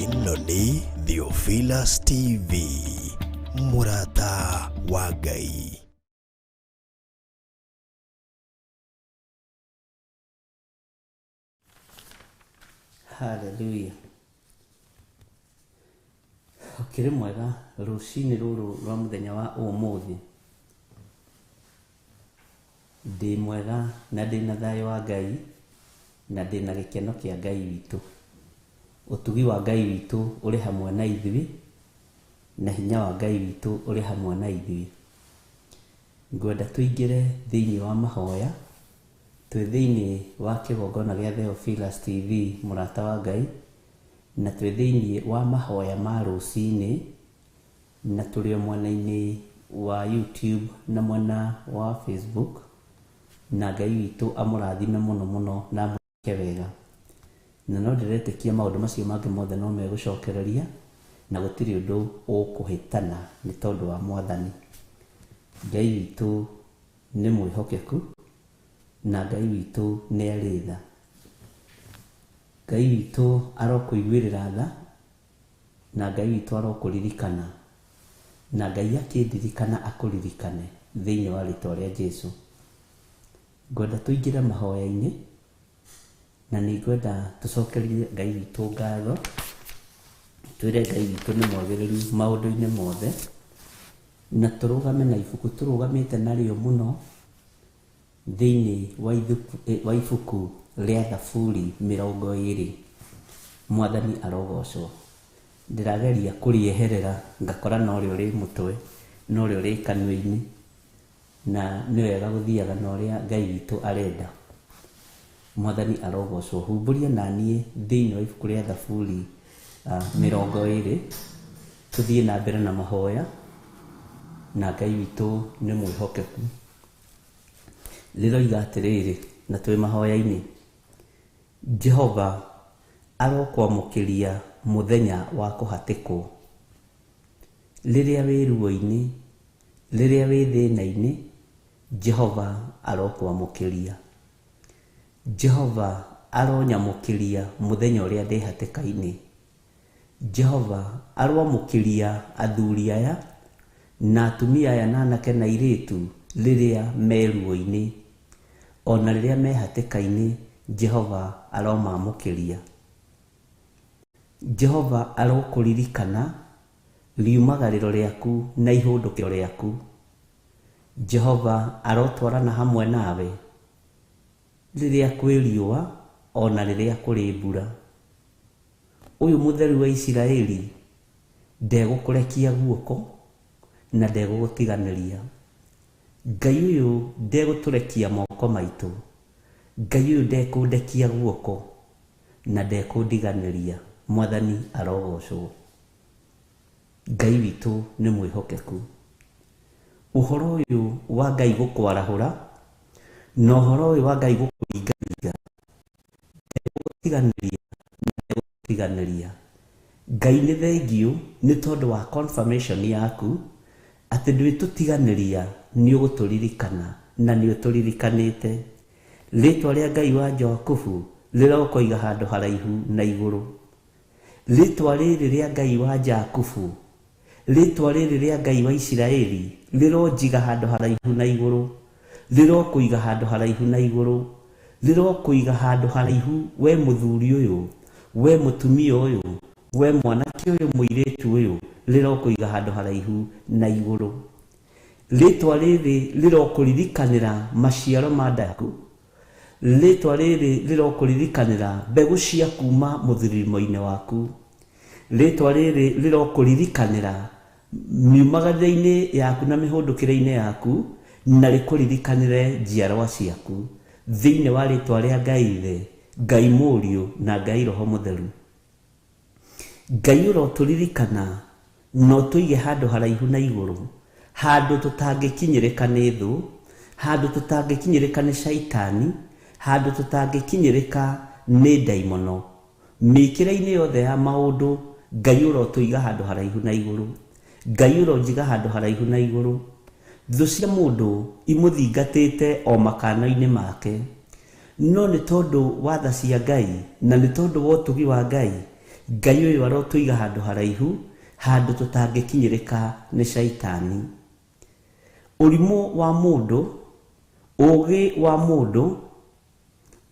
Ĩno nĩ Theophilus TV, mũrata wa Ngai. Haleluya. Ũkĩrĩ mwega rũcinĩ rũrũ rwa mũthenya wa ũmũthĩ. Ndĩ mwega na ndĩ na thayũ wa Ngai na ndĩ na gĩkeno kĩa Ngai witũ. Ũtugi wa Ngai witũ ũrĩ hamwe na ithuĩ na hinya wa Ngai witũ ũrĩ hamwe na ithuĩ. Ngwenda tũingĩre thĩinĩ wa mahoya twĩ thĩinĩ wa kĩgongona gĩa Theophilus TV mũrata wa Ngai, na twĩ thĩinĩ wa mahoya ma rũcinĩ, na tũrĩ o mwena-inĩ wa YouTube na mwena wa Facebook, na Ngai witũ amũrathime mũno mũno na amwĩke wega. Na no ndĩretĩkia maũndũ macio mangĩ mothe no megũcokereria, na gũtirĩ ũndũ ũkũhĩtana nĩ tondũ wa Mwathani. Ngai witũ nĩ mwĩhokeku, na Ngai witũ nĩ arĩ tha. Ngai witũ arokũiguĩrĩra tha, na Ngai witũ arokũririkana, na Ngai akĩndirikana akũririkane thĩinĩ wa rĩtwa rĩa Jesu. Ngwenda tũingĩre mahoya-inĩ, na nĩ ngwenda tũcokerie Ngai witũ ngatho, twĩre Ngai witũ nĩ mwagĩrĩru maũndũ-inĩ mothe, na tũrũgame na ibuku tũrũgamĩte narĩo mũno thĩinĩ wa ibuku rĩa Thaburi 20. Mwathani arogocwo. Ndĩrageria kũrĩeherera ngakora norĩo rĩ mũtwe, norĩo rĩ kanua-inĩ, na nĩ wega gũthiaga na ũrĩa Ngai witũ arenda. Mwathani arogocwo. Humbũria na niĩ thĩinĩ wa ibuku rĩa Thaburi 20, tũthiĩ na mbere na mahoya, na Ngai witũ nĩ mwĩhokeku. Rĩroiga atĩrĩrĩ, na twĩ mahoya-inĩ, Jehova arokwamũkĩria mũthenya wa kũhatĩkwo. Rĩrĩa wĩ ruo-inĩ, rĩrĩa wĩ thĩna-inĩ, Jehova arokwamũkĩria. Jehova aronyamũkĩria mũthenya ũrĩa ndĩ hatĩka-inĩ. Jehova aroamũkĩria athuri aya na atumia aya na anake na airĩtu rĩrĩa me ruo-inĩ, ona rĩrĩa me hatĩka-inĩ, Jehova aromamũkĩria. Jehova arokũririkana riumagarĩro rĩaku na ihũndũkĩro rĩaku. Jehova arotwarana hamwe nawe rĩrĩa kwĩ riũa ona rĩrĩa kũrĩ mbura. Ũyũ mũtheru wa Isiraeli ndegũkũrekia guoko na ndegũgũtiganĩria. Ngai ũyũ ndegũtũrekia moko maitũ. Ngai ũyũ ndekũndekia guoko na ndekũndiganĩria. Mwathani arogocwo. Ngai witũ nĩ mwĩhokeku. Ũhoro ũyũ wa Ngai gũkwarahũra na ũhoro ũyũ wa Ngai gũkũringaringa, ndegũgũtiganĩria na ndegũtiganĩria. Ngai nĩ thengiũ nĩ tondũ wa confirmation yaku atĩ ndwĩtũtiganĩria, nĩ ũgũtũririkana na nĩ ũtũririkanĩte. Rĩtwa rĩa Ngai wa Jakubu rĩrokoiga handũ haraihu na igũrũ. Rĩtwa rĩrĩ rĩa Ngai wa Jakubu, rĩtwa rĩrĩ rĩa Ngai wa Isiraeli rĩronjiga handũ haraihu na igũrũ, rĩrokũiga handũ haraihu na igũrũ, rĩrokũiga handũ haraihu we mũthuri ũyũ, we mũtumia ũyũ, we mwanake ũyũ, mũirĩtu ũyũ, rĩrokũiga handũ haraihu na igũrũ. Rĩtwa rĩrĩ rĩrokũririkanĩra maciaro ma nda yaku, rĩtwa rĩrĩ rĩrokũririkanĩra mbegũ cia kuma mũthirimo-inĩ waku, rĩtwa rĩrĩ rĩrokũririkanĩra miumagarĩre-inĩ yaku na mĩhũndũkĩre-inĩ yaku, na rĩkũririkanĩre njiarwa ciaku, thĩinĩ wa rĩtwa rĩa Ngai Ithe, Ngai Mũriũ na Ngai Roho Mũtheru. Ngai ũrotũririkana na ũtũige handũ haraihu na igũrũ, handũ tũtangĩkinyĩrĩka nĩ thũ, handũ tũtangĩkinyĩrĩka nĩ shaitani, handũ tũtangĩkinyĩrĩka nĩ ndaimono. Mĩkĩre-inĩ yothe ya maũndũ, Ngai ũrotũiga handũ haraihu na igũrũ. Ngai ũronjiga handũ haraihu na igũrũ. Thũ cia mũndũ imũthingatĩte o makano-inĩ make. No nĩ tondũ wa tha cia Ngai na nĩ tondũ wa ũtugi wa Ngai, Ngai ũyũ arotũiga handũ haraihu, handũ tũtangĩkinyĩrĩka nĩ caitani. Ũrimũ wa mũndũ, ũũgĩ wa mũndũ,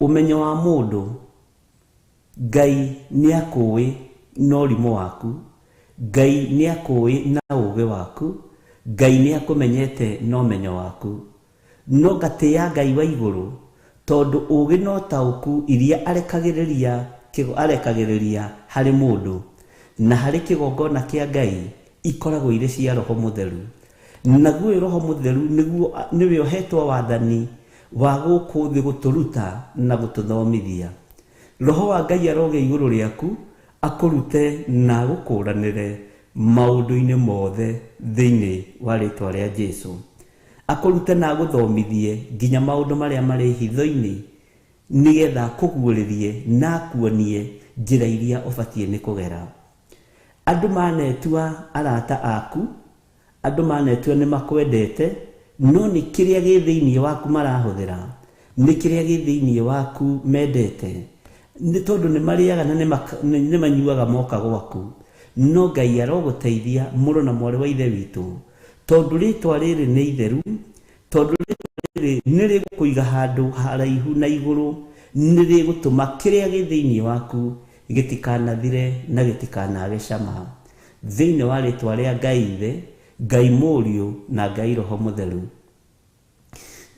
ũmenyo wa mũndũ, Ngai nĩ akũĩ na ũrimũ waku, Ngai nĩ akũĩ na ũũgĩ waku, Ngai nĩ akũmenyete na ũmenyo waku. No ngatĩĩa Ngai wa igũrũ, tondũ ũũgĩ na ũtaũku iria arekagĩrĩria arekagĩrĩria harĩ mũndũ na harĩ kĩgongona kĩa Ngai ikoragwo irĩ cia Roho Mũtheru. Naguo ũyũ Roho Mũtheru nĩguo nĩwe ũhetwo wathani wa gũkũ thĩ gũtũruta na gũtũthomithia. Roho wa Ngai arogĩa igũrũ rĩaku, akũrute na agũkũranĩre maũndũ-inĩ mothe thĩinĩ wa rĩtwa rĩa Jesu. Akũrute na agũthomithie nginya maũndũ marĩa marĩ hitho-inĩ, nĩgetha akũguũrĩrie na akuonie njĩra iria ũbatiĩ nĩ kũgera. Andũ manetua arata aku, andũ manetua nĩ makwendete, no nĩ kĩrĩa gĩ thĩinĩ waku marahũthĩra, nĩ kĩrĩa gĩ thĩinĩ waku mendete, nĩ tondũ nĩ marĩaga na nĩ manyuaga moka gwaku. No Ngai arogũteithia mũrũ na mwarĩ wa Ithe witũ, tondũ rĩtwa rĩrĩ nĩ itheru, tondũ rĩtwa rĩrĩ nĩ rĩgũkũiga handũ haraihu na igũrũ, nĩ rĩgũtũma kĩrĩa gĩ thĩinĩ waku gĩtikanathire na gĩtikanage cama. Thĩinĩ wa rĩtwa rĩa Ngai Ithe, Ngai Mũriũ na Ngai Roho Mũtheru.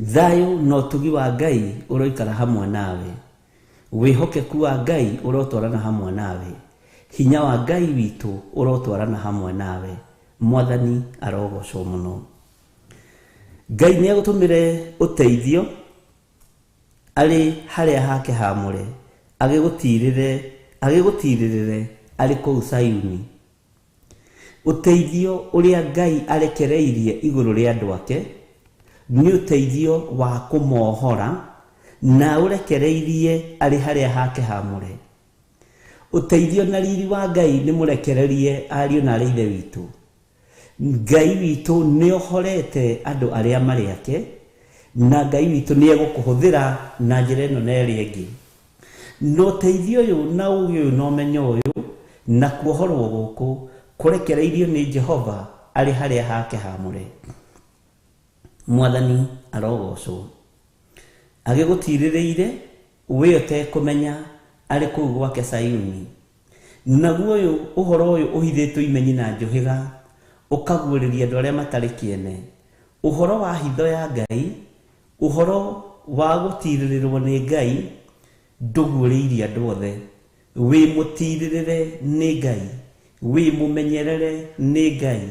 Thayũ na ũtugi wa Ngai ũroikara hamwe nawe. Wĩhokeku wa Ngai ũrotwarana hamwe nawe. Hinya wa Ngai witũ ũrotwarana hamwe nawe. Mwathani arogocwo mũno. Ngai nĩ agũtũmĩre ũteithio arĩ harĩa hake hamũre, agĩgũtirĩre agĩgũtirĩrĩre arĩ kũu Sayuni. Ũteithio ũrĩa Ngai arekereirie igũrũ rĩa andũ ake nĩ ũteithio wa kũmohora, na ũrekereirie arĩ harĩa hake hamũre. Ũteithio na riri wa Ngai nĩ mũrekererie ariũ na arĩ Ithe witũ. Ngai witũ nĩ ohorete andũ arĩa marĩ ake, na Ngai witũ nĩ egũkũhũthĩra na njĩra ĩno na ĩrĩa ĩngĩ. Na ũteithio ũyũ na ũũgĩ ũyũ na ũmenyo ũyũ na kuohorwo gũkũ kũrekereirio nĩ Jehova arĩ harĩa hake hamũre. Mwathani arogocwo. Agĩgũtirĩrĩire we ũtekũmenya arĩ kũu gwake Sayuni. Naguo ũyũ ũhoro ũyũ ũhithĩtwo imenyi na njũhĩga, ũkaguũrĩria andũ arĩa matarĩ kĩene. Ũhoro wa hitho ya Ngai, ũhoro wa gũtirĩrĩrwo nĩ Ngai, ndũguũrĩirie andũ othe. Wĩ mũtirĩrĩre nĩ Ngai, wĩ mũmenyerere nĩ Ngai.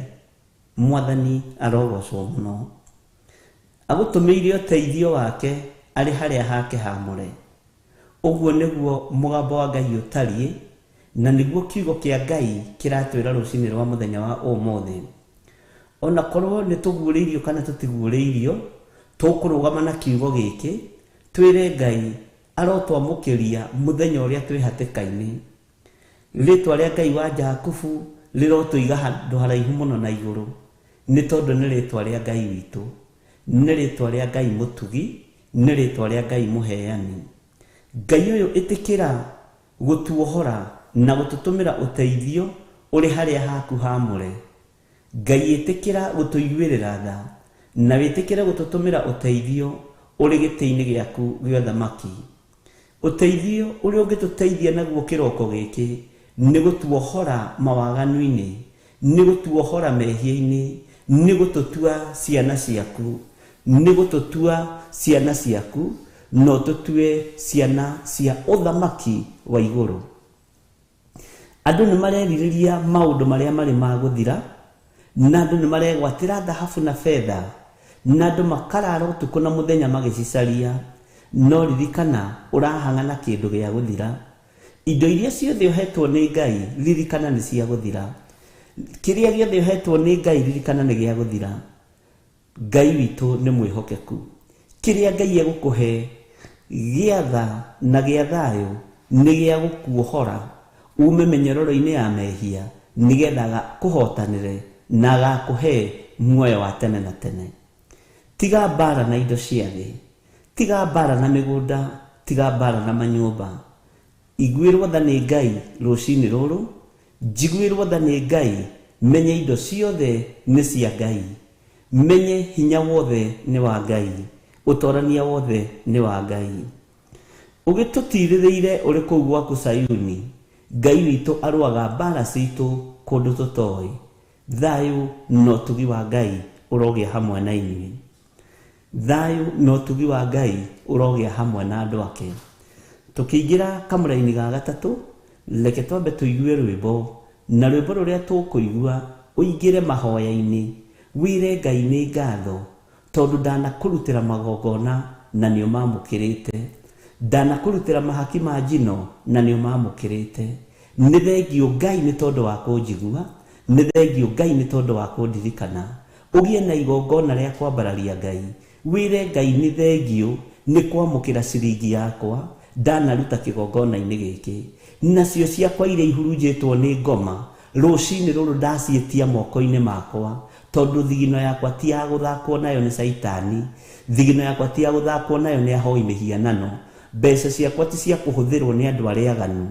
Mwathani arogocwo mũno. Agũtũmĩire ũteithio wake arĩ harĩa hake hamũre. Ũguo nĩguo mũgambo wa Ngai ũtariĩ, na nĩguo kiugo kĩa Ngai kĩratwĩra rũcinĩ rwa mũthenya wa ũmũthĩ. Ona korwo nĩ tũguũrĩirio kana tũtiguũrĩirio, tũkũrũgama na kiugo gĩkĩ, twĩre Ngai arotwamũkĩria mũthenya ũrĩa twĩ hatĩka-inĩ. Rĩtwa rĩa Ngai wa Jakubu rĩrotũiga handũ haraihu mũno na igũrũ, nĩ tondũ nĩ rĩtwa rĩa Ngai witũ, nĩ rĩtwa rĩa Ngai mũtugi, nĩ rĩtwa rĩa Ngai mũheani. Ngai ũyũ ĩtĩkĩra gũtuohora na gũtũtũmĩra ũteithio ũrĩ harĩa haku hamũre. Ngai ĩtĩkĩra gũtũiguĩrĩra tha na wĩtĩkĩre gũtũtũmĩra ũteithio ũrĩ gĩtĩ-inĩ gĩaku gĩa ũthamaki. Ũteithio ũrĩa ũngĩtũteithia naguo kĩroko gĩkĩ nĩ gũtuohora mawaganu-inĩ, nĩ gũtuohora mehia-inĩ, nĩ gũtũtua ciana ciaku, nĩ gũtũtua ciana ciaku, na ũtũtue ciana cia ũthamaki wa igũrũ. Andũ nĩ marerirĩria maũndũ marĩa marĩ ma gũthira, na andũ nĩ maregwatĩra thahabu na betha, na andũ makarara ũtukũ na mũthenya magĩcicaria. No ririkana ũrahang'a na kĩndũ gĩa gũthira. Indo iria ciothe ũhetwo nĩ Ngai, ririkana nĩ cia gũthira. Kĩrĩa gĩothe ũhetwo nĩ Ngai, ririkana nĩ gĩa gũthira. Ngai witũ nĩ mwĩhokeku. Kĩrĩa Ngai egũkũhe gĩa tha na gĩa thayũ nĩ gĩa gũkuohora ume mĩnyororo-inĩ ya mehia, nĩgetha agakũhotanĩre na agakũhe muoyo wa tene na tene. Tiga mbara na indo cia thĩ, tiga mbara na mĩgũnda, tiga mbara na manyũmba. Iguĩrwo tha nĩ Ngai rũcinĩ rũrũ, njiguĩrwo tha nĩ Ngai, menye indo ciothe nĩ cia Ngai, menye hinya wothe nĩ wa Ngai, ũtorania wothe nĩ wa Ngai. Ũgĩtũtirĩrĩire ũrĩ kũu gwaku Sayuni, Ngai witũ arũaga mbara citũ kũndũ tũtoĩ. Thayũ na ũtugi wa Ngai ũrogĩa hamwe na inyuĩ. Thayũ na ũtugi wa Ngai ũrogĩa hamwe na andũ ake. Tũkĩingĩra kamũra-inĩ ga gatatũ, reke twambe tũigue rwĩmbo, na rwĩmbo rũrĩa tũkũigua ũingĩre mahoya-inĩ, wĩre Ngai nĩ ngatho tondũ ndanakũrutĩra magongona na nĩ ũmamũkĩrĩte, ndanakũrutĩra mahaki ma njino na nĩ ũmamũkĩrĩte. Nĩ thengio Ngai nĩ tondũ wa kũnjigua, nĩ thengio Ngai nĩ tondũ wa kũndirikana. Ũgĩe na igongona rĩa kwambararia Ngai, wĩre Ngai nĩ thengio nĩ kwamũkĩra ciringi yakwa ndanaruta kĩgongona-inĩ gĩkĩ, nacio ciakwa iria ihurunjĩtwo nĩ ngoma rũcinĩ rũrũ ndaciĩtia moko-inĩ makwa, tondũ thigino yakwa ti ya gũthakwo nayo nĩ caitani, thigino yakwa ti ya gũthakwo nayo nĩ ahoi mĩhianano, mbeca ciakwa ti cia kũhũthĩrwo nĩ andũ arĩa aganu.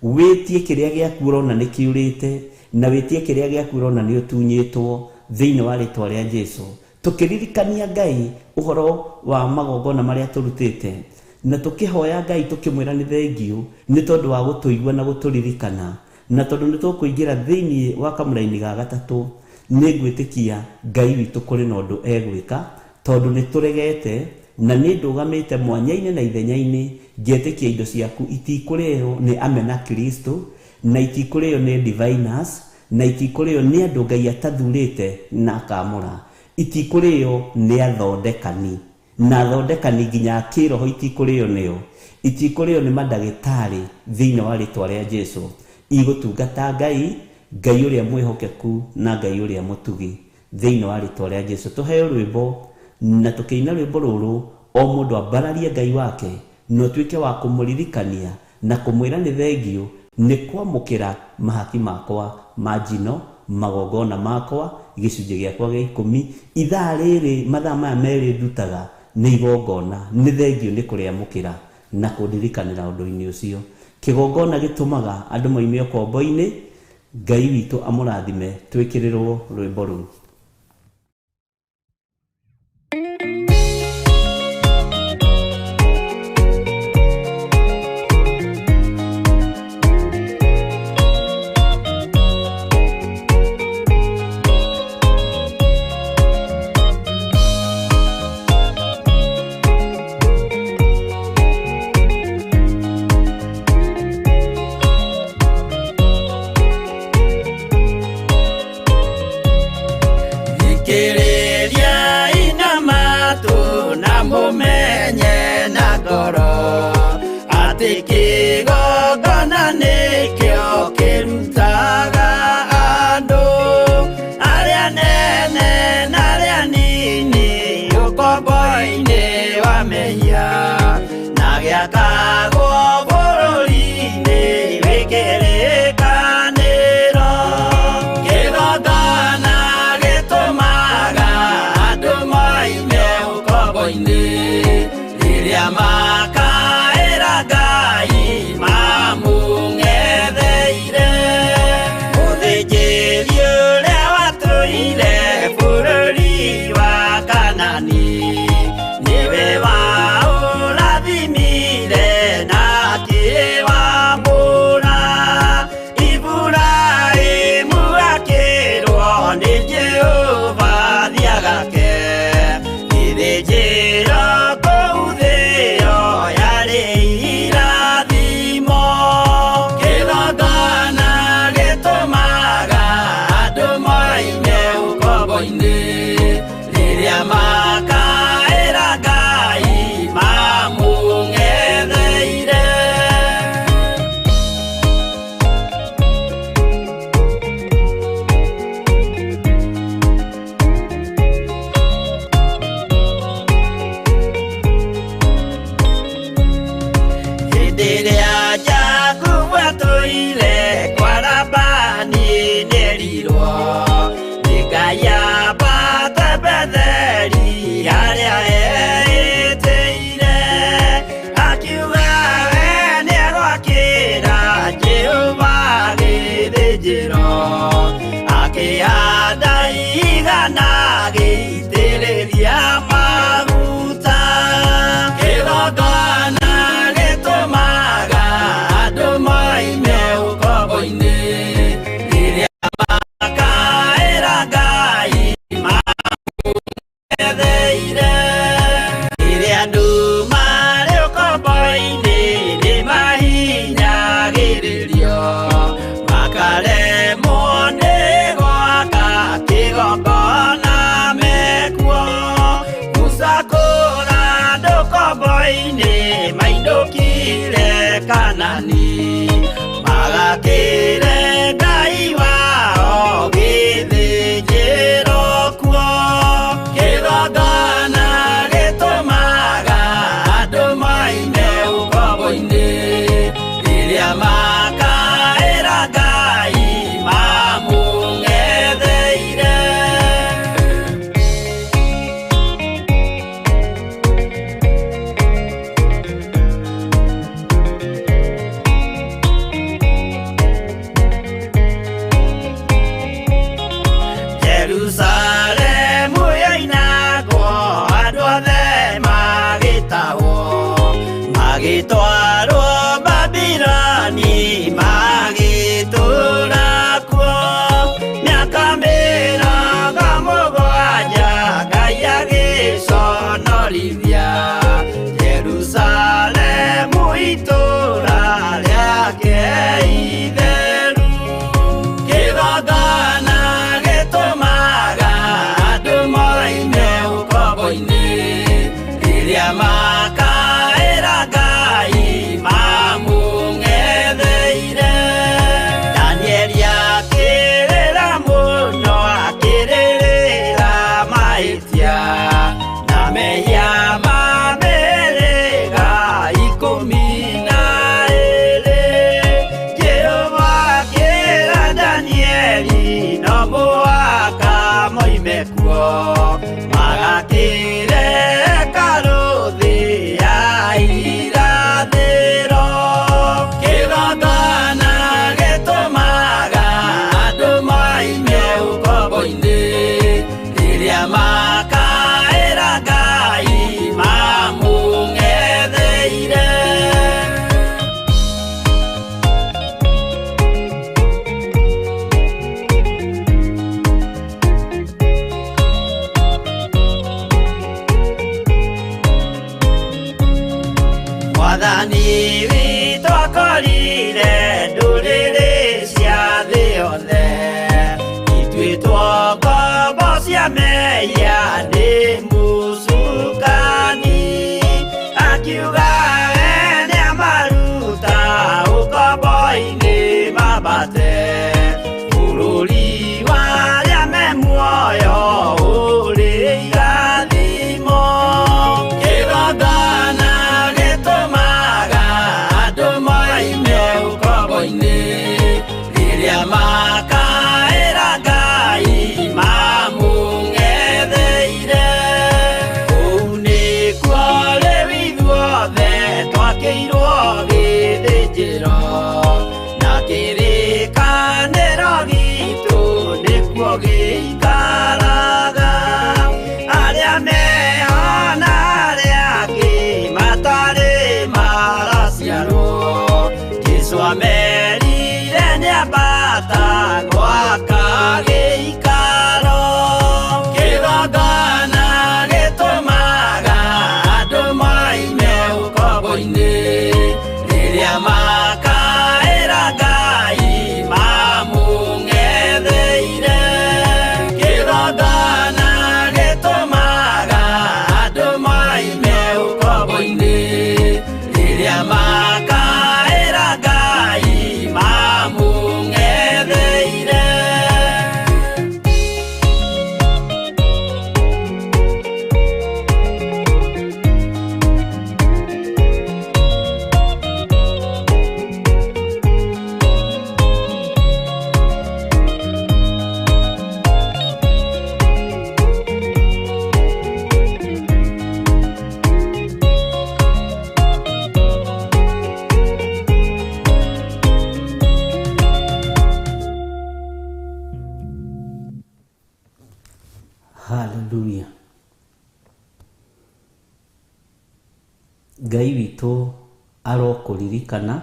Wĩtie kĩrĩa gĩaku ũrona nĩ kĩũrĩte, na wĩtie kĩrĩa gĩaku ũrona nĩ ũtunyĩtwo thĩinĩ wa rĩtwa rĩa Jesu. Tũkĩririkania Ngai ũhoro wa magongona marĩa tũrutĩte, na tũkĩhoya Ngai tũkĩmwĩra nĩ thengio nĩ tondũ wa gũtũigua na gũtũririkana, na tondũ nĩ tũkũingĩra thĩinĩ wa kamũra-inĩ ga gatatũ, nĩ ngwĩtĩkia Ngai witũ kũrĩ na ũndũ egwĩka, tondũ nĩ tũregete na nĩ ndũgamĩte mwanya-inĩ na ithenya-inĩ ngetĩkia indo ciaku itikũrĩo nĩ amena Kristo, na itikũrĩo nĩ diviners, na itikũrĩo nĩ andũ Ngai atathurĩte na akamũra, itikũrĩo nĩ athondekani, na athondekani nginya kĩroho itikũrĩo nĩo, itikũrĩo nĩ mandagĩtarĩ thĩinĩ wa rĩtwa rĩa Jesu. Igũtungata Ngai, Ngai ũrĩa mwĩhokeku na Ngai ũrĩa mũtugi thĩinĩ wa rĩtwa rĩa Jesu. Tũheo rwĩmbo na tũkĩina rwĩmbo rũrũ, o mũndũ ambararie Ngai wake na ũtuĩke wa kũmũririkania na kũmwĩra nĩ thengio nĩ kwamũkĩra mahaki makwa ma njino, magongona makwa, gĩcunjĩ gĩakwa gĩa ikũmi, ithaa rĩrĩ mathaa maya merĩ ndutaga nĩ igongona, nĩ thengio nĩ kũrĩamũkĩra na kũndirikanĩra ũndũ-inĩ ũcio. Kĩgongona gĩtũmaga andũ moime ũkombo-inĩ. Ngai witũ amũrathime. Twĩkĩrĩrwo rwĩmbo rũu. Gĩthĩnjĩro akĩhanda igana agĩitĩrĩria maguta. Kĩgongona gĩtũmaga andũ moime ũkombo-inĩ rĩrĩa makaĩra Ngai mamũng'etheire. Rĩrĩa andũ marĩ ũkombo-inĩ nĩmahinyagĩrĩrio makaremwo nĩ gwaka kĩgongona mekuo. Musa kũra andũ ũkombo-inĩ mainũkire Kanani magakĩre Ngai wao gĩthĩnjĩro kuo. Kĩgongona gĩtũmaga andũ moime ũkombo-inĩ rĩrĩa makaĩra Ngai mamũng'etheire. Jerusalemu yoinagwo andũ othe magĩtahwo magĩtwarwo Babiloni magĩtũũra kuo. Mĩaka 70 Ngai agĩconorithia Jerusalemu itũũra rĩake itheru. Kĩgongona gĩtũmaga andũ moime ũkombo-inĩ rĩrĩa makaĩra Ngai mamũng'etheire. Danieli akĩrĩra mũno akĩrĩrĩra mahĩtia na mehia ma mĩhĩrĩga 12. Jehova akĩra Danieli no mũhaka moime kuo magakĩre hekarũ thĩ ya irathĩro. Kĩgongona gĩtũmaga andũ moime ũkombo-inĩ rĩrĩa makaĩra Ngai mamũng'etheire. Mwathani witũ akorire ndũrĩrĩ cia thĩ yothe ituĩtwo ngombo cia mehia nĩ mũcukani. Akiuga we nĩamaruta ũkombo-inĩ mambate bũrũri wa arĩa me muoyo ũrĩ irathimo. Kĩgongona gĩtũmaga andũ moime ũkombo-inĩ rĩrĩa makaĩra Ngai mamũng'etheire. Kũu nĩkuo rĩu ithuothe twakĩirwo gĩthĩnjĩro na kĩrĩkanĩro gitũ nĩkuo gĩikaraga. Arĩa meho na arĩa angĩ matarĩ maraciarwo Jesũ amerire nĩambata gwaka gĩikaro. Kĩgongona gĩtũmaga andũ moime ũkombo-inĩ rĩrĩa makaĩra Ngai mamũng'etheire. Hallelujah. Ngai witũ arokũririkana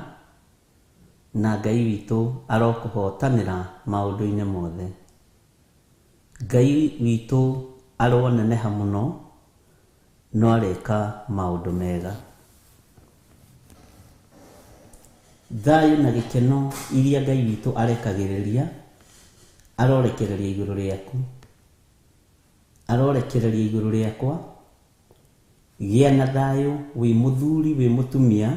na Ngai witũ arokũhotanĩra maũndũ-inĩ mothe. Ngai witũ aroneneha mũno no areka maũndũ mega. Thayũ na gĩkeno iria Ngai witũ arekagĩrĩria arorekereria igũrũ rĩaku, arorekereria igũrũ rĩakwa. Gĩa na thayũ wĩ mũthuri, wĩ mũtumia,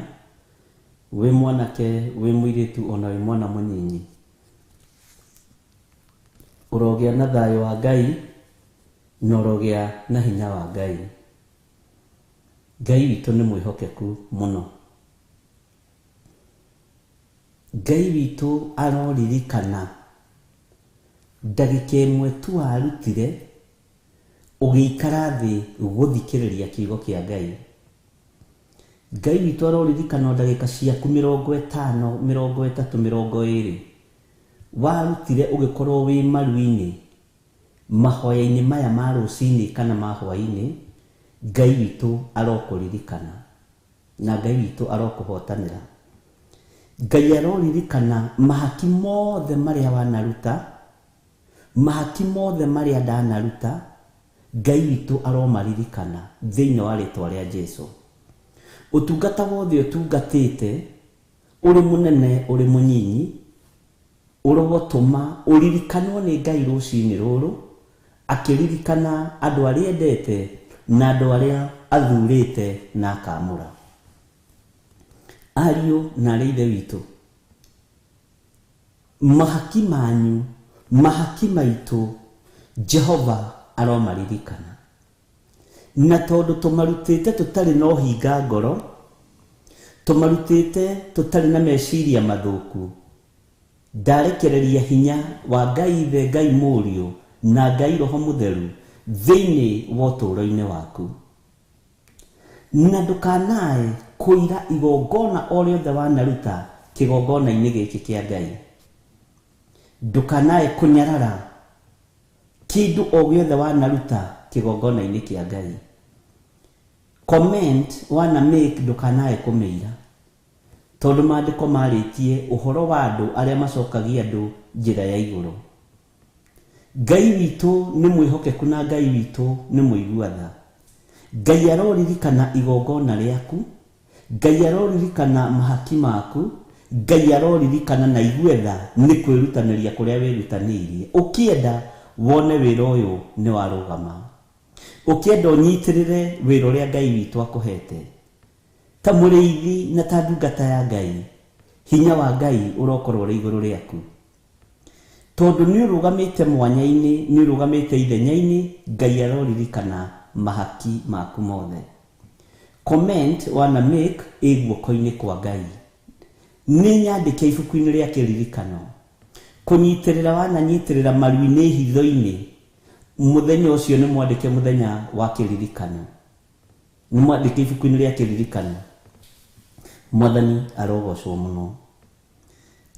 wĩ mwanake, wĩ mũirĩtu, ona wĩ mwana mũnyinyi. Ũrogĩa na thayũ wa Ngai na ũrogĩa na hinya wa Ngai. Ngai witũ nĩ mwĩhokeku mũno. Ngai witũ aroririkana ndagĩka ĩmwe tu warutire ũgĩikara thĩ gũthikĩrĩria kiugo kĩa Ngai. Ngai witũ aroririkana o ndagĩka ciaku 50, 30, 20 warutire ũgĩkorwo wĩ maru-inĩ mahoya-inĩ maya ma rũcinĩ kana ma hwaĩ-inĩ. Ngai witũ arokũririkana na Ngai witũ arokũhotanĩra. Ngai aroririkana mahaki mothe marĩa wanaruta, mahaki mothe marĩa ndanaruta, Ngai witũ aromaririkana thĩinĩ wa rĩtwa rĩa Jesu. Ũtungata wothe ũtungatĩte, ũrĩ mũnene ũrĩ mũnyinyi, ũrotũma ũririkanwo nĩ Ngai rũcinĩ rũrũ, akĩririkana andũ arĩa endete na andũ arĩa athurĩte na akamũra. Ariũ na arĩa ithe witũ, mahaki manyu, mahaki maitũ, Jehova aromaririkana. Na tondũ tũmarutĩte tũtarĩ na ũhinga ngoro, tũmarutĩte tũtarĩ na meciria mathũku, ndarekereria hinya wa Ngai Ithe, Ngai Mũriũ na Ngai Roho Mũtheru thĩinĩ wa ũtũũro-inĩ waku. Na ndũkanae kũira igongona o rĩothe wanaruta kĩgongona-inĩ gĩkĩ kĩa Ngai. Ndũkanae kũnyarara kĩndũ o gĩothe wanaruta kĩgongona-inĩ kĩa Ngai. Comment wana make ndũkanae kũmĩira, tondũ maandĩko marĩtie ũhoro wa andũ arĩa macokagia andũ njĩra ya igũrũ. Ngai witũ nĩ mwĩhokeku na Ngai witũ nĩ mũigua tha. Ngai aroririkana igongona rĩaku, Ngai aroririkana mahaki maku, Ngai aroririkana na igue tha nĩ kwĩrutanĩria kũrĩa wĩrutanĩirie. Ũkĩenda wone wĩra ũyũ nĩ warũgama, ũkĩenda ũnyitĩrĩre wĩra ũrĩa Ngai witũ akũhete ta mũrĩithi na ta ndungata ya Ngai, hinya wa Ngai ũrokorwo ũrĩ igũrũ rĩaku. Tondũ nĩ ũrũgamĩte mwanya-inĩ, nĩ ũrũgamĩte ithenya-inĩ, Ngai aroririkana mahaki maku mothe. Comment wana make ĩ guoko-inĩ kwa Ngai. Nĩ nyandĩke ibuku-inĩ rĩa kĩririkano. Kũnyitĩrĩra wananyitĩrĩra maru-inĩ hitho-inĩ, mũthenya ũcio nĩ mwandĩke mũthenya wa kĩririkano. Nĩ mwandĩke ibuku-inĩ rĩa kĩririkano. Mwathani arogocwo mũno.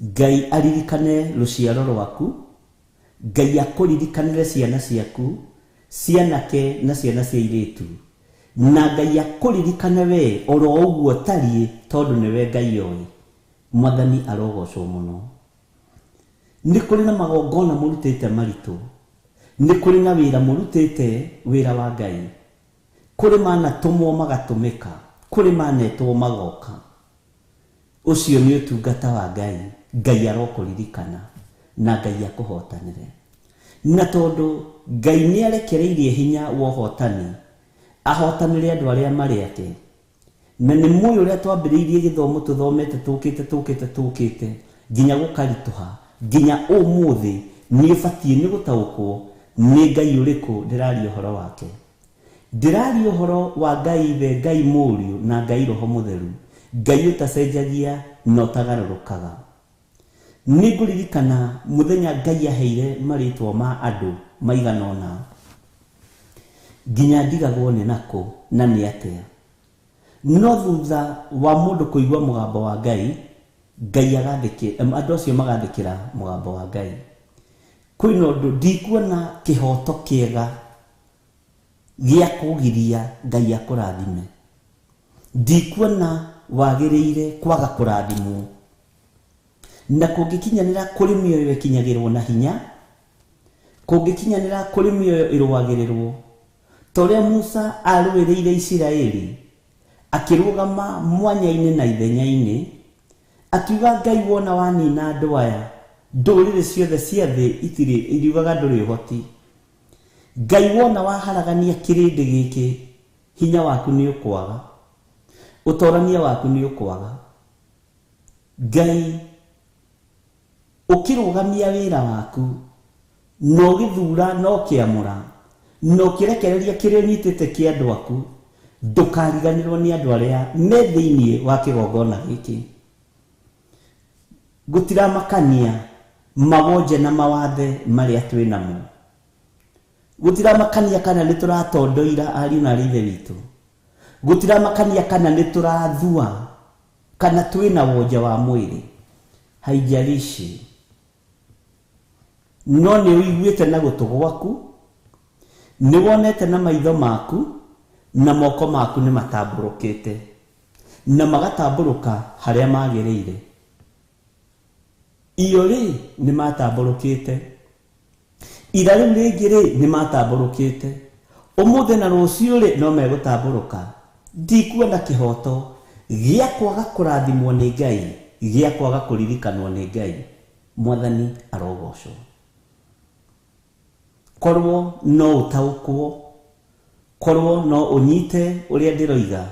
Ngai aririkane rũciaro rwaku, Ngai akũririkanĩre ciana ciaku, cianake na ciana cia airĩtu, na Ngai akũririkane we oro ũguo ũtariĩ, tondũ nĩwe Ngai oĩ. Mwathani arogocwo mũno. Nĩ kũrĩ na magongona mũrutĩte maritũ, nĩ kũrĩ na wĩra mũrutĩte, wĩra wa Ngai. Kũrĩ manatũmwo magatũmĩka, kũrĩ manetwo magoka. Ũcio nĩ ũtungata wa Ngai. Ngai arokũririkana na Ngai akũhotanĩre. Na tondũ Ngai nĩ arekereirie hinya wa ũhotani, ahotanĩre andũ arĩa marĩ ake. Na nĩ mũĩ ũrĩa twambĩrĩirie gĩthomo tũthomete tũkĩte tũkĩte tũkĩte nginya gũkaritũha, nginya ũmũthĩ nĩ ũbatiĩ nĩ gũtaũkwo nĩ Ngai ũrĩkũ ndĩraria ũhoro wake. Ndĩraria ũhoro wa Ngai Ithe, Ngai Mũriũ na Ngai Roho Mũtheru, Ngai ũtacenjagia na ũtagarũrũkaga. Nĩ ngũririkana mũthenya Ngai aheire marĩtwa ma andũ maigana ũna, nginya ndigagwo nĩ nakũ na nĩ atĩa. No thutha wa mũndũ kũigua mũgambo wa Ngai, Ngai agathĩkĩra, andũ acio magathĩkĩra mũgambo wa Ngai. Kwĩna ũndũ ndikuona kĩhoto kĩega Gĩa kũgiria Ngai akũrathime. Ndikuona wagĩrĩire kwaga kũrathimwo. Na kũngĩkinyanĩra kũrĩ mĩoyo ĩkinyagĩrwo na hinya, kũngĩkinyanĩra kũrĩ mĩoyo ĩrũagĩrĩrwo, ta ũrĩa Musa arũĩrĩire Isiraeli, akĩrũgama mwanya-inĩ na ithenya-inĩ, akiuga Ngai wona wanina andũ aya, ndũrĩrĩ ciothe cia thĩ itirĩ iriugaga ndũrĩ ũhoti. Ngai wona waharagania kĩrĩndĩ gĩkĩ, hinya waku nĩ ũkwaga, ũtorania waku nĩ ũkwaga. Ngai ũkĩrũgamia wĩra waku, na ũgĩthura na ũkĩamũra, na ũkĩrekereria kĩrĩa ũnyitĩte kĩa andũ aku, ndũkariganĩrwo nĩ andũ arĩa me thĩinĩ wa kĩgongona gĩkĩ. Gũtiramakania mawonje na mawathe marĩa twĩ namo. Gũtiramakania kana nĩ tũratondoira ariũ na aarĩ a Ithe witũ. Gũtiramakania kana nĩ tũrathua kana twĩna wonje wa mwĩrĩ. Haijalishi. No nĩ ũiguĩte na gũtũ gwaku, nĩ wonete na maitho maku, na moko maku nĩ matambũrũkĩte, na magatambũrũka harĩa magĩrĩire. Iyo rĩ, nĩ matambũrũkĩte. Ira rĩu rĩngĩ rĩ, nĩ matambũrũkĩte. Ũmũthĩ na rũciũ rĩ, no megũtambũrũka. Ndikuona kĩhoto gĩa kwaga kũrathimwo nĩ Ngai, gĩa kwaga kũririkanwo nĩ Ngai. Mwathani arogocwo. Korwo no ũtaũkwo, korwo no ũnyite ũrĩa ndĩroiga,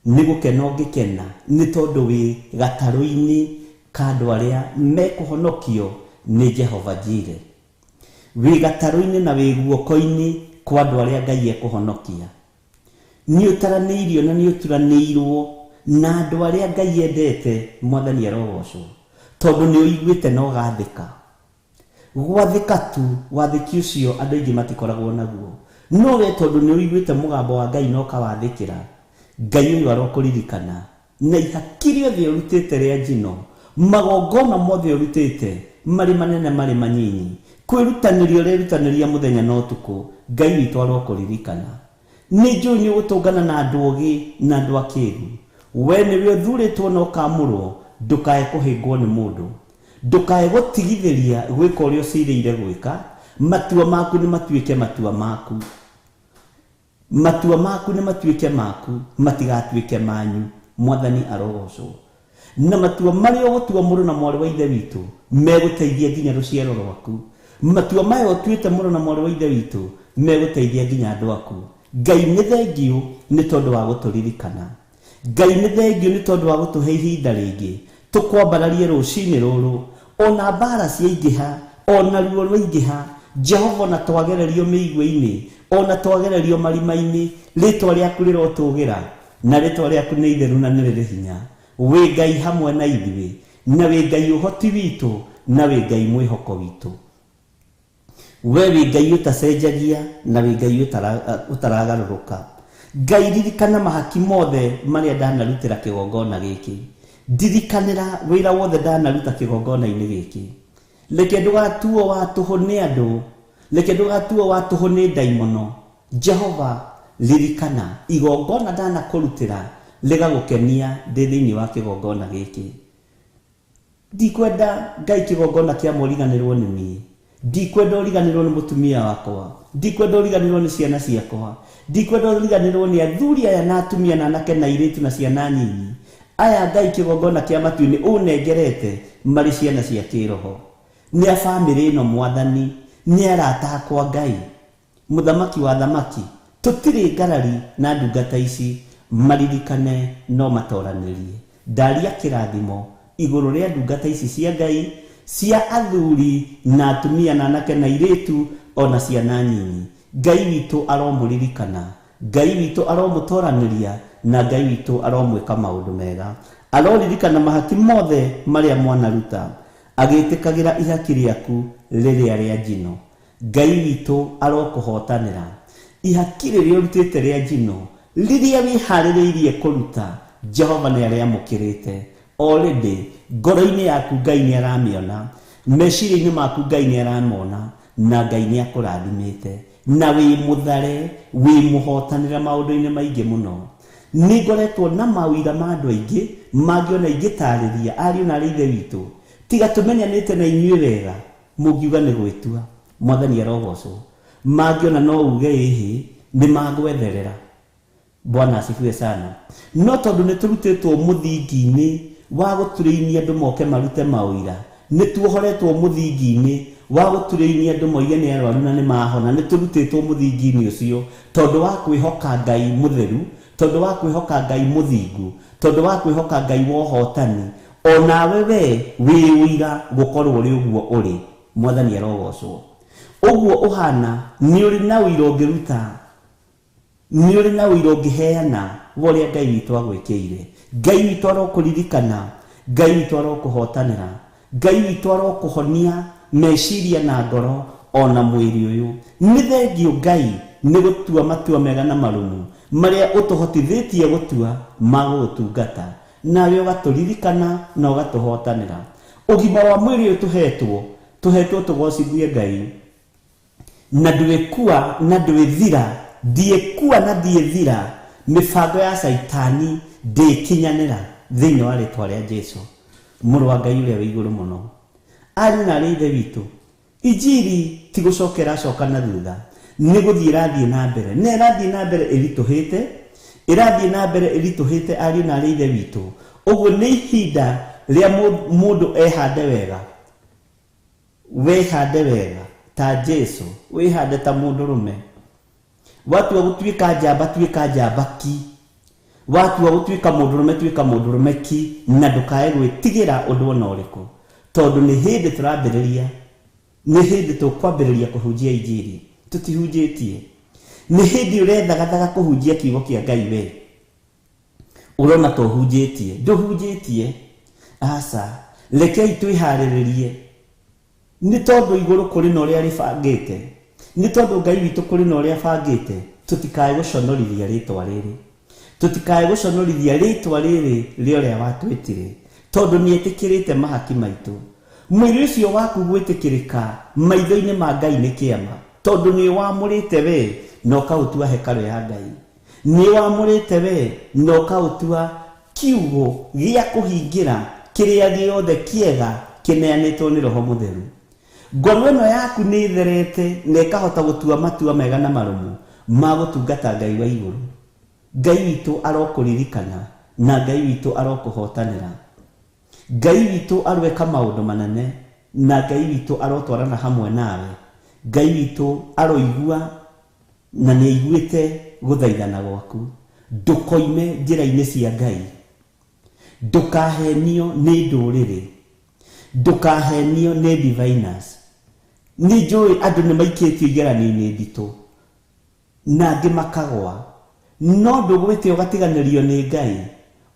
nĩ gũkena ũngĩkena nĩ tondũ wĩ gatarũ-inĩ ka andũ arĩa mekũhonokio nĩ Jehova Jireh. Wĩ gatarũ-inĩ na wĩ guoko-inĩ kwa andũ arĩa Ngai ekũhonokia. Nĩ ũtaranĩirio na nĩ ũturanĩirwo na andũ arĩa Ngai endete. Mwathani arogocwo. Tondũ nĩ ũiguĩte na ũgathĩka. Gwathĩka tu, wathĩki ũcio andũ aingĩ matikoragwo naguo. No we tondũ nĩ ũiguĩte mũgambo wa Ngai na ũkawathĩkĩra, Ngai ũyũ arokũririkana. Na ihaki rĩothe ũrutĩte rĩa njino, magongona mothe ũrutĩte, marĩ manene marĩ manyinyi, kwĩrutanĩria ũrerutanĩria mũthenya na ũtukũ, Ngai witũ arokũririkana. Nĩ njũĩ nĩ ũgũtũngana na andũ ogĩ na andũ akĩgu. We nĩwe ũthurĩtwo na ũkaamũrwo, ndũkae kũhĩngwo nĩ mũndũ. Ndũkae gũtigithĩria gwĩka ũrĩa ũcirĩire gwĩka, matua maku nĩ matuĩke matua maku. Matua maku nĩ matuĩke maku, matigatuĩke manyu. Mwathani arogocwo. Na matua marĩa ũgũtua mũrũ na mwarĩ wa Ithe witũ, megũteithia nginya rũciaro rwaku. Matua maya ũtuĩte mũrũ na mwarĩ wa Ithe witũ, megũteithia nginya andũ aku. Ngai nĩ thengiũ nĩ tondũ wa gũtũririkana. Ngai nĩ thengiũ nĩ tondũ wa gũtũhe ihinda rĩngĩ tũkwambararie rũcinĩ rũrũ. Ona mbara ciaingĩha, ona ruo rwaingĩha, Jehova ona twagererio mĩigua-inĩ, ona twagererio marima-inĩ, rĩtwa rĩaku rĩrotũgĩra, na rĩtwa rĩaku nĩ itheru na nĩ rĩrĩ hinya. Wĩ Ngai hamwe na ithuĩ, na wĩ Ngai ũhoti witũ, na wĩ Ngai mwĩhoko witũ. We wĩ Ngai ũtacenjagia na wĩ Ngai ũtaragarũrũka. Ngai ririkana mahaki mothe marĩa ndanarutĩra kĩgongona gĩkĩ. Ndirikanĩra wĩra wothe ndanaruta kĩgongona-inĩ gĩkĩ. Reke ndũgatuo wa tũhũ nĩ andũ, reke ndũgatuo wa tũhũ nĩ ndaimono. Jehova, ririkana igongona ndanakũrutĩra rĩgagũkenia ndĩ thĩinĩ wa kĩgongona gĩkĩ. Ndikwenda Ngai kĩgongona kĩa mũriganĩrwo nĩ niĩ. Ndikwenda ũriganĩrwo nĩ mũtumia wakwa. Ndikwenda ũriganĩrwo nĩ ciana ciakwa. Ndikwenda ũriganĩrwo nĩ athuri aya na atumia na anake na airĩtu na ciana nyinyi. Aya Ngai kĩgongona kĩa matu-inĩ ũnengerete marĩ ciana cia kĩroho. Nĩ a bamĩrĩ ĩno Mwathani, nĩ arata akwa Ngai. Mũthamaki wa athamaki, tũtirĩ ngarari na ndungata ici, maririkane no matoranĩrie. Ndaria kĩrathimo igũrũ rĩa ndungata ici cia Ngai, cia athuri na atumia na anake na airĩtu o na ciana nyinyi. Ngai witũ aromũririkana, Ngai witũ aromũtoranĩria, na Ngai witũ aromwĩka maũndũ mega. Aroririkana mahaki mothe marĩa mwanaruta, agĩtĩkagĩra ihaki rĩaku rĩrĩa rĩa njino. Ngai witũ arokũhotanĩra. Ihaki rĩrĩa ũrutĩte rĩa njino, rĩrĩa wĩharĩrĩirie kũruta, Jehova nĩ arĩamũkĩrĩte. Already, ngoro-inĩ yaku Ngai nĩ aramĩona, meciria-inĩ maku Ngai nĩ aramona. Na Ngai nĩ akũrathimĩte na wĩ mũthare, wĩ mũhotanĩra maũndũ-inĩ maingĩ mũno. Nĩ ngoretwo na mawĩra ma andũ aingĩ mangĩona ingĩtarĩria ariũ na arĩ ithe witũ, tiga tũmenyanĩte na inyuĩ wega, mũngiuga nĩ gwĩtua. Mwathani arogocwo. Mangĩona no uge ĩhĩ, nĩ magwetherera. Bwana asifiwe sana. No tondũ nĩ tũrutĩtwo mũthingi-inĩ wa gũturĩinia andũ moke marute mawĩra, nĩ tuohoretwo mũthingi-inĩ wa gũturĩinia andũ moige nĩ arwaru na nĩ mahona, nĩ tũrutĩtwo mũthingi-inĩ ũcio tondũ wa kwĩhoka Ngai mũtheru, tondũ wa kwĩhoka Ngai mũthingu, tondũ wa kwĩhoka Ngai wa ũhotani. Onawe we wĩ ũira gũkorwo ũrĩ ũguo ũrĩ. Mwathani arogocwo. Ũguo ũhana nĩ ũrĩ na ũira ũngĩruta, nĩ ũrĩ na ũira ũngĩheana wa ũrĩa Ngai witũ agwĩkĩire. Ngai witũ arokũririkana, Ngai witũ arokũhotanĩra, Ngai witũ arokũhonia meciria na ngoro ona mwĩrĩ ũyũ. Nĩ thengio Ngai nĩ gũtua matua mega na marũmu marĩa ũtũhotithĩtie gũtua ma gũgũtungata, nawe ũgatũririkana na ũgatũhotanĩra. Ũgima wa mwĩrĩ ũyũ tũhetwo, tũhetwo tũgocithie Ngai, na ndwĩkua na ndwĩthira, ndiĩkua na ndiĩthira, mĩbango ya Caitani ndĩkinyanĩra thĩinĩ wa rĩtwa rĩa Jesu, mũrũ wa Ngai ũrĩa wĩ igũrũ mũno. Ariũ na arĩ ithe witũ, injiri ti gũcoka ĩracoka na thutha, nĩ gũthiĩ ĩrathiĩ na mbere, na ĩrathiĩ na mbere ĩritũhĩte, ĩrathiĩ na mbere ĩritũhĩte ariũ na arĩ ithe witũ. Ũguo nĩ ihinda rĩa mũndũ ehande wega, wĩhande wega ta Jesu, wĩhande ta mũndũrũme. Watua gũtuĩka njamba, tuĩka njamba ki. Watua gũtuĩka mũndũrũme, tuĩka mũndũrũme ki, na ndũkae gwĩtigĩra ũndũ ona ũrĩkũ, tondũ nĩ hĩndĩ tũrambĩrĩria, nĩ hĩndĩ tũkwambĩrĩria kũhunjia injiri, tũtihunjĩtie. Nĩ hĩndĩ ũrethagathaga kũhunjia kiugo kĩa Ngai we ũrona ta ũhunjĩtie, ndũhunjĩtie. Aca, rekei twĩharĩrĩrie, nĩ tondũ igũrũ kũrĩ na ũrĩa rĩbangĩte, nĩ tondũ Ngai witũ kũrĩ na ũrĩa abangĩte. Tũtikae gũconorithia rĩtwa rĩrĩ, tũtikae gũconorithia rĩtwa rĩrĩ rĩa ũrĩa watwĩtire, tondũ nĩ etĩkĩrĩte mahaki maitũ. Mwĩrĩ ũcio waku gwĩtĩkĩrĩka maitho-inĩ ma Ngai nĩ kĩama, tondũ nĩ wamũrĩte we na ũkaũtua hekarũ ya Ngai, nĩ wamũrĩte we na ũkaũtua kiugo gĩa kũhingĩra kĩrĩa gĩothe kĩega kĩneanĩtwo nĩ Roho Mũtheru. Ngoro ĩno yaku nĩ ĩtherete na ĩkahota gũtua matua mega na marũmu ma gũtungata Ngai wa igũrũ. Ngai witũ arokũririkana na Ngai witũ arokũhotanĩra. Ngai witũ aroeka maũndũ manene na Ngai witũ arotwarana hamwe nawe. Ngai witũ aroigua na nĩ aiguĩte gũthaithana gwaku. Ndũkoime njĩra-inĩ cia Ngai, ndũkahenio nĩ ndũrĩrĩ, ndũkahenio nĩ diviners. Nĩ njũĩ andũ nĩ maikĩtio igeranio-inĩ nditũ na angĩ makagwa, no ndũgwĩte ũgatiganĩrio nĩ Ngai.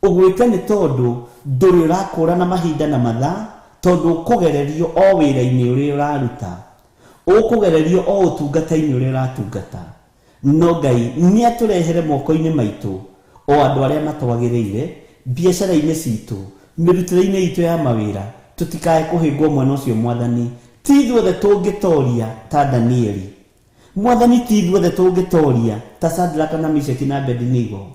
Ũgwĩte nĩ tondũ ndũrĩ ũrakũrana mahinda na mathaa, tondũ ũkũgererio o wĩra-inĩ ũrĩa ũraruta, ũkũgererio o ũtungata-inĩ ũrĩa ũratungata. No Ngai nĩ atũrehere moko-inĩ maitũ o andũ arĩa matwagĩrĩire, biacara-inĩ citũ, mĩrutĩre-inĩ itũ ya mawĩra, tũtikae kũhĩngwo mwena ũcio. Mwathani, ti ithuothe tũngĩtoria ta Danieli. Mwathani, ti ithuothe tũngĩtoria ta Shadraka na Meshaki na Abednego.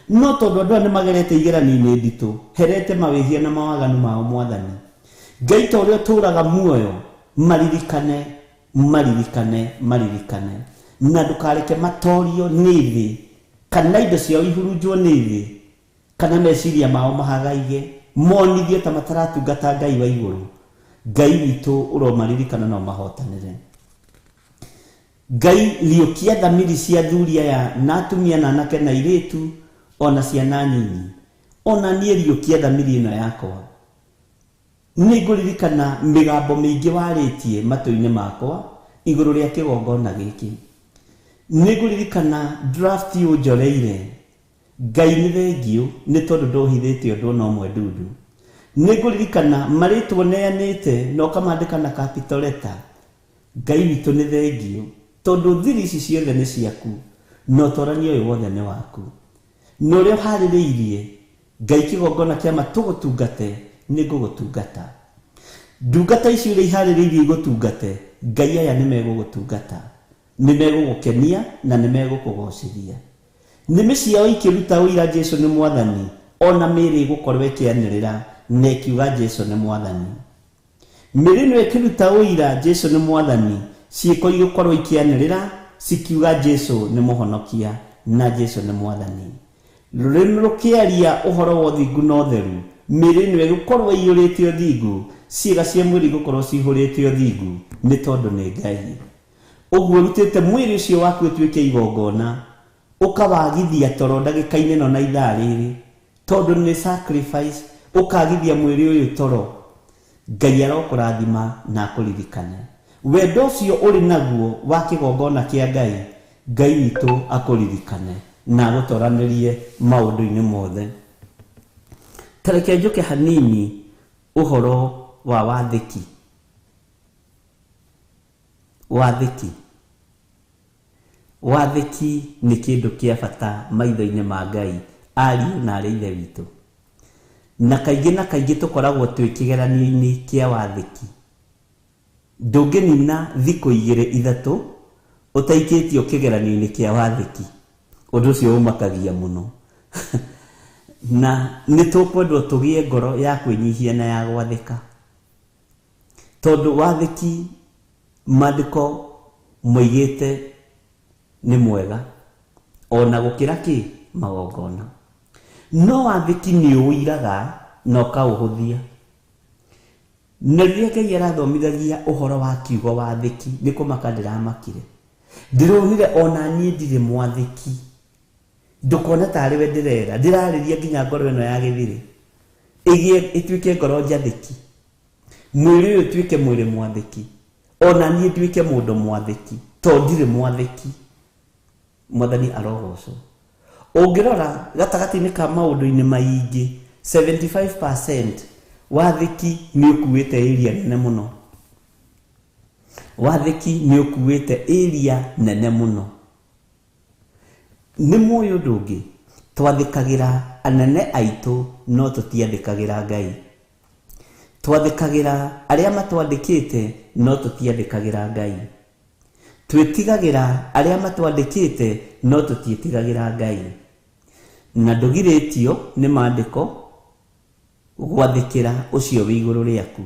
No tondũ andũ aya nĩ magerete igeranio-inĩ nditũ, herete mawĩhia na mawaganu mao, Mwathani Ngai, ta ũrĩa ũtũũraga muoyo, maririkane, maririkane, maririkane, na ndũkareke matorio nĩ thĩ, kana indo ciao ihurunjwo nĩ thĩ, kana meciria mao mahagaige, monithio ta mataratungata Ngai wa igũrũ. Ngai witũ ũromaririkana na ũmahotanĩre. Ngai, riũkia thamiri cia athuri aya na atumia na anake na airĩtu ona ciana nyinyi. Ona niĩ riũkia thamiri ĩno yakwa. Nĩ ngũririkana mĩgambo mĩingĩ warĩtie matũ-inĩ makwa igũrũ rĩa kĩgongona gĩkĩ. Nĩ ngũririkana draft ũnjoreire. Ngai nĩ thengio nĩ tondũ ndũhithĩte ũndũ ona ũmwe ndundu. Nĩ ngũririkana marĩtwa neanĩte na ũkamandĩka na capital letter. Ngai witũ nĩ thengio tondũ thiri ici ciothe nĩ ciaku na ũtorania ũyũ wothe nĩ waku. Na ũrĩa ũharĩrĩirie Ngai kĩgongona kĩa ma tũgũtungate, nĩ ngũgũtungata. Ndungata ici ũrĩa iharĩrĩirie igũtungate, Ngai aya nĩ megũgũtungata, nĩ megũgũkenia na nĩ megũkũgocithia. Nĩmĩ ciao ikĩruta ũira Jesu nĩ mwathani, ona mĩĩrĩ ĩgũkorwo ĩkĩanĩrĩra na ĩkiuga Jesu nĩ mwathani. Mĩĩrĩ ĩno ĩkĩruta ũira Jesu nĩ mwathani, ciĩko igũkorwo ikĩanĩrĩra cikiuga Jesu nĩ mũhonokia na Jesu nĩ mwathani. Rũrĩmĩ rũkĩaria ũhoro wa ũthingu na ũtheru, mĩĩrĩ ĩno ĩgũkorwo ĩiyũrĩte ũthingu, ciĩga cia mwĩrĩ igũkorwo cihũrĩte ũthingu, nĩ tondũ nĩ Ngai. Ũguo ũrutĩte mwĩrĩ ũcio waku ũtuĩke igongona, ũkawagithia toro ndagĩka-inĩ ĩno na ithaa rĩrĩ, tondũ nĩ sacrifice, ũkagithia mwĩrĩ ũyũ toro. Ngai arokũrathima na akũririkane. Wendo ũcio ũrĩ naguo wa kĩgongona kĩa Ngai, Ngai witũ akũririkane na agũtoranĩrie maũndũ-inĩ mothe. Ta reke njũke hanini ũhoro wa wathĩki. Wathĩki. Wathĩki nĩ kĩndũ kĩa bata maitho-inĩ ma Ngai, ariũ na arĩ ithe witũ. Na kaingĩ na kaingĩ tũkoragwo twĩ kĩgeranio-inĩ kĩa wathĩki. Ndũngĩnina thikũ igĩrĩ ithatũ ũtaikĩtio kĩgeranio-inĩ kĩa wathĩki. Ũndũ ũcio ũmakagia mũno. Na nĩ tũkwendwo tũgĩe ngoro ya kwĩnyihia na ya gwathĩka. Tondũ wathĩki maandĩko moigĩte nĩ mwega ona gũkĩra kĩ magongona. No wathĩki nĩ ũiraga na ũkaũhũthia. Na rĩrĩa Ngai arathomithagia ũhoro wa kiugo wathĩki, nĩ kũmaka ndĩramakire. Ndĩronire ona niĩ ndirĩ mwathĩki. Ndũkone tarĩ we ndĩrera, ndĩrarĩria nginya ngoro ĩno ya gĩthirĩ ĩgĩe ĩtuĩke ngoro njathĩki, mwĩrĩ ũyũ ũtuĩke mwĩrĩ mwathĩki, ona niĩ nduĩke mũndũ mwathĩki, tondũ ndirĩ mwathĩki. Mwathani arogocwo. Ũngĩrora gatagatĩ-inĩ ka maũndũ-inĩ maingĩ, 75% wathĩki nĩ ũkuĩte area nene mũno. Wathĩki nĩ ũkuĩte area nene mũno. Nĩ mũĩ ũndũ ũngĩ, twathĩkagĩra anene aitũ no tũtiathĩkagĩra Ngai. Twathĩkagĩra arĩa matwandĩkĩte no tũtiathĩkagĩra Ngai. Twĩtigagĩra arĩa matwandĩkĩte no tũtiĩtigagĩra Ngai. Na ndũgirĩtio nĩ maandĩko gwathĩkĩra ũcio wĩ igũrũ rĩaku.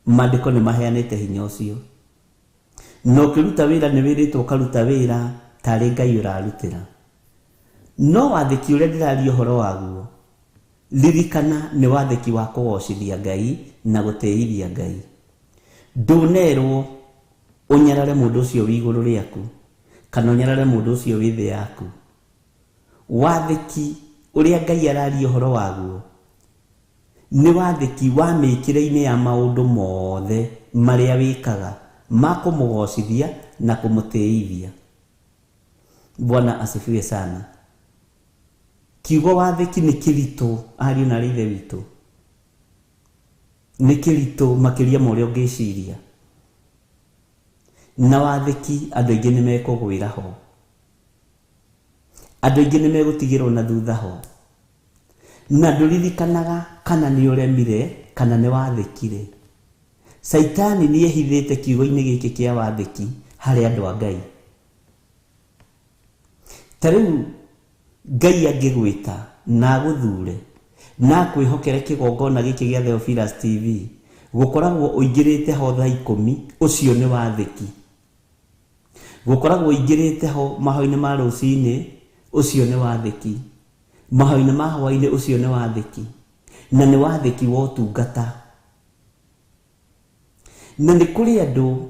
Maandĩko nĩ maheanĩte hinya ũcio. Na ũkĩruta wĩra nĩ wĩrĩtwo ũkaruta wĩra tarĩ Ngai ũrarutĩra. No wathĩki ũrĩa ndĩraria ũhoro waguo, ririkana nĩ wathĩki wa kũgocithia Ngai na gũtĩithia Ngai. Ndũnerwo ũnyarare mũndũ ũcio wĩ igũrũ rĩaku kana ũnyarare mũndũ ũcio wĩ thĩ yaku. Wathĩki ũrĩa Ngai araria ũhoro waguo nĩ wathĩki wa mĩkĩre-inĩ ya maũndũ mothe marĩa wĩkaga ma kũmũgocithia na kũmũtĩithia. Bwana asifiwe sana. Kiugo wathĩki nĩ kĩritũ ariũ na arĩ ithe witũ, nĩ kĩritũ makĩria ma ũrĩa ũngĩciria. Na wathĩki andũ aingĩ nĩ mekũgwĩra ho, andũ aingĩ nĩ megũtigĩrwo na thutha ho, na ndũririkanaga kana nĩ ũremire kana nĩ wathĩkire. Caitani nĩ ehithĩte kiugo-inĩ gĩkĩ kĩa wathĩki harĩ andũ a Ngai. Ta rĩu Ngai angĩgwĩta na agũthure na akwĩhokere kĩgongona gĩkĩ gĩa Theophilus TV, gũkoragwo ũingĩrĩte ho thaa 10, ũcio nĩ wathĩki. Gũkoragwo ũingĩrĩte ho mahoya-inĩ ma rũcinĩ, ũcio nĩ wathĩki. Mahoya-inĩ ma hwaĩ-inĩ, ũcio nĩ wathĩki. Na nĩ wathĩki wa ũtungata. Na nĩ kũrĩ andũ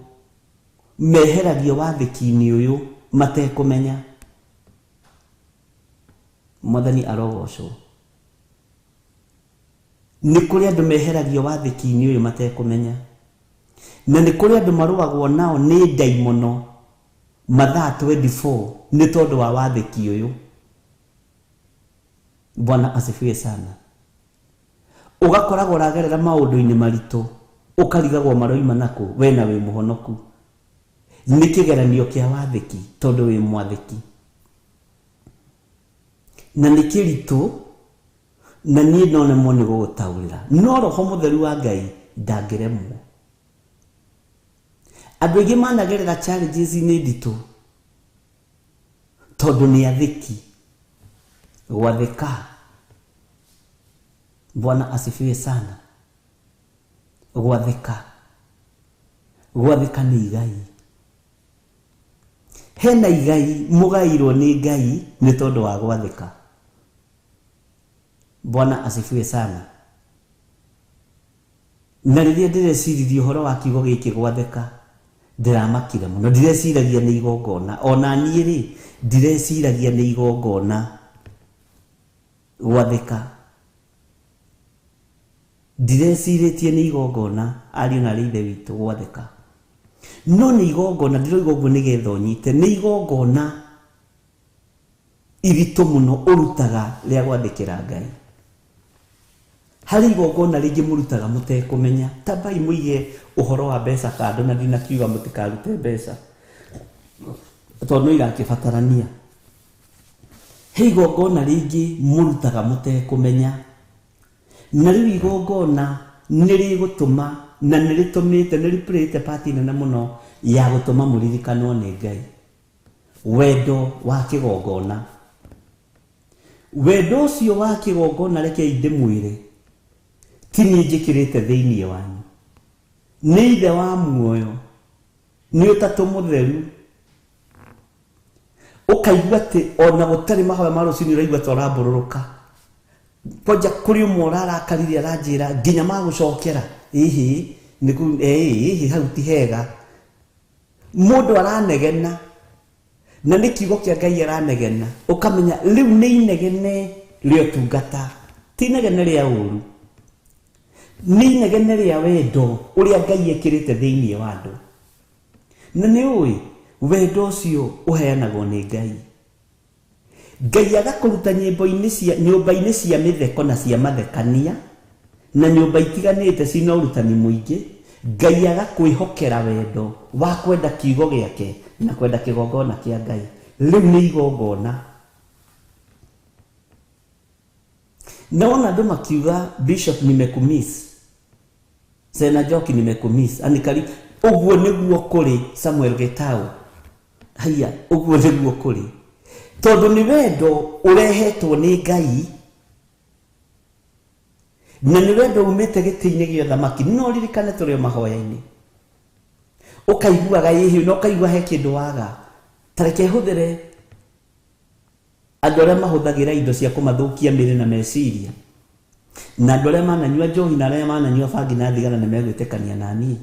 meheragio wathĩki-inĩ ũyũ matekũmenya. Mwathani arogocwo. Nĩ kũrĩ andũ meheragio wathĩki-inĩ ũyũ matekũmenya. Na nĩ kũrĩ andũ marũagwo nao nĩ ndaimono mathaa 24 nĩ tondũ wa wathĩki ũyũ. Bwana asifiwe sana. Ũgakoragwo ũragerera maũndũ-inĩ maritũ, ũkarigagwo maroima nakũ, we na wĩ mũhonoku. Nĩ kĩgeranio kĩa wathĩki tondũ wĩ mwathĩki. Na nĩ kĩritũ na niĩ no nemwo nĩ gũgũtaũrĩra, no Roho Mũtheru wa Ngai ndangĩremwo. Andũ aingĩ managerera challenges nĩ nditũ tondũ nĩ athĩki. Gwathĩka. Bwana asifiwe sana. Gwathĩka. Gwathĩka nĩ igai. Hena igai mũgairwo nĩ Ngai nĩ tondũ wa gwathĩka. Bwana asifiwe sana. Na rĩrĩa ndĩreciririe ũhoro wa kiugo gĩkĩ gwathĩka, ndĩramakire mũno. Ndireciragia nĩ igongona. Ona niĩ rĩ, ndireciragia nĩ igongona gwathĩka. Ndirecirĩtie nĩ igongona ariũ na arĩ ithe witũ gwathĩka. No nĩ igongona, ndĩroiga ũguo nĩgetha ũnyite, nĩ igongona iritũ mũno ũrutaga rĩa gwathĩkĩra Ngai. Harĩ igongona rĩngĩ mũrutaga mũtekũmenya. Tambai mũige ũhoro wa mbeca kando, na ndinakiuga mũtikarute mbeca tondũ no irakĩbatarania. He igongona rĩngĩ mũrutaga mũtekũmenya, na rĩu igongona nĩ rĩgũtũma na nĩ rĩtũmĩte, nĩ rĩpurĩte pati nene mũno ya gũtũma mũririkanwo nĩ Ngai. Wendo wa kĩgongona. Wendo ũcio wa kĩgongona, rekei ndĩmwĩre, ti niĩ njĩkĩrĩte thĩinĩ wanyu, nĩ Ithe wa muoyo, nĩ Ũtatũ Mũtheru. Ũkaigua atĩ ona gũtarĩ mahoya ma rũcinĩ ũraigua ta ũrambũrũrũka. Kwanja kũrĩ ũmwe ũrarakarire aranjĩra nginya magũcokera, ĩhĩ nĩku, ĩhĩ hau ti hega. Mũndũ aranegena na nĩ kiugo kĩa Ngai aranegena, ũkamenya rĩu nĩ inegene rĩa ũtungata, ti inegene rĩa ũru, nĩ inegene rĩa wendo ũrĩa Ngai ekĩrĩte thĩinĩ wa andũ. Na nĩ ũĩ wendo ũcio ũheanagwo nĩ Ngai. Ngai agakũruta nyĩmbo-inĩ cia, nyũmba-inĩ cia mĩtheko na cia mathekania, na nyũmba itiganĩte cina ũrutani mũingĩ. Ngai agakwĩhokera wendo wa kwenda kiugo gĩake na kwenda kĩgongona kĩa Ngai. Rĩu nĩ igongona. Na wona andũ makiuga Bishop nimekumiss, Sena Njoki nimekumiss, anikari ũguo nĩguo kũrĩ Samuel Gitau. Haiya, ũguo nĩguo kũrĩ. Tondũ nĩ wendo ũrehetwo nĩ Ngai, na nĩ wendo umĩte gĩtĩ-inĩ gĩa ũthamaki. No ririkane tũrĩ o mahoya-inĩ, ũkaiguaga ĩhĩ na ũkaigua he kĩndũ waga. Ta reke hũthĩre andũ arĩa mahũthagĩra indo cia kũmathũkia mĩĩrĩ na meciria, na andũ arĩa mananyua njohi na arĩa mananyua bangi na thigara nĩ megwĩtĩkania na niĩ.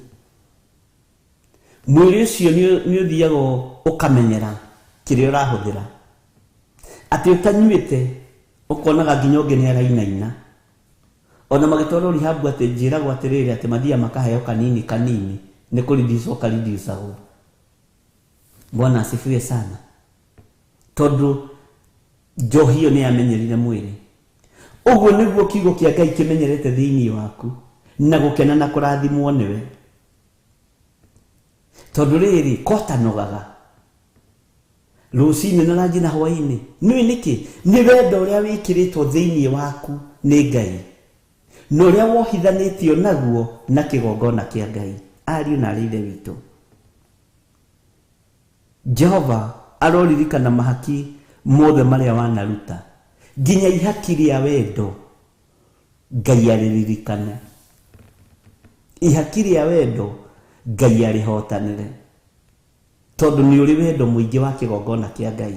Mwĩrĩ ũcio nĩ ũthiaga ũkamenyera kĩrĩa ũrahũthĩra. Atĩ ũtanyuĩte ũkonaga nginya ũngĩ nĩ arainaina. Ona magĩtwarwo rehab atĩ njĩragwo atĩrĩrĩ, atĩ mathiaga makaheo kanini kanini, nĩ kũreduce kareducagwo. Bwana asifiwe sana. Tondũ njohi ĩyo nĩ yamenyerire mwĩrĩ. Ũguo nĩguo kiugo kĩa Ngai kĩmenyerete thĩinĩ waku, na gũkena na kũrathimwo nĩwe. Tondũ rĩrĩ, kotanogaga rũcinĩ na ranji na hwaĩ-inĩ. Nĩũĩ nĩkĩ? Nĩ wendo ũrĩa wĩkĩrĩtwo thĩinĩ waku nĩ Ngai, na ũrĩa wohithanĩtio naguo na kĩgongona kĩa Ngai. Ariũ na arĩ ithe witũ, Jehova aroririkana mahaki mothe marĩa wanaruta, nginya ihaki rĩa wendo Ngai arĩririkane. Ihaki rĩa wendo Ngai arĩhotanĩre, tondũ nĩ ũrĩ wendo mũingĩ wa kĩgongona kĩa Ngai,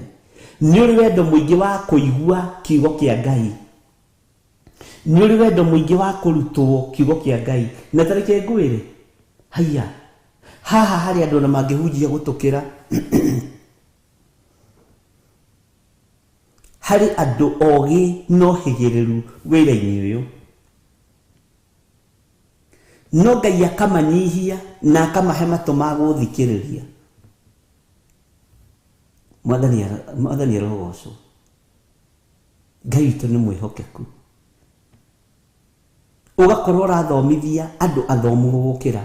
nĩ ũrĩ wendo mũingĩ wa kũigua kiugo kĩa Ngai, nĩ ũrĩ wendo mũingĩ wa kũrutwo kiugo kĩa Ngai. Na ta reke ngwĩre, haiya, haha harĩ andũ ona mangĩhunjia gũtũkĩra. Harĩ andũ ogĩ no hĩgĩrĩru wĩra-inĩ ũyũ, no Ngai akamanyihia na akamahe matũ ma gũthikĩrĩria. Mwathani arogocwo. Ngai witũ nĩ mwĩhokeku. Ũgakorwo ũrathomithia andũ athomu gũgũkĩra.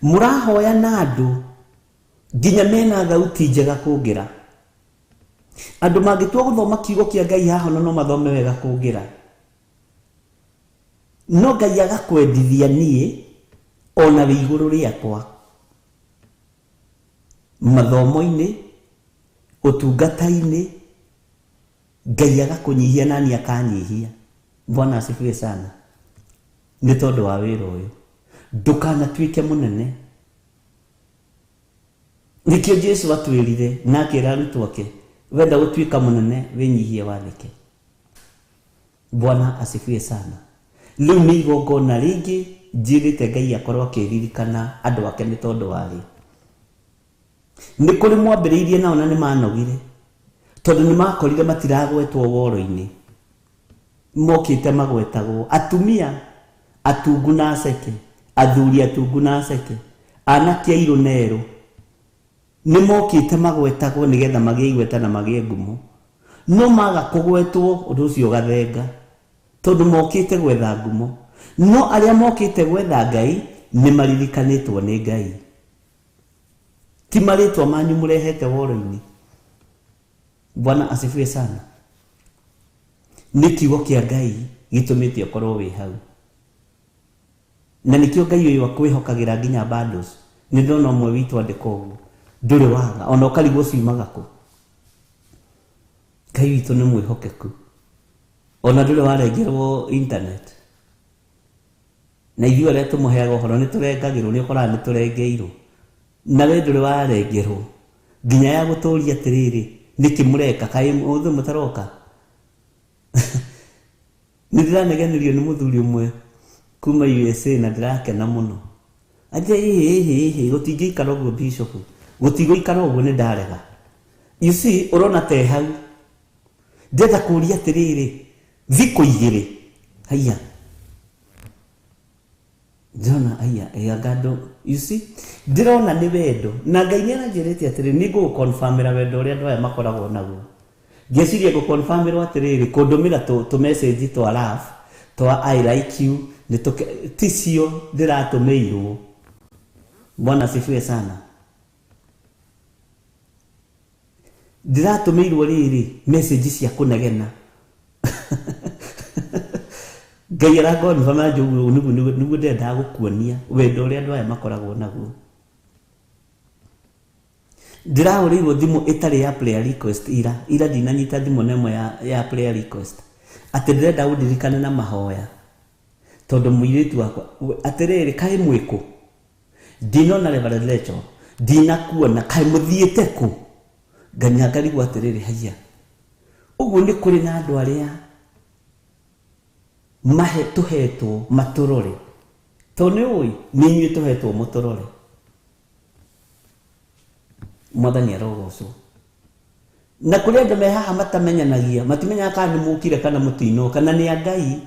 Mũrahoya na andũ nginya mena thauti njega kũngĩra. Andũ mangĩtua gũthoma kiugo kĩa Ngai haha no mathome wega kũngĩra. No Ngai agakwendithia niĩ ona wĩ igũrũ rĩakwa. Mathomo-inĩ, ũtungata-inĩ, Ngai agakũnyihia nani akanyihia. Bwana asifiwe sana. Nĩ tondũ wa wĩra ũyũ. Ndũkanatuĩke mũnene. Nĩkĩo Jesu atwĩrire na akĩra arutwo ake, wenda gũtuĩka mũnene wĩnyihie wathĩke. Bwana asifiwe sana. Rĩu nĩ igongona rĩngĩ njĩrĩte Ngai akorwo akĩririkana andũ ake nĩ tondũ warĩo. Nĩ kũrĩ mwambĩrĩirie nao na nĩ manogire, tondũ nĩ makorire matiragwetwo woro-inĩ. Mokĩte magwetagwo atumia atungu na aceke, athuri atungu na aceke, anake airũ na erũ. Nĩ mokĩte magwetagwo nĩgetha magĩe igweta na magĩe ngumo. No maga kũgwetwo ũndũ ũcio ũgathenga, tondũ mokĩte gwetha ngumo. No arĩa mokĩte gwetha Ngai nĩ maririkanĩtwo nĩ Ngai. Ti marĩtwa manyu mũrehete woro-inĩ. Bwana asifiwe sana. Nĩ kiugo kĩa Ngai gĩtũmĩte ũkorwo wĩ hau. Na nĩkĩo Ngai ũyũ akwĩhokagĩra nginya bundles. Nĩ ndona ũmwe witũ andĩka ũguo, ndũrĩ waga ona ũkarigwo ciumaga kũ. Ngai witũ nĩ mwĩhokeku, ona ndũrĩ warengerwo internet. Na ithuĩ arĩa tũmũheaga ũhoro nĩ tũrengagĩrwo, nĩ ũkoraga nĩ tũrengeirwo. Na we ndũrĩ warengerwo nginya ya gũtũria atĩrĩrĩ, nĩkĩ mũreka kaĩ mũthĩ mũtaroka. Nĩ ndĩranegenerio nĩ mũthuri ũmwe kuma USA na ndĩrakena mũno. Anje ĩhĩ ĩhĩ ĩhĩ, gũtingĩikara ũguo bishop, gũtigũikara ũguo, nĩ ndarega. You see, ũrona te hau. Ndĩrenda kũria atĩrĩrĩ, thikũ igĩrĩ haiya ndĩrona haiya ĩanga andũ, you see, ndĩrona nĩ wendo. Na Ngai nĩ aranjĩrĩte atĩrĩrĩ, nĩ ngũgũconfirmĩra wendo ũrĩa andũ aya makoragwo naguo. Ngeciria ngũconfirmĩrwo atĩrĩrĩ, kũndũmĩra tũ message twa love, twa I like you, nĩ tũke, ticio ndĩratũmĩirwo. Bwana asifiwe sana. Ndĩratũmĩirwo rĩrĩ message cia kũnegena. Ngai araconfirm njugu nĩguo nĩguo ndĩrendaga gũkuonia wendo ũrĩa andũ aya makoragwo naguo. Ndĩrahũrĩirwo thimũ ĩtarĩ ya prayer request ira, ira ndinanyita thimũ na ĩmwe ya prayer request. Atĩ ndĩrenda ũndirikane na mahoya. Tondũ mũirĩtu wakwa, atĩrĩrĩ, kaĩ mwĩkũ? Ndinona Reverend Rachel, ndinakuona, kaĩ mũthiĩte kũ? Nganya ngarigwo atĩrĩrĩ, haiya. Ũguo nĩ kũrĩ na andũ arĩa mahe tũhetwo matũrore. Tondũ nĩ ũĩ, nĩ inyuĩ tũhetwo mũtũrore. Mwathani arogocwo. Na kũrĩ andũ me haha matamenyanagia, matimenyaga kana nĩ mũkire kana mũtinoka, na nĩ a Ngai.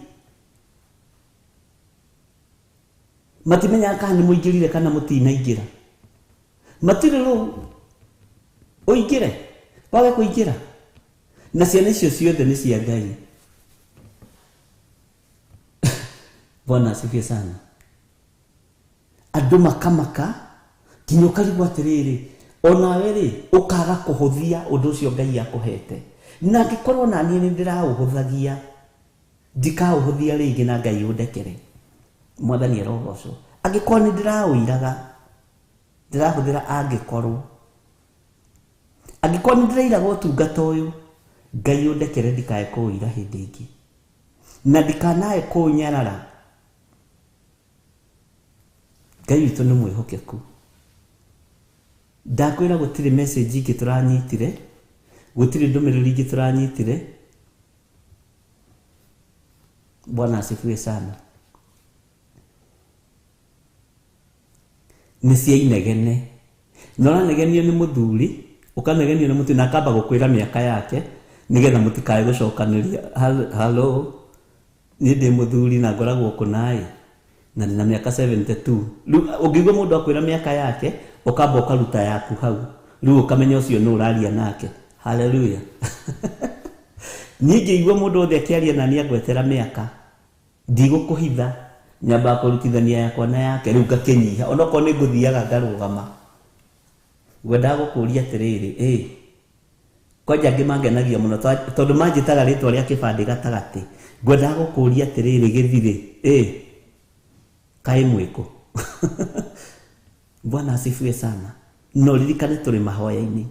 Matimenyaga kana nĩ mũingĩrire kana mũtinaingĩra. Matirĩ rũu ũingĩre, wage kũingĩra. Na ciana icio ciothe nĩ cia Ngai. Bwana asifiwe sana. Andũ makamaka nginya ũkarigwo atĩrĩrĩ, onawe rĩ ũkaga kũhũthia ũndũ ũcio Ngai akũhete. Na angĩkorwo na niĩ nĩ ndĩraũhũthagia, ndikaũhũthia rĩngĩ na Ngai ũndekere. Mwathani arogocwo. Angĩkorwo nĩ ndĩraũiraga, ndĩrahũthĩra angĩkorwo. Angĩkorwo nĩ ndĩrairaga ũtungata ũyũ, Ngai ũndekere ndikae kũũira hĩndĩ ĩngĩ. Na ndikanae kũũnyarara. Ngai witũ nĩ mwĩhokeku. Ndakwĩra gũtirĩ message ingĩ tũranyitire, gũtirĩ ndũmĩrĩri ingĩ tũranyitire. Bwana asifiwe sana. Nĩ cia inegene. Na ũranegenio nĩ mũthuri, ũkanegenio nĩ mũtumia, na akamba gũkwĩra mĩaka yake nĩgetha mũtikae gũcokanĩria. Hello, niĩ ndĩ mũthuri na ngoragwo kũna-ĩ, na ndĩna mĩaka 72. Rĩu ũngĩigua mũndũ akwĩra mĩaka yake, ũkamba ũkaruta yaku hau. Rĩu ũkamenya ũcio nũ ũraria nake. Hallelujah. Niĩ ngĩigua mũndũ wothe akĩaria na niĩ angwetera mĩaka, ndigũkũhitha, nyambaga kũrutithania yakwa na yake, rĩu ngakĩnyiha. Onokorwo nĩ ngũthiaga ngarũgama. Ngwendaga gũkũria atĩrĩrĩ, kwanja angĩ mangenagia mũno tondũ manjĩtaga rĩtwa rĩa kĩbandĩ gatagatĩ. Ngwendaga gũkũria atĩrĩrĩ, gĩthirĩ, kaĩ mwĩkũ? Bwana asifiwe sana. No ririkane tũrĩ mahoya-inĩ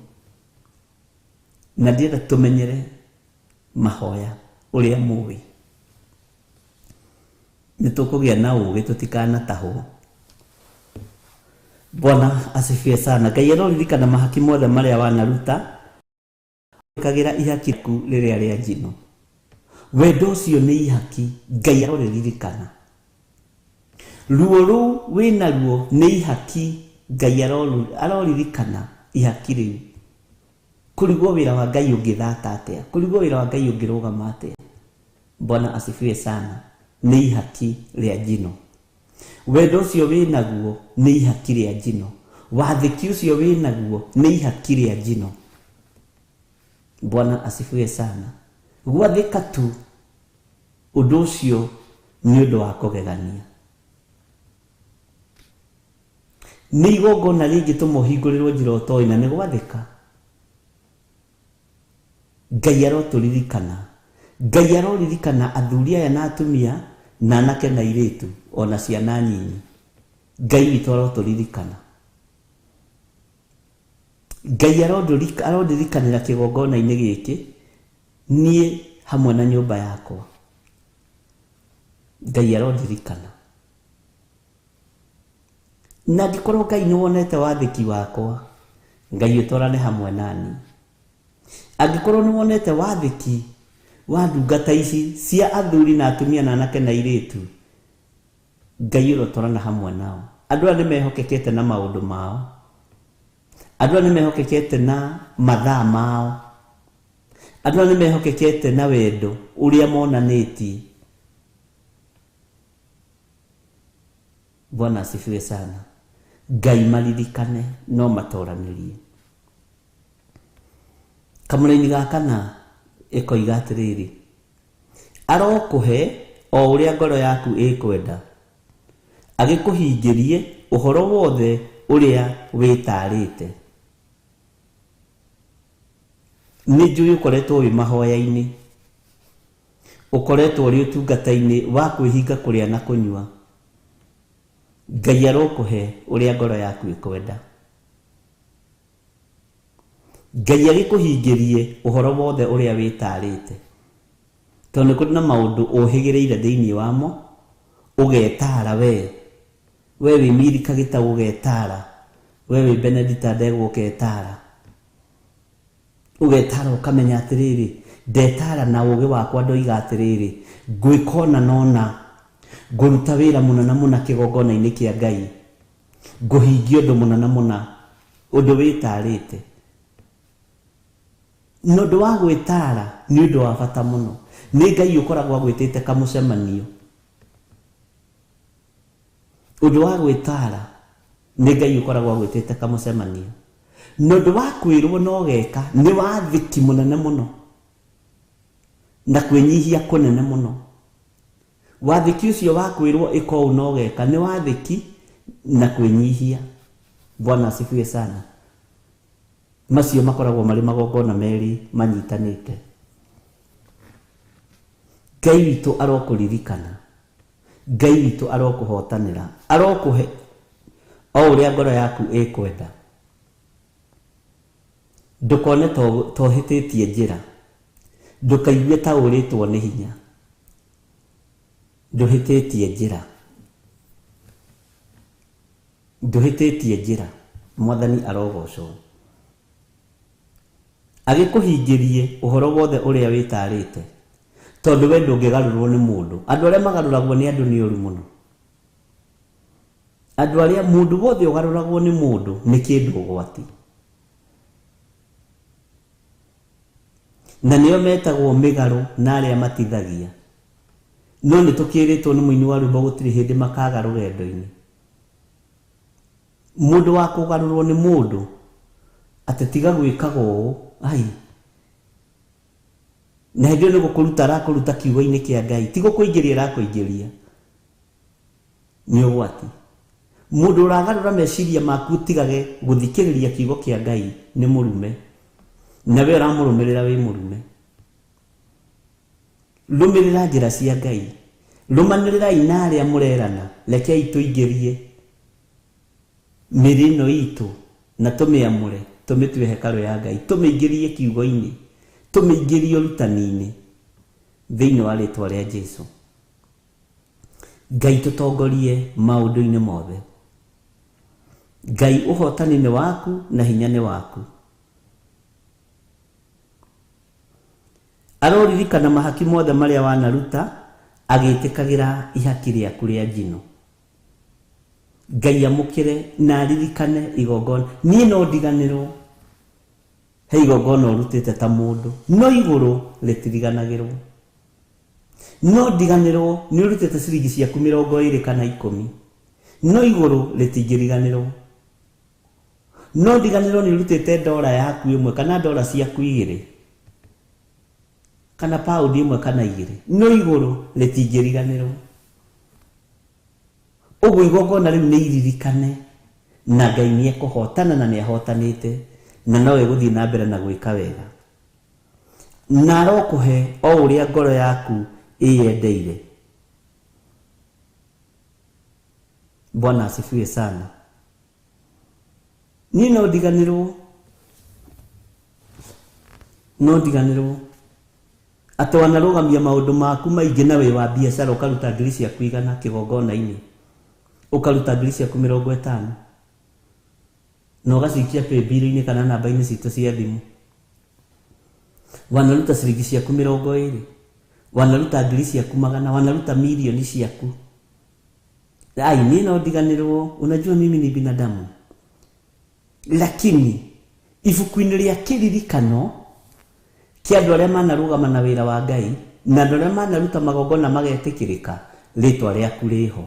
na ndĩrenda tũmenyere mahoya ũrĩa mũĩ. Nĩ tũkũgĩa na ũgĩ tũtikanatahwo. Bwana asifiwe sana. Ngai aroririkana mahaki mothe marĩa wanaruta kagira ihaki rĩrĩa rĩa njino. Wendo ũcio nĩ ihaki, Ngai aroririkana. Ruo rũu wĩna ruo nĩ ihaki, Ngai aroririkana ihaki rĩu. Kũrigwo wĩra wa Ngai ũngĩthata atĩa? Kũrigwo wĩra wa Ngai ũngĩrũgama atĩa? Bwana asifiwe sana. Nĩ ihaki rĩa njino. Wendo ũcio wĩnaguo nĩ ihaki rĩa njino. Wathĩki ũcio wĩnaguo nĩ ihaki rĩa njino. Bwana asifiwe sana. Gwathĩka tu ũndũ ũcio nĩ ũndũ wa kũgegania. Nĩ igongona rĩngĩtũma ũhingũrĩrwo njĩra ũtoĩ na nĩ gwathĩka. Ngai arotũririkana. Ngai aroririkana athuri aya na atumia na anake na airĩtu ona ciana nyinyi. Ngai witũ arotũririkana. Ngai arondirikanĩra kĩgongona-inĩ gĩkĩ niĩ hamwe na nyũmba yakwa. Ngai arondirikana. Na angĩkorwo Ngai nĩ wonete wathĩki wakwa, Ngai ũtwarane hamwe nani. Angĩkorwo nĩ wonete wathĩki wa ndungata ici cia athuri na atumia na anake na airĩtu, Ngai ũrotwarana hamwe nao. Andũ aya nĩ mehokekete na maũndũ mao. Andũ aya nĩ mehokekete na mathaa mao. Andũ aya nĩ mehokekete na wendo ũrĩa monanĩtie. Bwana asifiwe sana. Ngai maririkane no matoranĩrie. Kamũraini ga kana ĩkoiga atĩrĩrĩ, arokũhe o ũrĩa ngoro yaku ĩkwenda, agĩkũhingĩrie ũhoro wothe ũrĩa wĩtarĩte. Nĩ njũĩ ũkoretwo wĩ mahoya-inĩ, ũkoretwo ũrĩ ũtungata-inĩ wa kwĩhinga kũrĩa na kũnyua. Ngai arokũhe ũrĩa ngoro yaku ĩkwenda. Ngai agĩkũhingĩrie ũhoro wothe ũrĩa wĩtarĩte. Tondũ nĩ kũrĩ na maũndũ ũhĩgĩrĩire thĩinĩ wamo, ũgetara we. We wĩ Milika Gĩtaũ ũgetara, we wĩ Benedita Ndegwa ũgetara. Ũgetara ũkamenya atĩrĩrĩ, ndetara na ũgĩ wakwa ndoiga atĩrĩrĩ, ngwĩka ũna na ũna, ngũruta wĩra mũna na mũna kĩgongona-inĩ kĩa Ngai, ngũhingia ũndũ mũna na mũna, ũndũ wĩtarĩte. Na ũndũ wa gwĩtara nĩ ũndũ wa bata mũno. Nĩ Ngai ũkoragwo agwĩtĩte kamũcemanio. Ũndũ wa gwĩtara nĩ Ngai ũkoragwo agwĩtĩte kamũcemanio. Na ũndũ wa kwĩrwo na ũgeka nĩ wathĩki mũnene mũno na kwĩnyihia kũnene mũno. Wathĩki ũcio wa kwĩrwo ĩka ũũ na ũgeka nĩ wathĩki na kwĩnyihia. Bwana asifiwe sana. Macio makoragwo marĩ magongona merĩ manyitanĩte. Ngai witũ arokũririkana. Ngai witũ arokũhotanĩra. Arokũhe o ũrĩa ngoro yaku ĩkwenda. Ndũkone to ũhĩtĩtie njĩra. Ndũkaigue ta ũrĩtwo nĩ hinya. Ndũhĩtĩtie njĩra. Ndũhĩtĩtie njĩra. Mwathani arogocwo. Agĩkũhingĩrie ũhoro wothe ũrĩa wĩtarĩte. Tondũ we ndũngĩgarũrwo nĩ mũndũ. Andũ arĩa magarũragwo nĩ andũ nĩ ũru mũno. Andũ arĩa mũndũ wothe ũgarũragwo nĩ mũndũ nĩ kĩndũ ũgwati. Na nĩo metagwo mĩgarũ na arĩa matithagia. No nĩ tũkĩrĩtwo nĩ mũini wa rwĩmbo gũtirĩ hĩndĩ makaga rũgendo-inĩ. Mũndũ wa kũgarũrwo nĩ mũndũ atĩ tiga gwĩkaga ũũ, ai. Na hĩndĩ ĩyo nĩ gũkũruta arakũruta kiugo-inĩ kĩa Ngai, ti gũkũingĩria arakũingĩria. Nĩ ũgwati. Mũndũ ũragarũra meciria maku ũtigage gũthikĩrĩria kiugo kĩa Ngai nĩ mũrume. Na we ũramũrũmĩrĩra wĩ mũrume. Rũmĩrĩra njĩra cia Ngai. Rũmanĩrĩrai na arĩa mũrerana. Rekei tũingĩrie mĩrĩ ĩno itũ Na tũmĩamũre, tũmĩtue hekarũ ya Ngai, tũmĩingĩrie kiugo-inĩ, tũmĩingĩrie ũrutani-inĩ thĩinĩ wa rĩtwa rĩa Jesu. Ngai tũtongorie maũndũ-inĩ mothe. Ngai ũhotani nĩ waku na hinya nĩ waku. Aroririkana mahaki mothe marĩa wanaruta agĩtĩkagĩra ihaki rĩaku rĩa njino. Ngai amũkĩre na aririkane igongona. Niĩ no ndiganĩrwo he igongona ũrutĩte ta mũndũ, no igũrũ rĩtiriganagĩrwo. No ndiganĩrwo nĩ ũrutĩte ciringi ciaku 20 kana 10, no igũrũ rĩtingĩriganĩrwo. No ndiganĩrwo nĩ ũrutĩte ndora yaku 1 kana ndora ciaku 2 kana paundi 1 kana 2, no igũrũ rĩtingĩriganĩrwo. Ũguo igongona rĩu nĩ iririkane na Ngai nĩ ekũhotana na nĩ ahotanĩte na no egũthiĩ na mbere na gwĩka wega. Na arokũhe o ũrĩa ngoro yaku ĩyendeire. Bwana asifiwe sana. Niĩ no ndiganĩrwo, no ndiganĩrwo atĩ wanarũgamia maũndũ maku maingĩ na wĩ wa biacara, ũkaruta ngiri ciaku 100 kĩgongona-inĩ, ũkaruta ngiri ciaku 50 na ũgacikia paybill-inĩ kana namba-inĩ citũ cia thimũ. Wanaruta ciringi ciaku 20, wanaruta ngiri ciaku 100, wanaruta milioni ciaku. Ai, niĩ no ndiganĩrwo, unajua mimi ni binadamu. Lakini ibuku-inĩ rĩa kĩririkano kĩa andũ arĩa manarũgama na wĩra wa Ngai na andũ arĩa manaruta magongona magetĩkĩrĩka, rĩtwa rĩaku rĩho.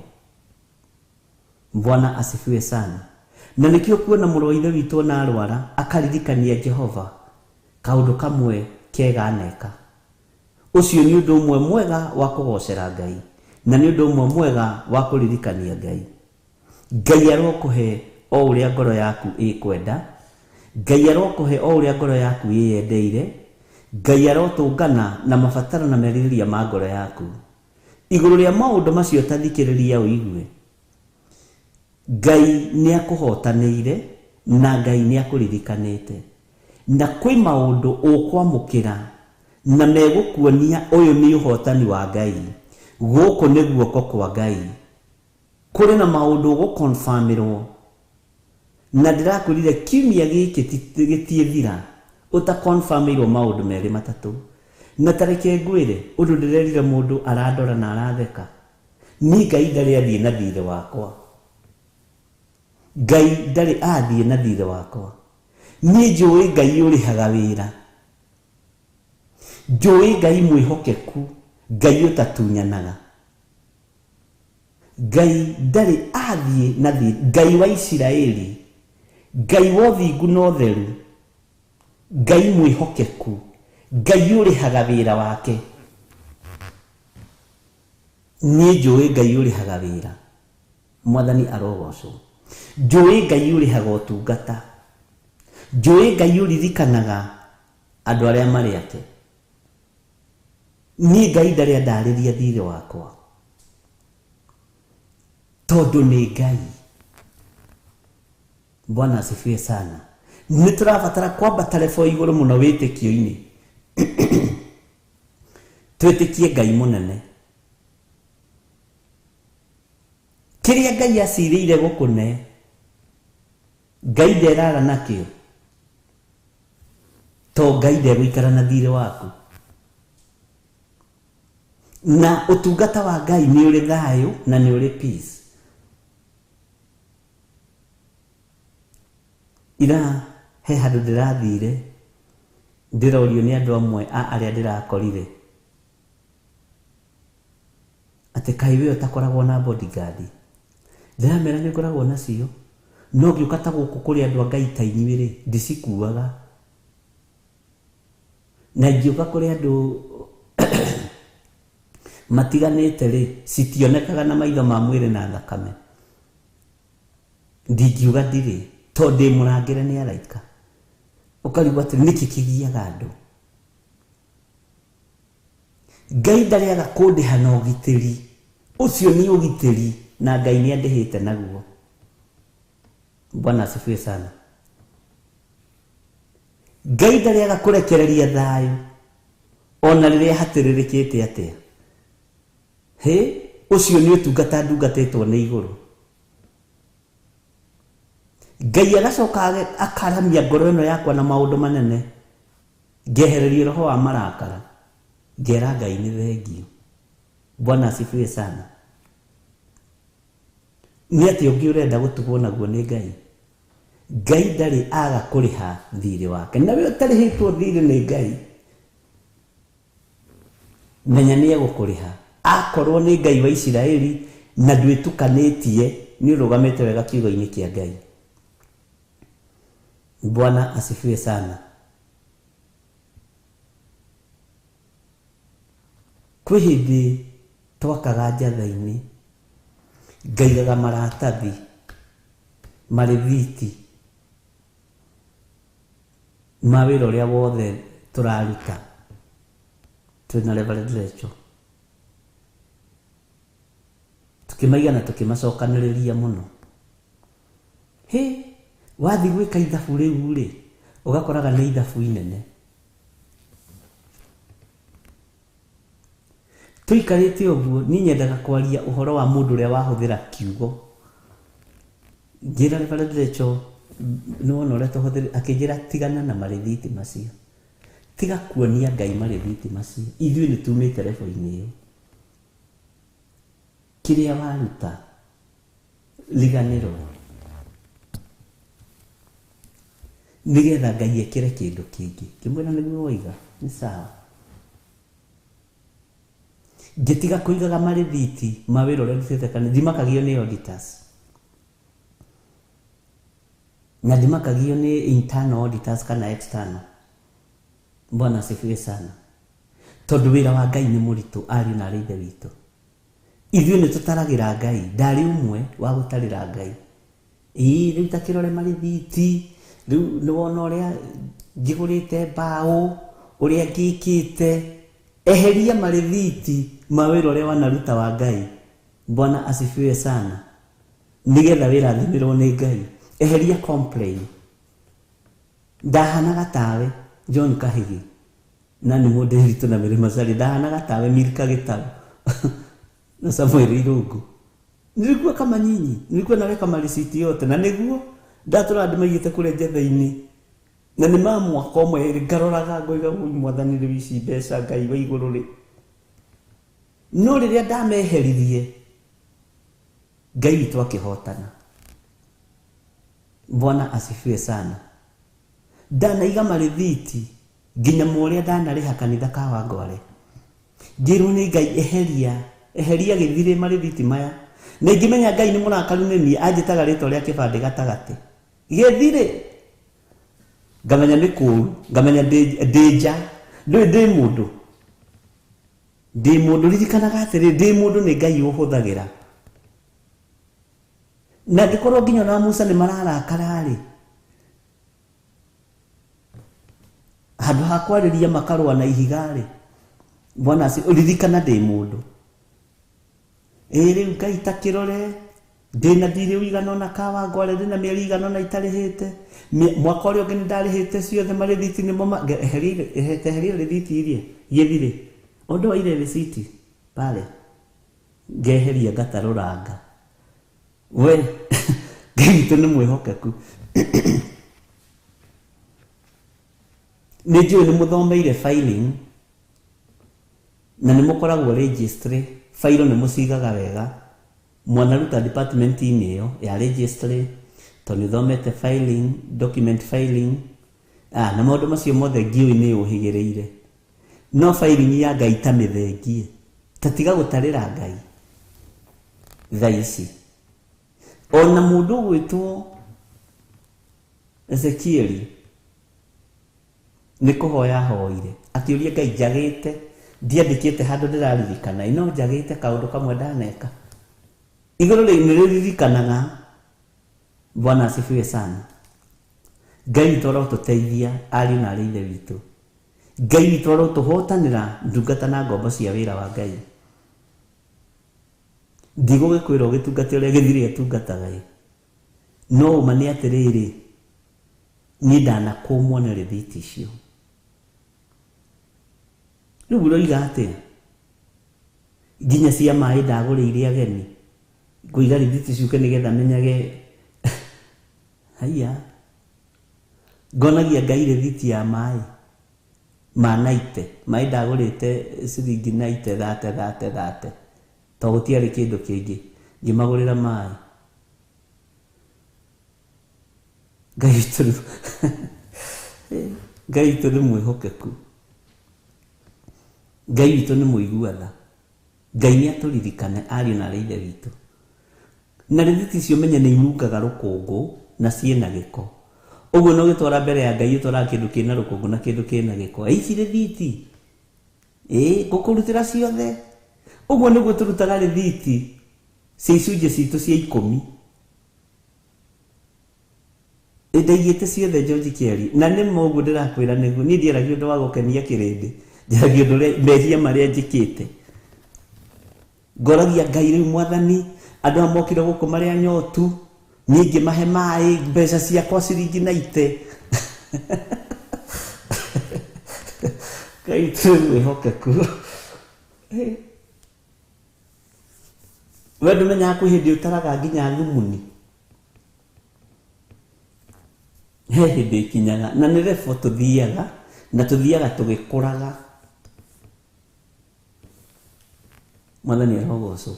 Bwana asifiwe sana. Na nĩkĩo kuona mũrũ wa ithe witũ ona arwara akaririkania Jehova kaũndũ kamwe kega aneka. Ũcio nĩ ũndũ ũmwe mwega wa kũgocera Ngai na nĩ ũndũ ũmwe mwega wa kũririkania Ngai. Ngai arokũhe o ũrĩa ngoro yaku ĩkwenda, Ngai arokũhe o ũrĩa ngoro yaku ĩyendeire, Ngai arotũngana na mabataro na merirĩria ma ngoro yaku. Igũrũ rĩa maũndũ macio ta thikĩrĩria ũigue, Ngai nĩ akũhotanĩire na Ngai nĩ akũririkanĩte. Na kwĩ maũndũ ũkwamũkĩra na megũkuonia ũyũ nĩ ũhotani wa Ngai, gũkũ nĩ guoko kwa Ngai. Kũrĩ na maũndũ ũgũkonfirmĩrwo, na ndĩrakwĩrire kiumia gĩkĩ gĩtiĩthira ũtakonfirmĩirwo maũndũ 2 3. Na tareke ngwĩre ũndũ ndĩrerire mũndũ arandora na aratheka, niĩ Ngai ndarĩ athiĩ na thirĩ wakwa. Ngai ndarĩ athiĩ na thirĩ wakwa. Niĩ njũĩ Ngai ũrĩhaga wĩra, njũĩ Ngai mwĩhokeku, Ngai ũtatunyanaga. Ngai ndarĩ athiĩ na thirĩ, Ngai wa Isiraeli, Ngai wa ũthingu na ũtheru, Ngai mwĩhokeku, Ngai ũrĩhaga wĩra wake. Niĩ njũĩ Ngai ũrĩhaga wĩra. Mwathani arogocwo. Njũĩ Ngai ũrĩhaga ũtungata. Njũĩ Ngai ũririkanaga andũ arĩa marĩ ake. Niĩ Ngai ndarĩ andarĩria thirĩ wakwa, tondũ nĩ Ngai. Bwana asifiwe sana. Nĩ tũrabatara kwambata level igũrũ mũno wĩtĩkio-inĩ. Twĩtĩkie Ngai mũnene. Kĩrĩa Ngai acirĩire gũkũne, Ngai nderara nakĩo, to Ngai ndegũikara na thirĩ waku. Na ũtungata wa Ngai nĩ ũrĩ thayũ na nĩ ũrĩ peace. Ira he handũ ndĩrathire, ndĩrorio nĩ andũ amwe a arĩa ndĩrakorire atĩ kaĩ we ũtakoragwo na bodyguard. Ndĩramera nĩ ngoragwo nacio, no ngĩũka ta gũkũ kũrĩ andũ a Ngai ta inyuĩ rĩ, ndicikuaga. Na ingĩũka kũrĩ andũ matiganĩte rĩ, citionekaga na maitho ma mwĩrĩ na thakame. Ndingiuga ndirĩ, tondũ ndĩ mũrangĩre nĩ araika. Ũkarigwo atĩ nĩkĩ kĩgiaga andũ. Ngai ndarĩaga kũndĩha na ũgitĩri. Ũcio nĩ ũgitĩri na Ngai nĩ andĩhĩte naguo. Bwana asifiwe sana. Ngai ndarĩ kũrekereria thayũ ona rĩrĩa hatĩrĩrĩkĩte atĩa. Hĩ, ũcio nĩ ũtungata ndungatĩtwo nĩ igũrũ. Ngai agacoka akaramia ngoro ĩno yakwa na maũndũ manene, ngehererio roho wa marakara, ngera Ngai nĩ thengio. Bwana asifiwe sana. Nĩ atĩ ũngĩ ũrenda gũtugwo naguo nĩ Ngai. Ngai ndarĩ aga kũrĩha thirĩ wake. Na we ũtarĩhĩtwo thirĩ nĩ Ngai, menya nĩ egũkũrĩha. Akorwo nĩ Ngai wa Isiraeli na ndwĩtukanĩtie, nĩ ũrũgamĩte wega kiugo-inĩ kĩa Ngai. Bwana asifiwe sana. Kwĩ hĩndĩ twakaga njatha-inĩ, ngaigaga maratathi marĩthiti ma wĩra ũrĩa wothe tũraruta twĩna Reverend Rachel, tukĩmaiga na tukĩmacokanĩrĩria mũno. Hĩ, wathiĩ gwĩka ithabu rĩu rĩ, ũgakoraga nĩ ithabu inene. Tũikarĩte ũguo, niĩ nyendaga kwaria ũhoro wa mũndũ ũrĩa wahũthĩra kiugo. Ngĩra Reverend Rachel, nĩ wona ũrĩa tũhũthĩrĩte, akĩnjĩra tigana na marĩthiti macio. Tiga kuonia Ngai marĩthiti macio. Ithuĩ nĩ tumĩte level-inĩ ĩyo. Kĩrĩa waruta, riganĩrwo. Nĩgetha Ngai ekĩre kĩndũ kĩngĩ. Ngĩmwĩra nĩguo waiga, nĩ sawa. Ngĩtiga kũigaga marĩthiti ma wĩra ũrĩa ndutĩte kanitha, ndimakagio nĩ auditors. Na ndimakagio nĩ internal auditors kana external. Bwana asifiwe sana. Tondũ wĩra wa Ngai nĩ mũritũ, ariũ na arĩ ithe witũ. Ithuĩ nĩ tũtaragĩra Ngai, ndarĩ ũmwe wa gũtarĩra Ngai. Ĩĩ, rĩu ta kĩrore marĩthiti, rĩu nĩ wona ũrĩa njigũrĩte mbaũ, ũrĩa ngĩkĩte. Eheria marĩthiti ma wĩra ũrĩa wanaruta wa Ngai. Bwana asifiwe sana. Nĩgetha wĩrathimĩrwo nĩ Ngai. Eheria complain. Ndahanaga tawe John Kahigi na nĩ mũndũ witũ na Mary Macharia, ndahanaga tawe Milka Gĩtarũ na Samuel Irungu. Nilikuwa kama nyinyi, nilikuwa naweka marisiti yote na nĩguo ndatũraga ndĩmaigĩte kũrĩa njetha-inĩ. Na nĩ ma mwaka ũmwe ngaroraga ngoiga ũyũ mwathani rĩu ici mbeca Ngai wa igũrũ rĩ. No rĩrĩa ndameheririe, Ngai witũ akĩhotana. Bwana asifiwe sana. Ndanaiga marĩthiti nginya mũrĩa ndanarĩha kanitha ka Wangware. Ngĩrwo nĩ Ngai eheria, eheria gĩthirĩ marĩthiti maya. Na ingĩmenya Ngai nĩ mũrakaru nĩ niĩ, anjĩtaga rĩtwa rĩa kĩbandĩ gatagatĩ. Gĩthirĩ. Ngamenya nĩ kũũru, ngamenya ndĩ nja, ndũĩ ndĩ mũndũ. Ndĩ mũndũ, ririkanaga atĩrĩ, ndĩ mũndũ nĩ Ngai ũhũthagĩra. Na angĩkorwo nginya na Musa nĩ mararakara rĩ, handũ ha kwarĩria makarũa na ihiga rĩ, Bwana ririkana ndĩ mũndũ. Ĩĩ rĩu Ngai ta kĩrore, ndĩna thirĩ ũigana ũna ka Wangware, ndĩna mĩeri igana ũna itarĩhĩte. Mwaka ũrĩa ũngĩ nĩndarĩhĩte ciothe marĩthiti nĩmo eheria rĩthiti iria gĩthirĩ. Ondoa ile risiti pale. Ngeheria ngatarũranga. We Ngai witũ nĩ mwĩhokeku. Nĩ njũĩ nĩ mũthomeire filing na nĩ mũkoragwo registry, failo nĩ mũcigaga wega. Mwanaruta department-inĩ ĩyo ya registry, tondũ nĩ ũthomete filing, document filing, na maũndũ macio mothe ngĩũĩ nĩ ũhĩgĩrĩire. No filing ya Ngai ta mĩthengie, ta tiga gũtarĩra Ngai thaa ici. Ona mũndũ ũgwĩtwo Ezekieli nĩ kũhoya ahoire, akĩũria Ngai njagĩte, ndiandĩkĩte handũ ndĩraririkana, no njagĩte kaũndũ kamwe ndaneka. Igũrũ rĩ nĩ rĩririkanaga. Bwana asifiwe sana. Ngai witũ arotũteithia ariũ na arĩ ithe witũ. Ngai witũ arotũhotanĩra ndungata na ngombo cia wĩra wa Ngai. Ndigũgĩkwĩra ũgĩtungate ũrĩa gĩthirĩ atungataga ĩ. No ũma nĩ atĩrĩrĩ, Niĩ ndanakũmwo nĩ rĩthiti icio. Rĩu ũroiga atĩa? Nginya cia maĩ ndagũrĩire ageni. Ngũiga rĩthiti ciũke nĩgetha menyage. Haiya. Ngonagia Ngai rĩthiti ya maĩ ma naite. Maĩ ndagũrĩte ciringi naite thate thate thate. To gũtiarĩ kĩndũ kĩngĩ. Ngĩmagũrĩra maĩ. Ngai witũ nĩ Ngai witũ nĩ mwĩhokeku. Ngai witũ nĩ mũigua tha. Ngai nĩ atũririkane ariũ na arĩ ithe witũ. Na rĩthiti icio menye nĩ inungaga rũkũngũ na ciĩna gĩko. Ũguo no ũgĩtwara mbere ya Ngai ũtwaraga kĩndũ kĩna rũkũngũ na kĩndũ kĩna gĩko. Ici rĩthiti. Ĩĩ, ngũkũrutĩra ciothe. Ũguo nĩguo tũrutaga rĩthiti cia icunjĩ citũ cia ikũmi. Ndaigĩte ciothe George Kĩarie. Na nĩ ma ũguo ndĩrakwĩra nĩguo. Niĩ ndiaragia ũndũ wa gũkenia kĩrĩndĩ. Njaragia ũndũ ũrĩa mehia marĩa njĩkĩte. Ngoragia Ngai rĩu mwathani, andũ aya mokire gũkũ marĩ anyotu, niĩ ngĩmahe maĩ, mbeca ciakwa ciringi naite. Ngai witũ nĩ mwĩhokeku. We ndũmenyaga kwĩ hĩndĩ ũtaraga nginya thumuni. He hĩndĩ ĩkinyaga, na nĩ level tũthiaga, na tũthiaga tũgĩkũraga. Mwathani arogocwo.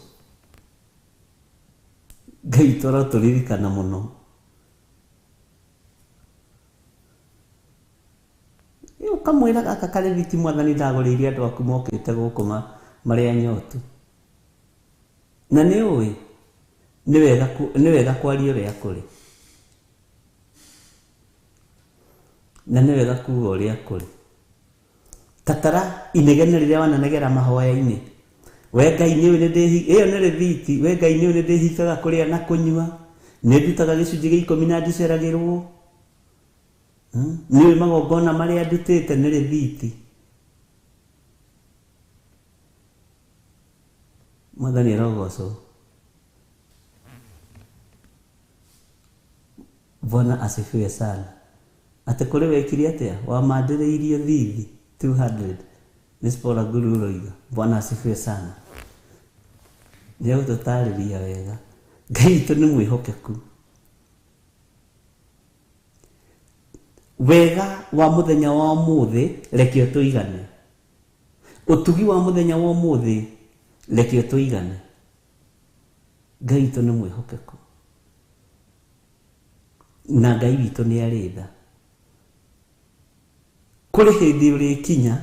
Ngai witũ arotũririkana mũno. Ũkamwĩra gaka karĩthiti mwathani ndagũrĩire andũ aku mokĩte gũkũ marĩ anyotu. Na nĩ ũĩ, nĩ wega kwaria ũrĩa kũrĩ. Na nĩ wega kuga ũrĩa kũrĩ. Tatara inegene rĩrĩa wananegera mahoya-inĩ. We Ngai nĩ ũĩ nĩ ndĩhi, ĩyo nĩ rĩthiti. We Ngai nĩ ũĩ nĩ ndĩhingaga kũrĩa na kũnyua. Nĩ ndutaga gĩcunjĩ gĩa ikũmi na ndiceragĩrwo. Nĩ ũĩ magongona marĩa ndutĩte nĩ rĩthiti. Mwathani arogocwo. Bwana asifiwe sana. Atĩ kũrĩ wekire atĩa? Wamandĩrĩirio thithi 200. Nĩ Spora Guru ũroiga. Bwana asifiwe sana. Nĩ egũtũtarĩria wega. Ngai witũ nĩ mwĩhokeku. Wega wa mũthenya wa ũmũthĩ reke ũtũigane. Ũtugi wa mũthenya wa ũmũthĩ reke ũtũigane. Ngai witũ nĩ mwĩhokeku. Na Ngai witũ nĩ arĩ tha. Kũrĩ hĩndĩ ũrĩkinya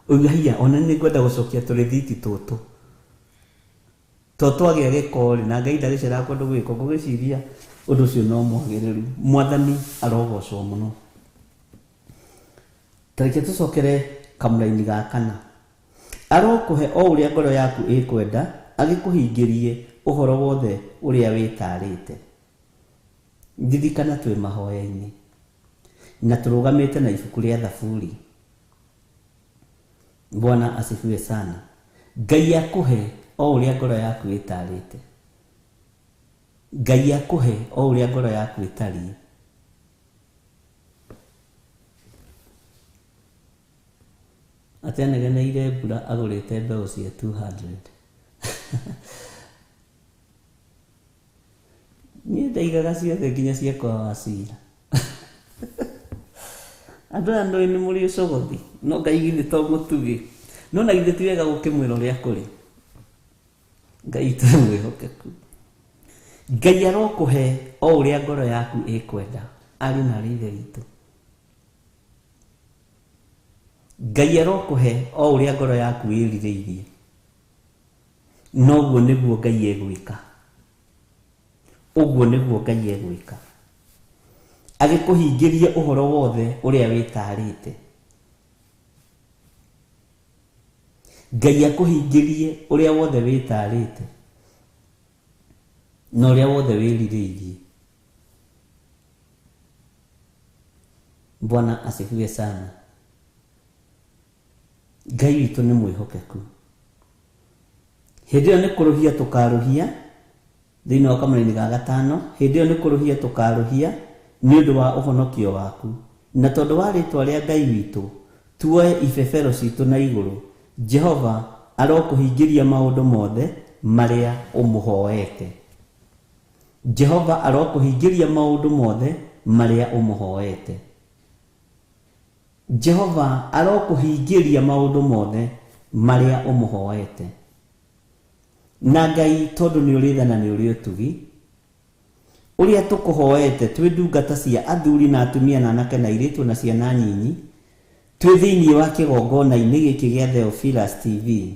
ũigue haiya ona nĩ ngwenda gũcokia tũrĩthiti tũtũ. To twagĩa gĩko rĩ, na Ngai ndagĩceraga kũndũ gwĩ gĩko, ngũgĩciria ũndũ ũcio no mwagĩrĩru. Mwathani arogocwo mũno. Ta reke tũcokere kamũraini ga kana. Arokũhe o ũrĩa ngoro yaku ĩkwenda, agĩkũhingĩrie ũhoro wothe ũrĩa wĩtarĩte. Ririkana twĩ mahoya-inĩ na tũrũgamĩte na ibuku rĩa Thaburi. Bwana asifiwe sana. Ngai akũhe o ũrĩa ngoro yaku ĩtarĩte. Ngai akũhe o ũrĩa ngoro yaku ĩtariĩ. Atĩ anegeneire mbura agũrĩte mbeũ cia 200. Niĩ ndaigaga ciothe nginya ciakwa wacira. Andũ aya nĩũĩ nĩ mũrĩ ũcogothi, no Ngai githĩ to mũtugĩ. No na githĩ ti wega gũkĩmwĩra ũrĩa kũrĩ. Ngai witũ nĩ mwĩhokeku. Ngai arokũhe o ũrĩa ngoro yaku ĩkwenda, ariũ na arĩ ithe witũ. Ngai arokũhe o ũrĩa ngoro yaku ĩrirĩirie. Noguo nĩguo Ngai egwĩka. Ũguo nĩguo Ngai egwĩka. Agĩkũhingĩrie ũhoro wothe ũrĩa wĩtarĩte. Ngai akũhingĩrie ũrĩa wothe wĩtarĩte na ũrĩa wothe wĩrirĩirie. Bwana asifiwe sana. Ngai witũ nĩ mwĩhokeku. Hĩndĩ ĩyo nĩ kũrũhia tũkarũhia thĩinĩ wa kamũraini ga gatano. Hĩndĩ ĩyo nĩ kũrũhia tũkarũhia Nĩ ũndũ wa ũhonokio waku na tondũ wa rĩtwa rĩa Ngai witũ, tuoe ibebero citũ na igũrũ. Jehova arokũhingĩria maũndũ mothe marĩa ũmũhoete. Jehova arokũhingĩria maũndũ mothe marĩa ũmũhoete. Jehova arokũhingĩria maũndũ mothe marĩa ũmũhoete. Na Ngai tondũ nĩ ũrĩ tha na nĩ ũrĩ ũtugi, ũrĩa tũkũhoete twĩ ndungata cia athuri na atumia na anake na airĩtu na ciana nyinyi, twĩ thĩinĩ wa kĩgongona-inĩ gĩkĩ gĩa Theophilus TV,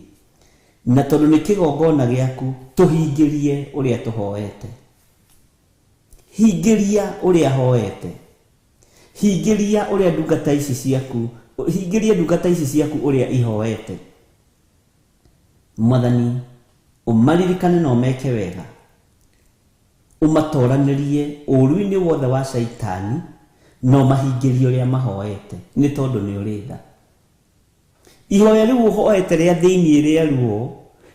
na tondũ nĩ kĩgongona gĩaku, tũhingĩrie ũrĩa tũhoete. Hingĩria ũrĩa hoete. Hingĩria ũrĩa ndungata ici ciaku, hingĩria ndungata ici ciaku ũrĩa ihoete. Mwathani, ũmaririkane na ũmeke wega. Ũmatoranĩrie ũũru-inĩ wothe wa caitani na ũmahingĩrie ũrĩa mahoete, nĩ tondũ nĩ ũrĩ tha. Ihoya rĩu ũhoete rĩa thĩinĩ rĩa ruo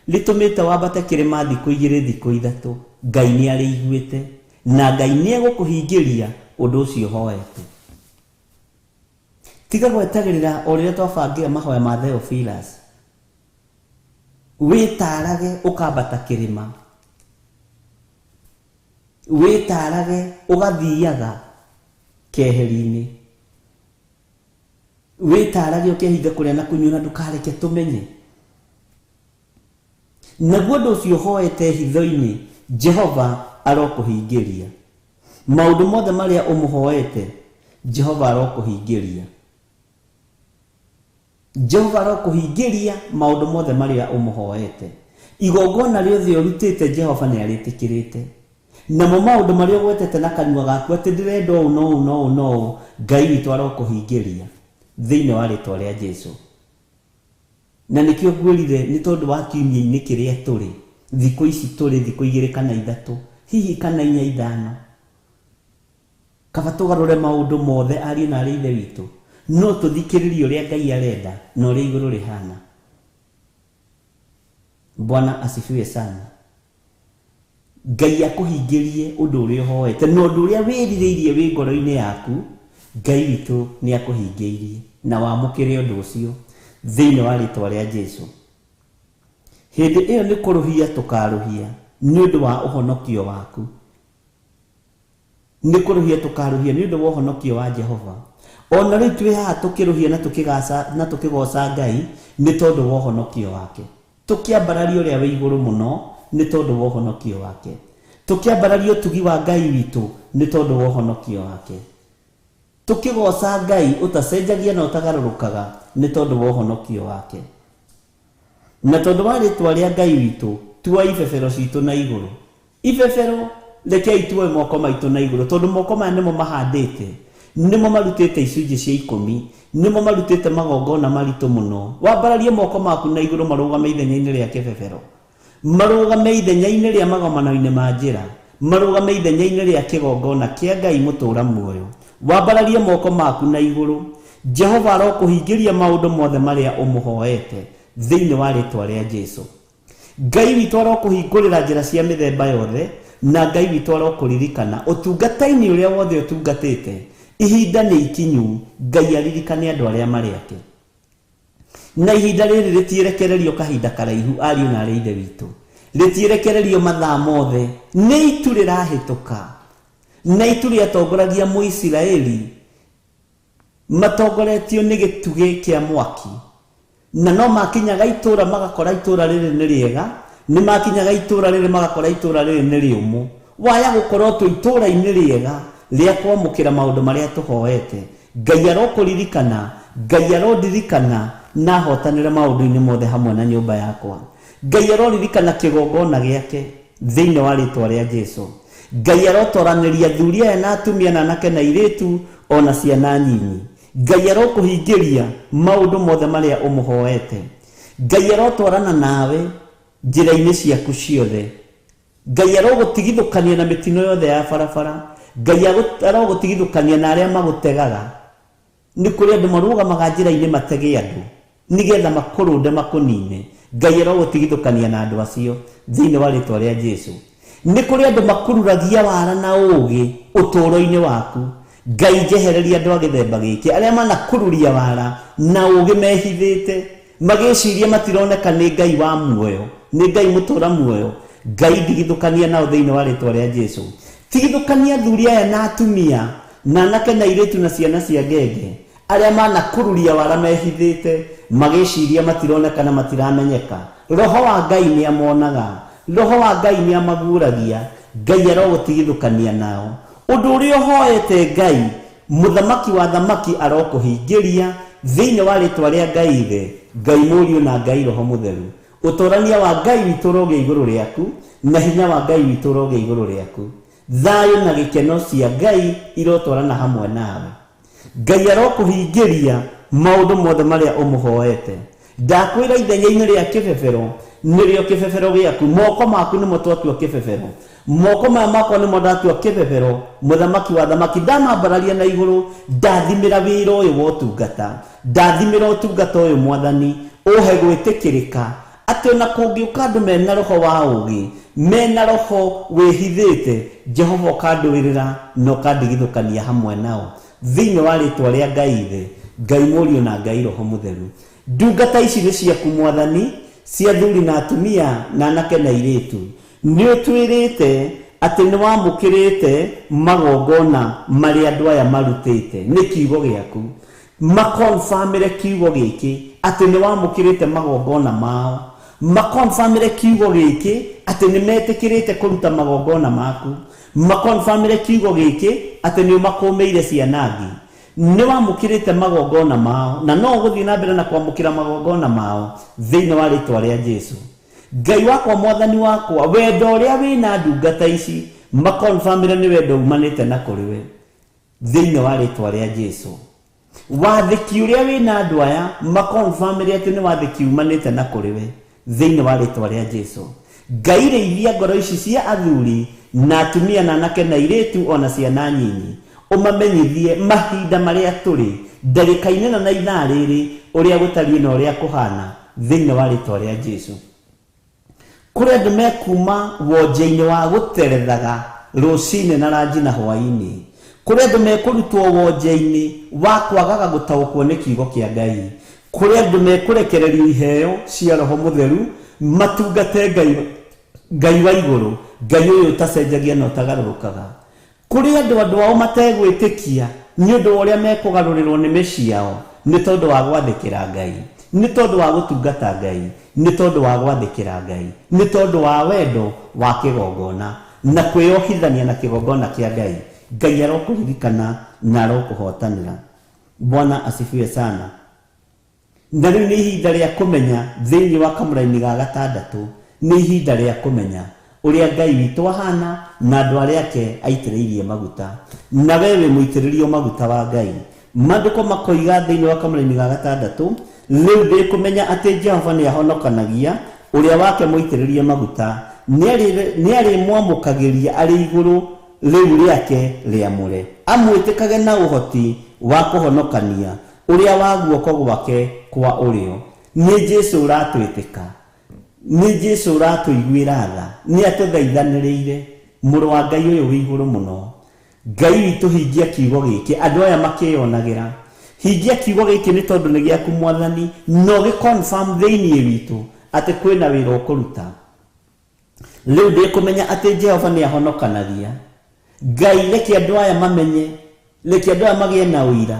rĩtũmĩte wambate kĩrĩma thikũ igĩrĩ thikũ ithatũ, Ngai nĩ arĩiguĩte na Ngai nĩ egũkũhingĩria ũndũ ũcio ũhoete. Tiga gwetagĩrĩra o rĩrĩa twabangire mahoya ma Theophilus, wĩtarage ũkambata kĩrĩma, wĩtarage ũgathiaga keheri-inĩ, wĩtarage ũkehinga kũrĩa na kũnyua na ndũkareke tũmenye. Naguo ũndũ ũcio ũhoete hitho-inĩ, Jehova arokũhingĩria. Maũndũ mothe marĩa ũmũhoete, Jehova arokũhingĩria. Jehova arokũhingĩria maũndũ mothe marĩa ũmũhoete. Igongona rĩothe ũrutĩte Jehova nĩ arĩtĩkĩrĩte. Namo maũndũ marĩa ũgwetete na kanua gaku atĩ ndĩrenda ũũ na ũũ na ũũ na ũũ, Ngai witũ arokũhingĩria thĩinĩ wa rĩtwa rĩa Jesu. Na nĩkĩo ngwĩrire nĩ tondũ wa kiumia-inĩ kĩrĩa tũrĩ, thikũ ici tũrĩ thikũ igĩrĩ kana ithatũ, hihi kana inya ithano. Kaba tũgarũre maũndũ mothe ariũ na arĩ ithe witũ, no tũthikĩrĩrie ũrĩa Ngai arenda na ũrĩa igũrũ rĩhana. Bwana asifiwe sana. Ngai akũhingĩrie ũndũ ũrĩa ũhoete na ũndũ ũrĩa wĩrirĩirie wĩ ngoro-inĩ yaku, Ngai witũ nĩ akũhingĩirie na wamũkĩre ũndũ ũcio thĩinĩ wa rĩtwa rĩa Jesu. Hĩndĩ ĩyo nĩ kũrũhia tũkarũhia nĩ ũndũ wa ũhonokio waku. Nĩ kũrũhia tũkarũhia nĩ ũndũ wa ũhonokio wa Jehova. Ona rĩu twĩ haha tũkĩrũhia na tũkĩgaca na tũkĩgoca Ngai nĩ tondũ wa ũhonokio wake. Tũkĩambararia ũrĩa wĩ igũrũ mũno nĩ tondũ wa ũhonokio wake. Tũkĩambararia ũtugi wa Ngai witũ nĩ tondũ wa ũhonokio wake. Tũkĩgoca Ngai ũtacenjagia na ũtagarũrũkaga nĩ tondũ wa ũhonokio wake. Na tondũ wa rĩtwa rĩa Ngai witũ, tuoe ibebero citũ na igũrũ. Ibebero rekei tuoe moko maitũ na igũrũ, tondũ moko maya nĩmo mahandĩte, nĩmo marutĩte icunjĩ cia ikũmi, nĩmo marutĩte magongona maritũ mũno. Wambararie moko maku na igũrũ marũgame ithenya-inĩ rĩa kĩbebero, marũgame ithenya-inĩ rĩa magomano-inĩ ma njĩra, marũgame ithenya-inĩ rĩa kĩgongona kĩa Ngai mũtũũra muoyo. Wambararie moko maku na igũrũ. Jehova arokũhingĩria maũndũ mothe marĩa ũmũhoete thĩinĩ wa rĩtwa rĩa Jesu. Ngai witũ arokũhingũrĩra njĩra cia mĩthemba yothe, na Ngai witũ arokũririkana ũtungata-inĩ ũrĩa wothe ũtungatĩte. Ihinda nĩ ikinyu Ngai aririkane andũ arĩa marĩ ake. Na ihinda rĩrĩ rĩtiĩrekererio kahinda karaihu ariũ na arĩ ithe witũ, rĩtiĩrekererio mathaa mothe, nĩ itu rĩrahĩtũka. Na itu rĩatongoragia Mũisiraeli matongoretio nĩ gĩtugĩ kĩa mwaki, na no makinyaga itũra magakora itũra rĩrĩ nĩ rĩega, nĩ makinyaga itũra rĩrĩ magakora itũra rĩrĩ nĩ rĩũmũ. Waya gũkorwo twĩ itũra-inĩ rĩega rĩa kwamũkĩra maũndũ marĩa tũhoete, Ngai arokũririkana, Ngai arondirikana na ahotanĩre maũndũ-inĩ mothe hamwe na nyũmba yakwa. Ngai aroririkana kĩgongona gĩake thĩinĩ wa rĩtwa rĩa Jesu. Ngai arotoranĩria athuri aya na atumia na anake na airĩtu ona ciana nyinyi. Ngai arokũhingĩria maũndũ mothe marĩa ũmũhoete. Ngai arotwarana nawe njĩra-inĩ ciaku ciothe. Ngai arogũtigithũkania na mĩtino yothe ya barabara. Ngai arogũtigithũkania na arĩa magũtegaga. Nĩ kũrĩ andũ marũgamaga njĩra-inĩ matege andũ nĩgetha makũrũnde makũnine. Ngai arogũtigithũkania na andũ acio thĩinĩ wa rĩtwa rĩa Jesu. Nĩ kũrĩ andũ makururagia wara na ũũgĩ ũtũũro-inĩ waku. Ngai njehereria andũ a gĩthemba gĩkĩ arĩa manakururia wara na ũgĩ mehithĩte magĩciria matironeka nĩ Ngai wa muoyo, nĩ Ngai mũtũra muoyo. Ngai ndigithũkania nao thĩinĩ wa rĩtwa rĩa Jesu. Tigithũkania athuri aya na atumia na anake na airĩtu na ciana cia ngenge arĩa manakururia wara mehithĩte magĩciria matironeka na matiramenyeka. Roho wa Ngai nĩ amonaga, Roho wa Ngai nĩ amaguũragia. Ngai arogũtigithũkania nao. Ũndũ ũrĩa ũhoete Ngai, mũthamaki wa thamaki arokũhingĩria thĩinĩ wa rĩtwa rĩa Ngai Ithe, Ngai Mũriũ na Ngai Roho Mũtheru. Ũtorania wa Ngai witũ ũrogĩa igũrũ rĩaku, na hinya wa Ngai witũ ũrogĩa igũrũ rĩaku. Thayũ na gĩkeno cia Ngai irotwarana hamwe nawe. Ngai arokũhingĩria maũndũ mothe marĩa ũmũhoete. Ndakwĩra ithenya-inĩ rĩa kĩbebero nĩrĩo kĩbebero gĩaku. Moko maku nĩmo twatua kĩbebero, moko maya makwa nĩmo ndatua kĩbebero. Mũthamaki wa thamaki ndamambararia na igũrũ, ndathimĩra wĩra ũyũ wa ũtungata, ndathimĩra ũtungata ũyũ Mwathani, ũhe gwĩtĩkĩrĩka atĩ ona kũngĩũka andũ mena roho wa ũgĩ, mena roho wĩhithĩte, Jehova ũkandũĩrĩra na ũkandigithũkania hamwe nao thĩinĩ wa rĩtwa rĩa Ngai Ithe, Ngai Mũriũ na Ngai Roho Mũtheru. Ndungata ici nĩ ciaku Mwathani, cia athuri na atumia na anake na airĩtu. Nĩ ũtwĩrĩte atĩ nĩ wamũkĩrĩte magongona marĩa andũ aya marutĩte nĩ kiugo gĩaku. Makonfamĩre kiugo gĩkĩ atĩ nĩ wamũkĩrĩte magongona mao, makonfamĩre kiugo gĩkĩ atĩ nĩ metĩkĩrĩte kũruta magongona maku, makonfamĩre kiugo gĩkĩ atĩ nĩ ũmakũmĩire ciana ngi. Nĩ wamũkĩrĩte magongona mao na no ũgũthiĩ na mbere na kwamũkĩra magongona mao thĩinĩ wa rĩtwa rĩa Jesu. Ngai wakwa, Mwathani wakwa, wendo ũrĩa wĩna ndungata ici makonfamĩre nĩ wendo umanĩte na kũrĩ we thĩinĩ wa rĩtwa rĩa Jesu. Wathĩki ũrĩa wĩna andũ aya makonfamĩre atĩ nĩ wathĩki umanĩte na kũrĩ we thĩinĩ wa rĩtwa rĩa Jesu. Ngai rĩithia ngoro ici cia athuri na atumia na anake na airĩtu ona ciana nyinyi, ũmamenyithie mahinda marĩa tũrĩ, ndagĩka-inĩ na ithaa rĩrĩ, ũrĩa gũtariĩ na ũrĩa kũhana thĩinĩ wa rĩtwa rĩa Jesu. Kũrĩ andũ mekuma wonje-inĩ wa gũterethaga rũcinĩ na ranji na hwaĩ-inĩ, kũrĩ andũ mekũrutwo wonje-inĩ wa kwagaga gũtaũkwo nĩ kiugo kĩa Ngai, kũrĩ andũ mekũrekererio iheo cia Roho Mũtheru matungate Ngai, Ngai wa igũrũ, Ngai ũyũ ũtacenjagia na ũtagarũrũkaga. Kũrĩ andũ ao mategwĩtĩkia nĩ ũndũ wa ũrĩa mekũgarũrĩrwo nĩ mĩciĩ yao nĩ tondũ wa gwathĩkĩra Ngai, nĩ tondũ wa gũtungata Ngai, nĩ tondũ wa gwathĩkĩra Ngai, nĩ tondũ wa wendo wa kĩgongona na kwĩyohithania na kĩgongona kĩa Ngai. Ngai arokũririkana na arokũhotanĩra. Bwana asifiwe sana. Na rĩu nĩ ihinda rĩa kũmenya thĩinĩ wa kamũraini ga gatandatũ, nĩ ihinda rĩa kũmenya ũrĩa Ngai witũ ahana na andũ arĩa ake aitĩrĩirie maguta. Na we wĩ mũitĩrĩrio maguta wa Ngai. Maandĩko makoiga thĩinĩ wa kamũraini ga gatandatũ, rĩu ndĩkũmenya atĩ Jehova nĩ ahonokanagia ũrĩa wake mũitĩrĩrie maguta, nĩ arĩmwamũkagĩria arĩ igũrũ rĩu rĩake rĩamũre, amwĩtĩkage na ũhoti wa kũhonokania ũrĩa wa guoko gwake kwa ũrĩo. Nĩ Jesu ũratwĩtĩka, nĩ Jesu ũratũiguĩra tha, nĩ atũthaithanĩrĩire. Mũrũ wa Ngai ũyũ wĩ igũrũ mũno, Ngai witũ hingia kiugo gĩkĩ andũ aya makĩyonagĩra. Hingia kiugo gĩkĩ nĩ tondũ nĩ gĩaku Mwathani, na ũgĩ-confirm thĩinĩ witũ atĩ kwĩna wĩra ũkũruta. Rĩu ndĩkũmenya atĩ Jehova nĩ ahonokanagia. Ngai reke andũ aya mamenye, reke andũ aya magĩe na ũira,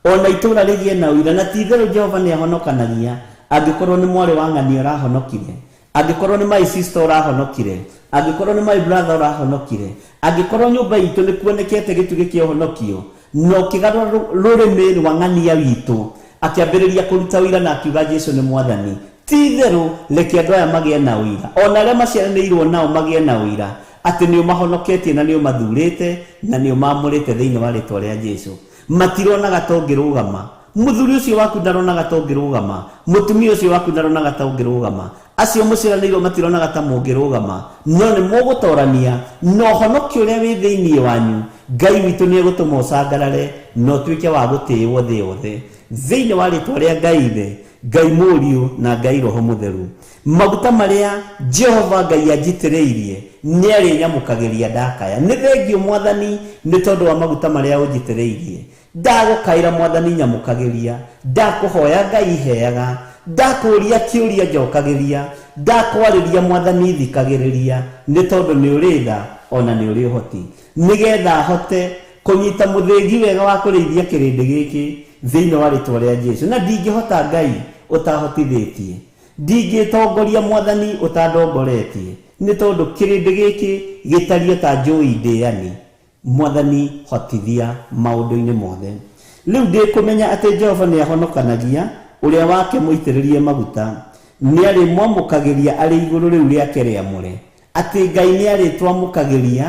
ona itũũra rĩgĩe na ũira, na ti itherũ Jehova nĩ ahonokanagia. Angĩkorwo nĩ mwarĩ wa ng'ania ũrahonokire, angĩkorwo nĩ my sister ũrahonokire, angĩkorwo nĩ my brother ũrahonokire, angĩkorwo nyũmba itũ nĩ kuonekete gĩtugĩ kĩa ũhonokio, na ũkĩgarũra rũrĩmĩ rwa ng'ania witũ akĩambĩrĩria kũruta ũira na akiuga Jesu nĩ Mwathani, ti itherũ reke andũ aya magĩe na ũira, ona arĩa maciaranĩirwo nao magĩe na ũira atĩ nĩ ũmahonoketie na nĩ ũmathurĩte na nĩ ũmamũrĩte thĩinĩ wa rĩtwa rĩa Jesu. Matironaga ta ũngĩrũgama, mũthuri ũcio waku ndaronaga ta ũngĩrũgama, mũtumia ũcio waku ndaronaga ta ũngĩrũgama, acio mũciaranĩirwo matironaga ta mũngĩrũgama, no nĩ mũgũtorania na ũhonokio ũrĩa wĩ thĩinĩ wanyu. Ngai witũ nĩ egũtũma ũcangarare na ũtuĩke wa gũtĩĩwo thĩ yothe thĩinĩ wa rĩtwa rĩa Ngai Ithe, Ngai Mũriũ na Ngai Roho Mũtheru. Maguta marĩa Jehova Ngai anjitĩrĩirie nĩ arĩnyamũkagĩria ndakaya. Nĩ thengiũ Mwathani nĩ tondũ wa maguta marĩa ũnjitĩrĩirie. Ndagũkaĩra Mwathani nyamũkagĩria, ndakũhoya Ngai heaga, ndakũria kĩũria njokagĩria, ndakwarĩria Mwathani thikagĩrĩria, nĩ tondũ nĩ ũrĩ tha ona nĩ ũrĩ ũhoti, nĩgetha hote kũnyita mũthĩgi wega wa kũrĩithia kĩrĩndĩ gĩkĩ thĩinĩ wa rĩtwa rĩa Jesu. Na ndingĩhota Ngai ũtahotithĩtie, ndingĩtongoria Mwathani ũtandongoretie, nĩ tondũ kĩrĩndĩ gĩkĩ gĩtariĩ ta njũi ndĩani. Mwathani hotithia maũndũ-inĩ mothe. Rĩu ndĩkũmenya atĩ Jehova nĩ ahonokanagia ũrĩa wake mũitĩrĩrie maguta, nĩ arĩmwamũkagĩria arĩ igũrũ rĩu rĩake rĩamũre. Atĩ Ngai nĩ arĩtwamũkagĩria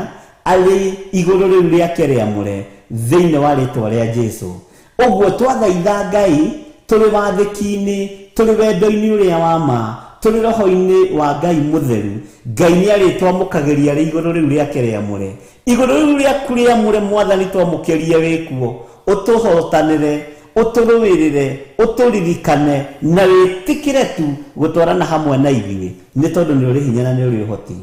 arĩ igũrũ rĩu rĩake rĩamũre thĩinĩ wa rĩtwa rĩa Jesu. Ũguo twathaitha Ngai tũrĩ wathĩki-inĩ, tũrĩ wendo-inĩ ũrĩa wa ma, tũrĩ roho-inĩ wa Ngai mũtheru, Ngai nĩ arĩtwamũkagĩria arĩ igũrũ rĩu rĩake rĩamũre. Igũrũ rĩu rĩaku rĩamũre Mwathani twamũkĩrie wĩkuo, ũtũhotanĩre, ũtũrũĩrĩre, ũtũririkane na wĩtĩkĩre tu gũtwarana hamwe na ithuĩ, nĩ tondũ nĩ ũrĩ hinya na nĩ ũrĩ ũhoti.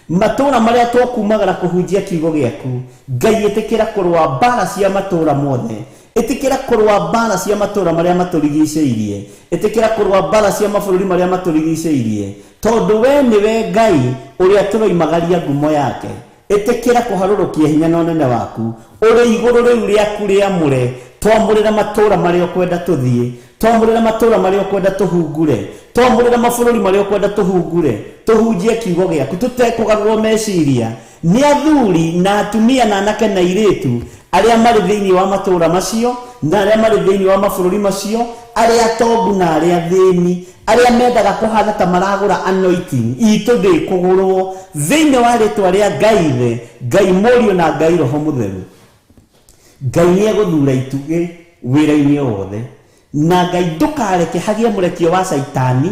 Matũũra marĩa tũkumagara kũhunjia kiugo gĩaku, Ngai ĩtĩkĩra kũrũa mbara cia matũũra mothe, ĩtĩkĩra kũrũa mbara cia matũũra marĩa matũrigicĩirie, ĩtĩkĩra kũrũa mbara cia mabũrũri marĩa matũrigicĩirie, tondũ we nĩwe Ngai ũrĩa tũroimagaria ngumo yake. Ĩtĩkĩra kũharũrũkia hinya na ũnene waku ũrĩ igũrũ rĩu rĩaku rĩamũre. Twamũrĩra matũũra marĩa ũkwenda tũthiĩ, twamũrĩra matũũra marĩa ũkwenda tũhungure, twamũrĩra mabũrũri marĩa ũkwenda tũhungure, tũhunjie kiugo gĩaku tũtekũgarũrwo meciria nĩ athuri na atumia na anake na airĩtu arĩa marĩ thĩinĩ wa matũũra macio na arĩa marĩ thĩinĩ wa mabũrũri macio, arĩa atongu na arĩa athĩni, arĩa mendaga kũhana ta maragũra anointing itũ ndĩkũgũrwo thĩinĩ wa rĩtwa rĩa Ngai Ithe, Ngai Mũriũ na Ngai Roho Mũtheru. Ngai nĩ egũthura itugĩ wĩra-inĩ o wothe, na Ngai ndũkareke hagĩe mũrekio wa Caitani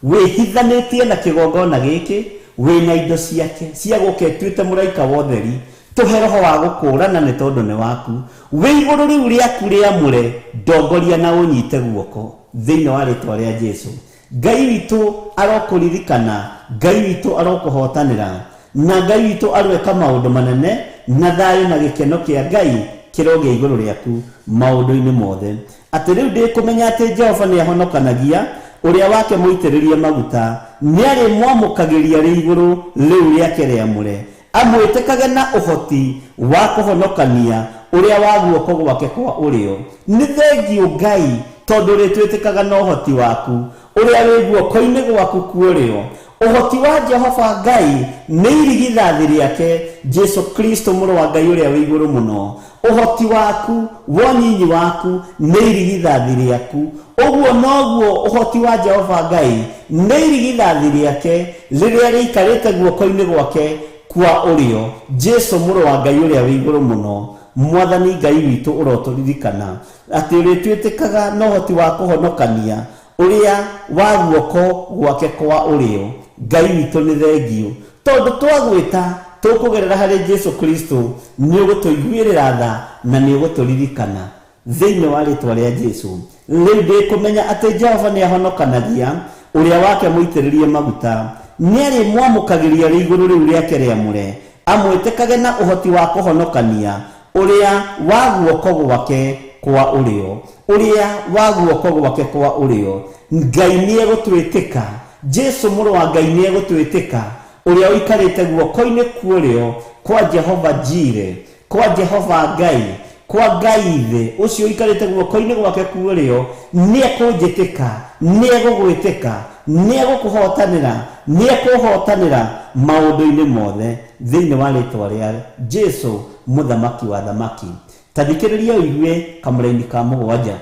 wĩhithanĩtie na kĩgongona gĩkĩ wĩna indo ciake cia gũka ĩtuĩte mũraika wa ũtheri. Tũhe roho wa gũkũrana nĩ tondũ nĩ waku. Wĩ igũrũ rĩu rĩaku rĩamũre, ndongoria na ũnyite guoko thĩinĩ wa rĩtwa rĩa Jesu. Ngai witũ arokũririkana, Ngai witũ arokũhotanĩra, na Ngai witũ aroeka maũndũ manene, na thayũ na gĩkeno kĩa Ngai kĩrogĩa igũrũ rĩaku maũndũ-inĩ mothe. Atĩ rĩu ndĩkũmenya atĩ Jehova nĩ ahonokanagia ũrĩa wake mũitĩrĩrie maguta, nĩ arĩmwamũkagĩria rĩ igũrũ rĩu rĩake rĩamũre, amwĩtĩkage na ũhoti wa kũhonokania ũrĩa wa guoko gwake kwa ũrĩo. Nĩ thengiũ Ngai tondũ ũrĩtwĩtĩkaga na ũhoti waku ũrĩa wĩ guoko-inĩ gwaku kwa ũrĩo. Ũhoti wa Jehova Ngai nĩ irigithathi rĩake Jesu Kristo mũrũ wa Ngai ũrĩa wĩ igũrũ mũno. Ũhoti waku wonyinyi waku nĩ irigithathi rĩaku. Ũguo noguo ũhoti wa Jehova Ngai nĩ irigithathi rĩake rĩrĩa rĩikarĩte guoko-inĩ gwake kwa ũrĩo, Jesu mũrũ wa Ngai ũrĩa wĩ igũrũ mũno. Mwathani Ngai witũ ũrotũririkana atĩ ũrĩtwĩtĩkaga na ũhoti wa kũhonokania ũrĩa wa guoko gwake kwa ũrĩo. Ngai witũ nĩ thengiũ tondũ twagwĩta tũkũgerera harĩ Jesu Kristo, nĩ ũgũtũiguĩrĩra tha na nĩ ũgũtũririkana thĩinĩ wa rĩtwa rĩa Jesu. Rĩu ndĩkũmenya atĩ Jehova nĩ ahonokanagia ũrĩa wake mũitĩrĩrie maguta, nĩ arĩmwamũkagĩria rĩ igũrũ rĩu rĩake rĩamũre, amwĩtĩkage na ũhoti wa kũhonokania ũrĩa wa guoko gwake kwa ũrĩo, ũrĩa wa guoko gwake kwa ũrĩo. Ngai nĩ egũtwĩtĩka, Jesu mũrũ wa Ngai nĩ egũtwĩtĩka, ũrĩa ũikarĩte guoko-inĩ kwa ũrĩo kwa Jehova Jire, kwa Jehova Ngai, kwa Ngai Ithe, ũcio ũikarĩte guoko-inĩ gwake kwa ũrĩo, nĩ ekũnjĩtĩka, nĩ egũgwĩtĩka, nĩ egũkũhotanĩra, nĩ ekũhotanĩra maũndũ-inĩ mothe thĩinĩ wa rĩtwa rĩa Jesu mũthamaki wa thamaki. Ta thikĩrĩria ũigue kamũraini ka mũgwanja.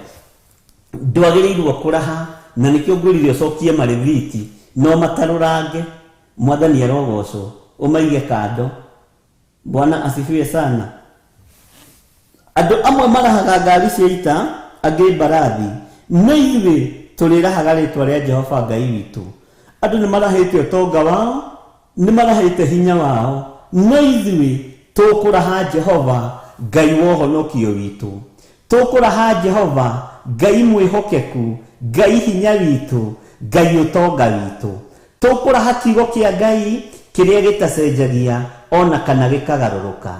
Ndwagĩrĩirwo kũraha, na nĩkĩo ngwĩrire ũcokie marĩthiti no matarũrange. Mwathani arogocwo, ũmaige kando. Bwana asifiwe sana. Andũ amwe marahaga ngari cia ita, angĩ mbarathi, no ithuĩ tũrĩrahaga rĩtwa rĩa Jehova Ngai witũ. Andũ nĩ marahĩte ũtonga wao, nĩ marahĩte hinya wao, no ithuĩ tũkũraha Jehova Ngai wa ũhonokio witũ. Tũkũraha Jehova Ngai mwĩhokeku, Ngai hinya witũ, Ngai ũtonga witũ. Tũkũraha kiugo kĩa Ngai kĩrĩa gĩtacenjagia ona kana gĩkagarũrũka.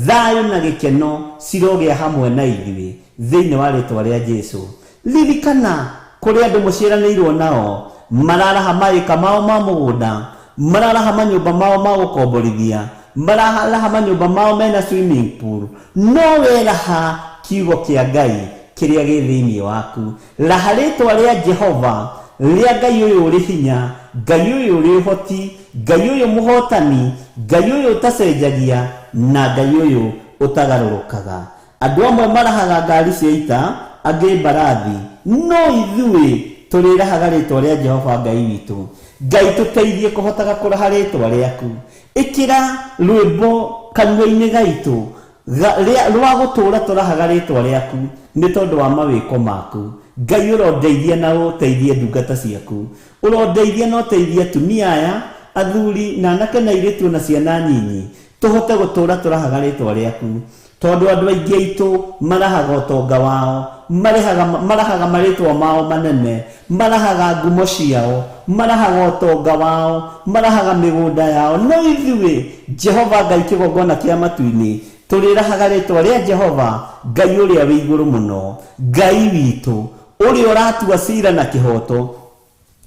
Thayũ na gĩkeno cirogĩa hamwe na ithuĩ thĩinĩ wa rĩtwa rĩa Jesu. Ririkana kũrĩ andũ mũciaranĩirwo nao mararaha maĩka mao ma mũgũnda, mararaha manyũmba mao ma gũkomborithia, mararaha manyũmba mao mena swimming pool. No weraha kiugo kĩa Ngai kĩrĩa gĩ thĩinĩ waku. Raha rĩtwa rĩa Jehova rĩa Ngai ũyũ ũrĩ hinya, Ngai ũyũ ũrĩ ũhoti, Ngai ũyũ mũhotani, Ngai ũyũ ũtacenjagia na Ngai ũyũ ũtagarũrũkaga. Andũ amwe marahaga ngari cia ita, angĩ mbarathi, no ithuĩ tũrĩrahaga rĩtwa rĩa Jehova Ngai witũ. Ngai tũteithie kũhotaga kũraha rĩtwa rĩaku. Ĩkĩra rwĩmbo kanua-inĩ gaitũ rwa gũtũũra tũrahaga rĩtwa rĩaku nĩ tondũ wa mawĩko maku. Ngai ũrondeithia na ũteithie ndungata ciaku, ũrondeithia na ũteithie atumia aya, athuri na anake na airĩtu na ciana nyinyi, tũhote gũtũũra tũrahaga rĩtwa rĩaku. Tondũ andũ aingĩ aitũ marahaga ũtonga wao, marahaga marĩtwa mao manene, marahaga ngumo ciao, marahaga ũtonga wao, marahaga mĩgũnda yao. No ithuĩ Jehova Ngai kĩgongona kĩa matu-inĩ tũrĩrahaga rĩtwa rĩa Jehova Ngai ũrĩa wĩ igũrũ mũno, Ngai witũ ũrĩa ũratua cira na kĩhoto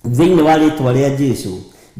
thĩinĩ wa rĩtwa rĩa Jesu.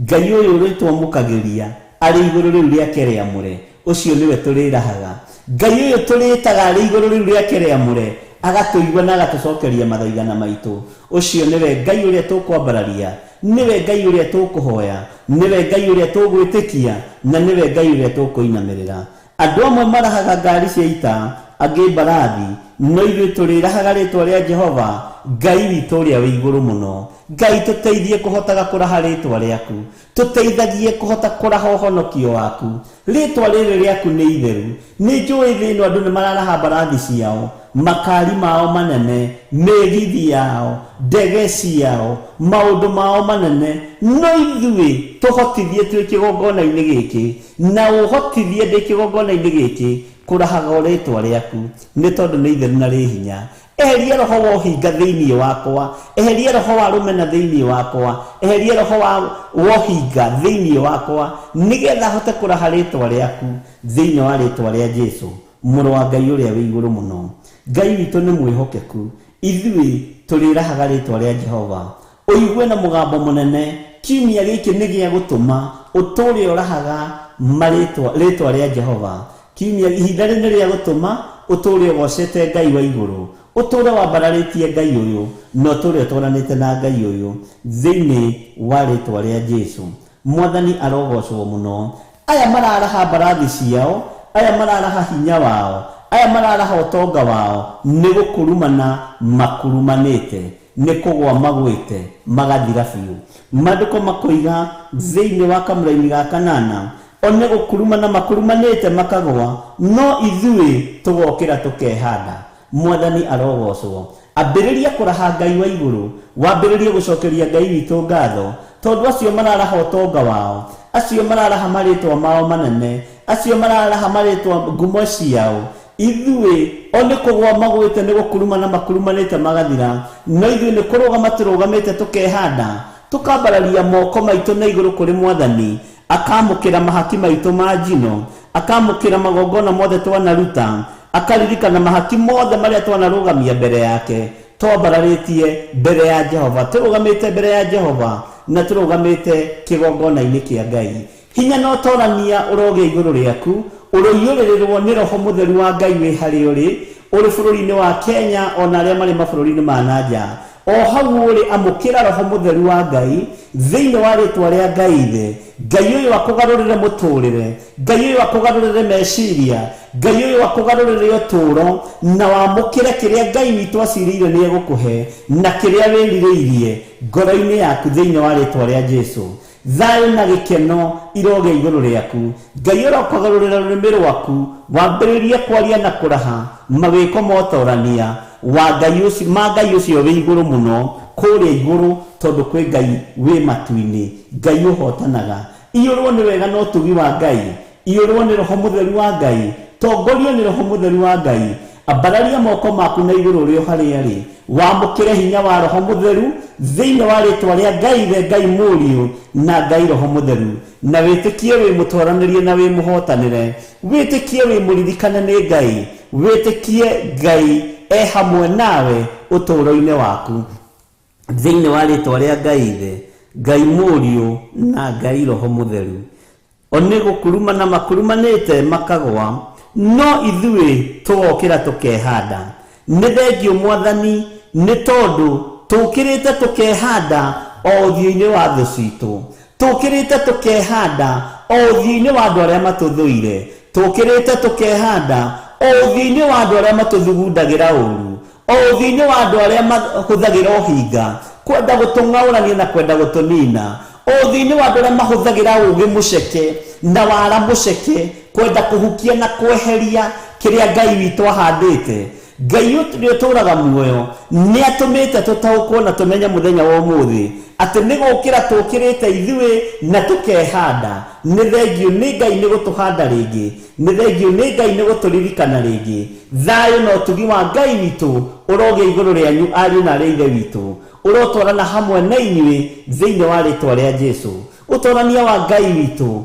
Ngai ũyũ ũrĩtwamũkagĩria arĩ igũrũ rĩu rĩake rĩamũre, ũcio nĩwe tũrĩrahaga. Ngai ũyũ tũrĩtaga arĩ igũrũ rĩu rĩake rĩamũre, agatũigua na agatũcokeria mathaithana maitũ. Ũcio nĩwe Ngai ũrĩa tũkwambararia, nĩwe Ngai ũrĩa tũkũhoya, nĩwe Ngai ũrĩa tũgwĩtĩkia, na nĩwe Ngai ũrĩa tũkũinamĩrĩra. Andũ amwe marahaga ngari cia ita, angĩ mbarathi, no ithuĩ tũrĩrahaga rĩtwa rĩa Jehova Ngai witũ ũrĩa wĩ igũrũ mũno. Ngai tũteithie kũhotaga kũraha rĩtwa rĩaku, tũteithagie kũhota kũraha ũhonokio waku. Rĩtwa rĩrĩ rĩaku nĩ itheru. Nĩ njũĩ thĩ ĩno andũ nĩ mararaha mbarathi ciao, makari mao manene, mĩgithi yao, ndege ciao, maũndũ mao manene. No ithuĩ tũhotithie twĩ kĩgongona-inĩ gĩkĩ, na ũhotithie ndĩ kĩgongona-inĩ gĩkĩ kũrahaga rĩtwa rĩaku, nĩ tondũ nĩ itheru na rĩ hinya. Eheria roho wa ũhinga thĩinĩ wakwa, eheria roho wa rũmena thĩinĩ wakwa, eheria roho wa ũhinga thĩinĩ wakwa, nĩgetha hote kũraha rĩtwa rĩaku thĩinĩ wa rĩtwa rĩa Jesu, mũrũ wa Ngai ũrĩa wĩ igũrũ mũno. Ngai witũ nĩ mwĩhokeku, ithuĩ tũrĩrahaga rĩtwa rĩa Jehova. Ũigue na mũgambo mũnene, kiumia gĩkĩ nĩ gĩa gũtũma ũtũũre ũrahaga rĩtwa rĩa Jehova. Kiumia ihinda rĩ nĩ rĩa gũtũma ũtũũre ũgocete Ngai wa igũrũ, ũtũũre wambararĩtie Ngai ũyũ, na ũtũũre ũtwaranĩte na Ngai ũyũ thĩinĩ wa rĩtwa rĩa Jesu. Mwathani arogocwo mũno. Aya mararaha mbarathi ciao, aya mararaha hinya wao, aya mararaha ũtonga wao, nĩ gũkurumana makurumanĩte, nĩ kũgwa magwĩte magathira biũ. Maandĩko makoiga thĩinĩ wa kamũraini ga kanana, o nĩ gũkurumana makurumanĩte makagwa, no ithuĩ tũgokĩra tũkehanda. Mwathani arogocwo. Ambĩrĩria kũraha Ngai wa igũrũ, wambĩrĩrie gũcokeria Ngai witũ ngatho, tondũ acio mararaha ũtonga wao, acio mararaha marĩtwa mao manene, acio mararaha marĩtwa ngumo ciao, ithuĩ o nĩ kũgwa magwĩte, nĩ gũkurumana makurumanĩte magathira, no ithuĩ nĩ kũrũgama tũrũgamĩte tũkehanda, tũkambararia moko maitũ na igũrũ kũrĩ Mwathani, akamũkĩra mahaki maitũ ma njino, akamũkĩra magongona mothe twanaruta, akaririkana mahaki mothe marĩa twanarũgamia mbere yake, twambararĩtie mbere ya Jehova, tũrũgamĩte mbere ya Jehova na tũrũgamĩte kĩgongona-inĩ kĩa Ngai. Hinya na ũtorania ũrogĩa igũrũ rĩaku, ũroiyũrĩrĩrwo nĩ Roho Mũtheru wa Ngai wĩ harĩa ũrĩ, ũrĩ bũrũri-inĩ wa Kenya ona arĩa marĩ mabũrũri-inĩ ma na nja. O hau ũrĩ, amũkĩra Roho Mũtheru wa Ngai thĩinĩ wa rĩtwa rĩa Ngai Ithe. Ngai ũyũ akũgarũrĩre mũtũrĩre, Ngai ũyũ akũgarũrĩre meciria, Ngai ũyũ akũgarũrĩre ũtũũro, na wamũkĩre kĩrĩa Ngai witũ acirĩire nĩ egũkũhe, na kĩrĩa wĩrirĩirie ngoro-inĩ yaku thĩinĩ wa rĩtwa rĩa Jesu. Thayũ na gĩkeno irogĩa igũrũ rĩaku. Ngai ũrokagarũrĩra rũrĩmĩ rwaku, wambĩrĩrie kwaria na kũraha mawĩko motorania wa Ngai ũcio, ma Ngai ũcio wĩ igũrũ mũno kũrĩa igũrũ, tondũ kwĩ Ngai wĩ matu-inĩ, Ngai ũhotanaga. Iyũrwo nĩ wega na ũtugi wa Ngai, iyũrwo nĩ Roho Mũtheru wa Ngai, tongorio nĩ Roho Mũtheru wa Ngai. Ambararia moko maku na igũrũ ũrĩ o harĩa rĩ, wamũkĩre hinya wa Roho Mũtheru thĩinĩ wa rĩtwa rĩa Ngai Ithe, Ngai Mũriũ na Ngai Roho Mũtheru, na wĩtĩkie wĩ mũtwaranĩrie na wĩ mũhotanĩre, wĩtĩkie wĩ mũririkane nĩ Ngai, wĩtĩkie Ngai e hamwe nawe ũtũũro-inĩ waku. Thĩinĩ wa rĩtwa rĩa Ngai Ithe, Ngai Mũriũ na Ngai Roho Mũtheru. O nĩ gũkurumana makurumanĩte makagwa, no ithuĩ tũgokĩra tũkehanda. Nĩ thengiũ Mwathani, nĩ tondũ tũkĩrĩte tũkehanda o ũthiũ-inĩ wa thũ citũ. Tũkĩrĩte tũkehanda o ũthiũ-inĩ wa andũ arĩa matũthũire. Tũkĩrĩte tũkehanda o ũthiũ-inĩ wa andũ arĩa matũthugundagĩra ũũru. O ũthiũ-inĩ wa andũ arĩa mahũthagĩra ũhinga kwenda gũtũng'aũrania na kwenda gũtũnina. O ũthiũ-inĩ wa andũ arĩa mahũthagĩra ũũgĩ mũceke na wara mũceke kwenda kũhukia na kweheria kĩrĩa Ngai witũ ahandĩte. Ngai ũrĩa ũtũũraga muoyo nĩ atũmĩte tũtaũkwo na tũmenye mũthenya wa ũmũthĩ atĩ nĩ gũkĩra tũkĩrĩte ithuĩ na tũkehanda. Nĩ thengiũ nĩ Ngai nĩ gũtũhanda rĩngĩ. Nĩ thengiũ nĩ Ngai nĩ gũtũririkana rĩngĩ. Thayũ na ũtugi wa Ngai witũ ũrogĩa igũrũ rĩanyu ariũ na arĩ a Ithe witũ. Ũrotwarana hamwe na inyuĩ thĩinĩ wa rĩtwa rĩa Jesu. Ũtwarania wa Ngai witũ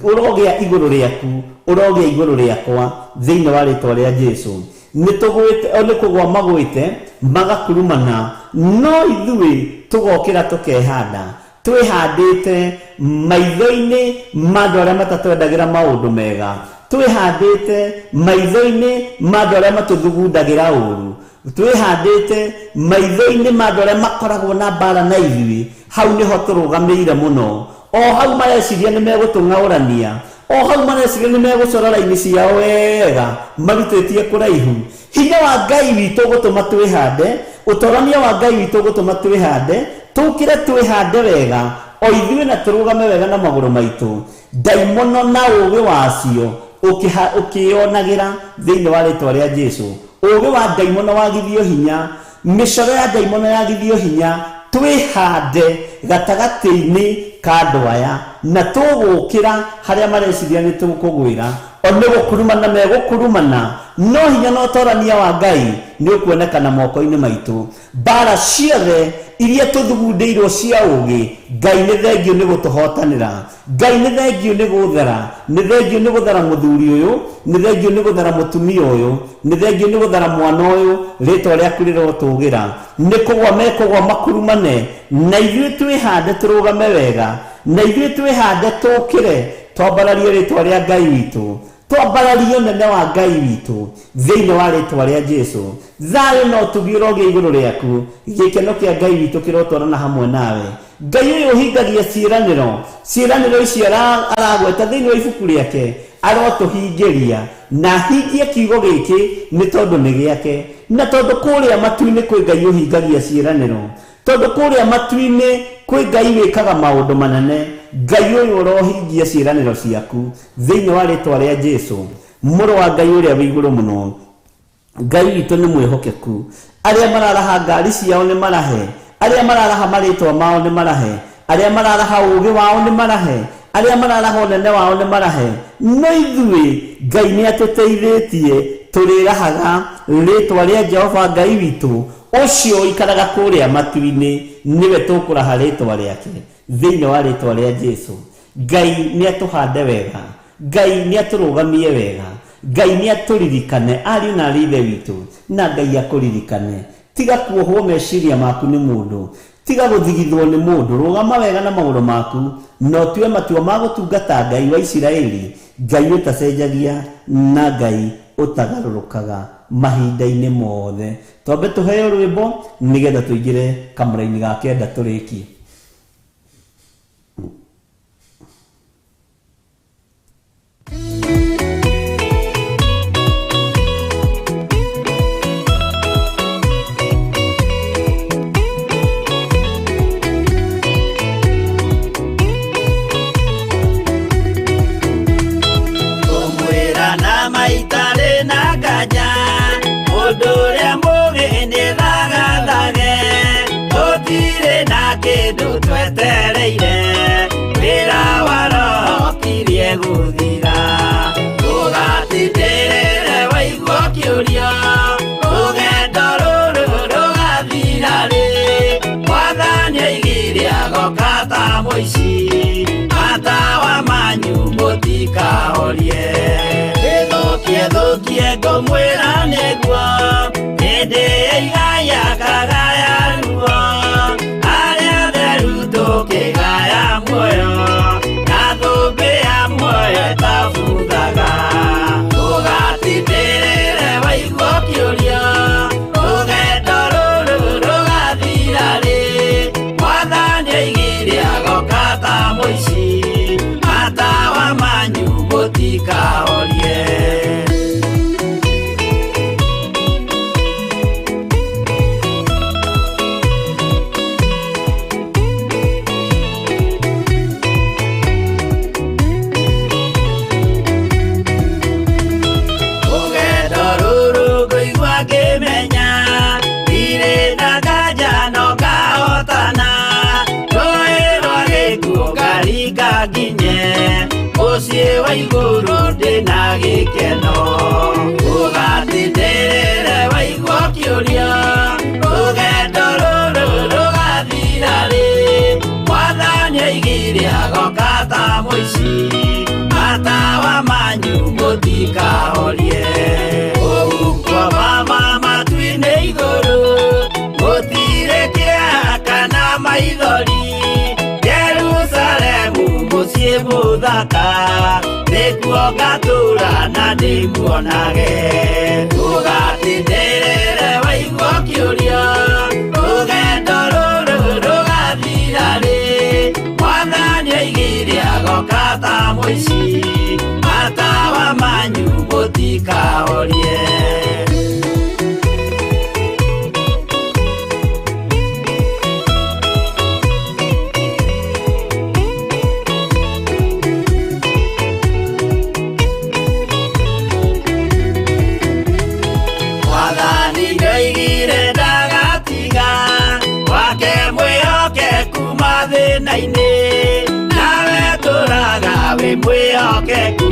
ũrogĩa igũrũ rĩaku, ũrogĩa igũrũ rĩakwa thĩinĩ wa rĩtwa rĩa Jesu. Nĩ tũgwĩte, o nĩ kũgwa magwĩte magakurumana, no ithuĩ tũgokĩra tũkehanda. Twĩhandĩte maitho-inĩ ma andũ arĩa matatwendagĩra maũndũ mega. Twĩhandĩte maitho-inĩ ma andũ arĩa matũthugundagĩra ũũru. Twĩhandĩte maitho-inĩ ma andũ arĩa makoragwo na mbara na ithuĩ. Hau nĩho tũrũgamĩire mũno. O hau mareciria nĩ megũtũng'aũrania. O hau mareciria nĩ megũcora raini ciao wega marutĩtie kũraihu. Hinya wa Ngai witũ ũgũtũma twĩhande, ũtorania wa Ngai witũ ũgũtũma twĩhande, tũkĩre twĩhande wega, o ithuĩ na tũrũgame wega na magũrũ maitũ. Ndaimono na ũũgĩ wacio ũkĩyonagĩra thĩinĩ wa rĩtwa rĩa Jesu. Ũũgĩ wa ndaimono wagithio hinya, mĩcoro ya ndaimono yagithio hinya, twĩhande gatagatĩ-inĩ ka andũ aya na tũgũkĩra harĩa mareciria nĩ tũkũgwĩra. O nĩ gũkurumana megũkurumana, no hinya na ũtorania wa Ngai nĩ ũkuonekana moko-inĩ maitũ. Mbara ciothe iria tũthugundĩirwo cia ũũgĩ, Ngai nĩ thengiũ nĩ gũtũhotanĩra. Ngai nĩ thengiũ nĩ gũthara, nĩ thengiũ nĩ gũthara mũthuri ũyũ, nĩ thengiũ nĩ gũthara mũtumia ũyũ, nĩ thengiũ nĩ gũthara mwana ũyũ, rĩtwa rĩaku rĩrotũgĩra. Nĩ kũgwa mekũgwa makurumane, na ithuĩ twĩhande tũrũgame wega, na ithuĩ twĩhande tũkĩre, twambararie rĩtwa rĩa Ngai witũ. Twambararie ũnene wa Ngai witũ thĩinĩ wa rĩtwa rĩa Jesu. Thayũ na ũtugi ũrogĩa igũrũ rĩaku, gĩkeno kĩa Ngai witũ kĩrotwarana hamwe nawe. Ngai ũyũ ũhingagia ciĩranĩro, ciĩranĩro ici aragweta thĩinĩ wa ibuku rĩake, arotũhingĩria na ahingie kiugo gĩkĩ nĩ tondũ nĩ gĩake. Na tondũ kũrĩa matu-inĩ kwĩ Ngai ũhingagia ciĩranĩro, tondũ kũrĩa matu-inĩ kwĩ Ngai wĩkaga maũndũ manene, Ngai ũyũ ũrohingia ciĩranĩro ciaku thĩinĩ wa rĩtwa rĩa Jesu, mũrũ wa Ngai ũrĩa wĩ igũrũ mũno. Ngai witũ nĩ mwĩhokeku. Arĩa mararaha ngari ciao nĩ marahe, arĩa mararaha marĩtwa mao nĩ marahe, arĩa mararaha ũũgĩ wao nĩ marahe, arĩa mararaha ũnene wao nĩ marahe. No ithuĩ Ngai nĩ atũteithĩtie, tũrĩrahaga rĩtwa rĩa Jehova Ngai witũ, ũcio ũikaraga kũrĩa matu-inĩ, nĩwe tũkũraha rĩtwa rĩake thĩinĩ wa rĩtwa rĩa Jesu. Ngai nĩ atũhande wega, Ngai nĩ atũrũgamie wega, Ngai nĩ atũririkane ariũ na arĩ Ithe witũ, na Ngai akũririkane. Tiga kuohwo meciria maku nĩ mũndũ, tiga gũthigithwo nĩ mũndũ, rũgama wega na magũrũ maku, na ũtue matua ma gũtungata Ngai wa Isiraeli, Ngai ũtacenjagia na Ngai ũtagarũrũkaga mahinda-inĩ mothe. Twambe tũheo rwĩmbo nĩgetha tũingĩre kamũra-inĩ ga kenda tũrĩkie. Kũmwĩra na maitarĩ na nganja, mũndũ ũrĩa mũũgĩ nĩ thagathage, tũtirĩ na kĩndũ twetereire, wĩra wa Roho ũkirie gũthira. Ndũgatindĩrĩre waigua ũkĩũrio, Ngũmwĩra nĩguo hĩndĩ ĩigaya kagaya ruo arĩa atheru tũkĩgaya muoyo na thũmbĩ ya muoyo ĩtabuthaga ũgatindĩrĩre waigua ũkĩũria rũgendo rũrũ rũgathira rĩ mwathani oigire agoka ta mũici matawa manyu mũtikahorie. Rũgendo rũrũ ngũigua ngĩmenya ndirĩ na nganja no ngahotana rũĩ rwa gĩkuũ ngaringa nginye mũciĩ wa igũrũ ndĩna gĩkeno ũgatindĩrĩre waigua ũkĩũria rũgendo rũrũ rũgathira rĩ mwathani oigire agoka ta mũici matawa manyu mũtikahorie ũhuko mama matu-inĩ igũrũ gũtirĩ kĩeha kana maithori Jerusalemu mũciĩ mũthaka nĩkuo ngatũũra na ndĩmuonage ũgatindĩrĩre waigua ũkĩũria rũgendo rũrũ rũgathira rĩ mwathani oigire agoka ta mũici matawa manyu mũtikahorie. Mwathani nĩoigire ndagatiga wake mwĩhokeku mathĩna-inĩ nawe tũraga wĩ mwĩhokeku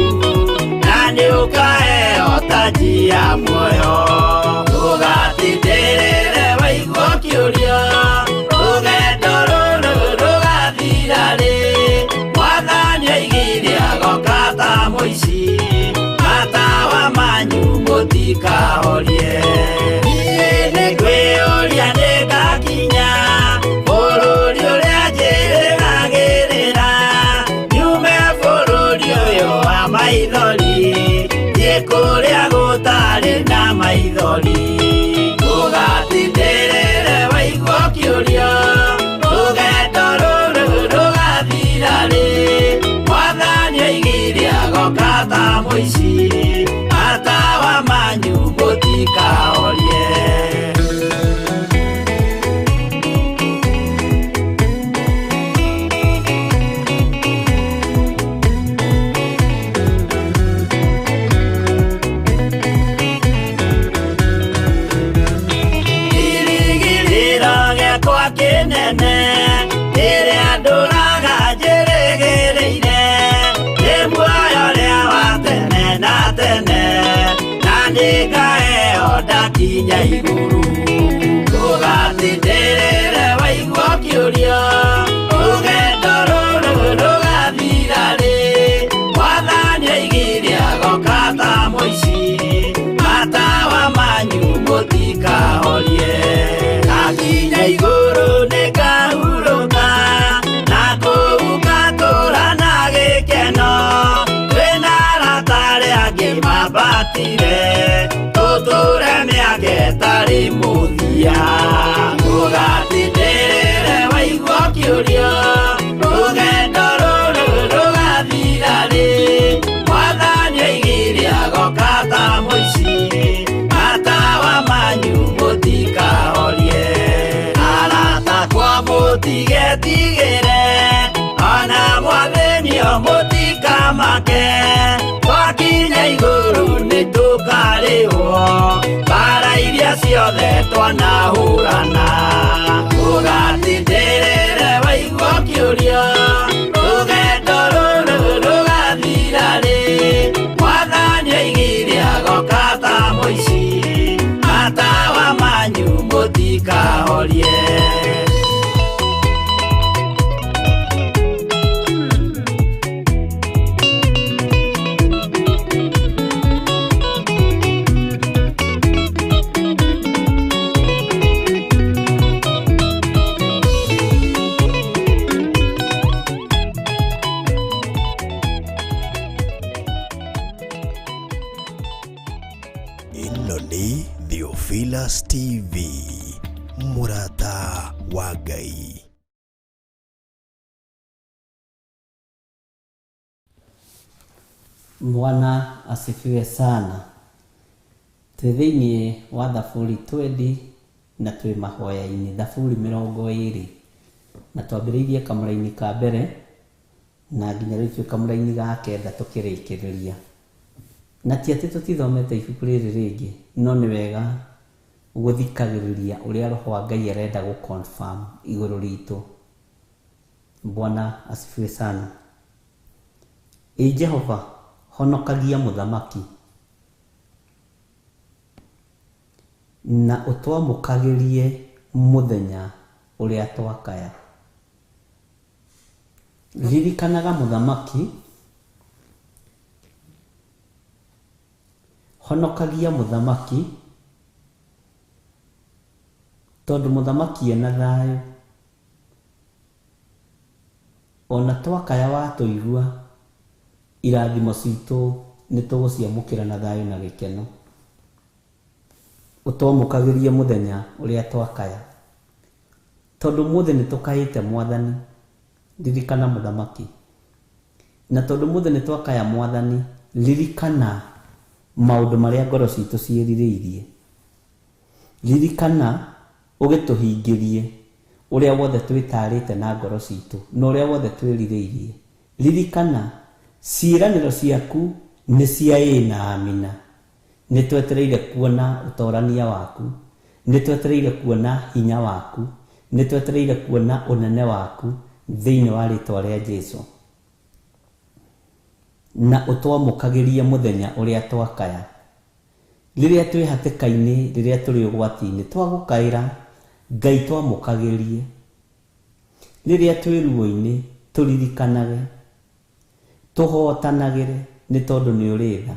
na nĩũkaheo taji ya muoyo ũgatindĩrĩre waigua ũkĩũria rũgendo rũrũ rũgathira rĩ mwathani oigire agoka ta mũici matawa manyu mũtikahorie. Niĩ nĩngwĩyũria nĩngakinya bũrũri ũrĩa njĩrĩgagĩrĩra nyume bũrũri ũyũ wa maithori thiĩ kũrĩa gũtarĩ na maithori ũgatindĩrĩre waigua ũkĩũria rũgendo rũrũ rũgathira rĩ mwathani oigire agoka ta mũici matawa manyu mũtikahorie. Kĩrĩgĩrĩro gĩakwa kĩnene rĩrĩa ndũraga njĩrĩgĩrĩire nĩ muoyo ũrĩa wa tene na tene na nĩngaheo ndakinya igũrũ ũgatindĩrĩre waigua ũkĩũria rũgendo rũrũ rũgathira rĩ mwathani oigire agoka ta mũici matawa manyu mũtikahorie. Ndakinya igũrũ nĩngahurũka na kũu ngatũũra na gĩkeno twĩna arata arĩa angĩ mambatire tũtũũre mĩaka ĩtarĩ mũthia ũgatindĩrĩre waigua ũkĩũria rũgendo rũrũ rũgathira rĩ mwathani oigire agoka ta mũici matawa manyu mũtikahorie. Arata akwa mũtigetigĩre ona mwathĩnio mũtikamake twakinya igũrũ nĩtũkarĩhwo mbara iria ciothe twanahũrana ũgatindĩrĩre waigua ũkĩũria rũgendo rũrũ rũgathira rĩ mwathani oigire agoka ta mũici matawa manyu mũtikahorie. Mũrata wa Ngai. Bwana asifiwe sana. Twĩ thĩinĩ wa Thaburi twendi na twĩ mahoya-inĩ Thaburi mĩrongo ĩrĩ na twambĩrĩirie kamũra-inĩ ka mbere na nginya rĩu twĩ kamũra-inĩ ga kenda tũkĩrĩkĩrĩria. Na ti atĩ tũtithomete ibuku rĩrĩ rĩngĩ, no nĩ wega gũthikagĩrĩria ũrĩa Roho wa Ngai arenda gũ confirm igũrũ ritũ. Bwana asifiwe sana. Ĩ Jehova, honokagia mũthamaki na ũtwamũkagĩrie mũthenya ũrĩa twakaya. Ririkanaga mũthamaki, honokagia mũthamaki, tondũ mũthamaki ena thayũ. Ona twakaya watũigua, irathimo citũ nĩ tũgũciamũkĩra na thayũ na gĩkeno. Ũtwamũkagĩrie mũthenya ũrĩa twakaya. Tondũ ũmũthĩ nĩ tũkaĩte Mwathani, ririkana mũthamaki. Na tondũ ũmũthĩ nĩ twakaya Mwathani, ririkana maũndũ marĩa ngoro citũ ciĩrirĩirie. Ririkana ũgĩtũhingĩrie ũrĩa wothe twĩtarĩte na ngoro citũ na ũrĩa wothe twĩrirĩirie. Ririkana ciĩranĩro ciaku nĩ cia ĩĩ na amina. Nĩ twetereire kuona ũtorania waku, nĩ twetereire kuona hinya waku, nĩ twetereire kuona ũnene waku thĩinĩ wa rĩtwa rĩa Jesu. Na ũtwamũkagĩrie mũthenya ũrĩa twakaya. Rĩrĩa twĩ hatĩka-inĩ, rĩrĩa tũrĩ ũgwati-inĩ, twagũkaĩra Ngai twamũkagĩrie. Rĩrĩa twĩ ruo-inĩ, tũririkanage, tũhotanagĩre nĩ tondũ nĩ ũrĩ tha.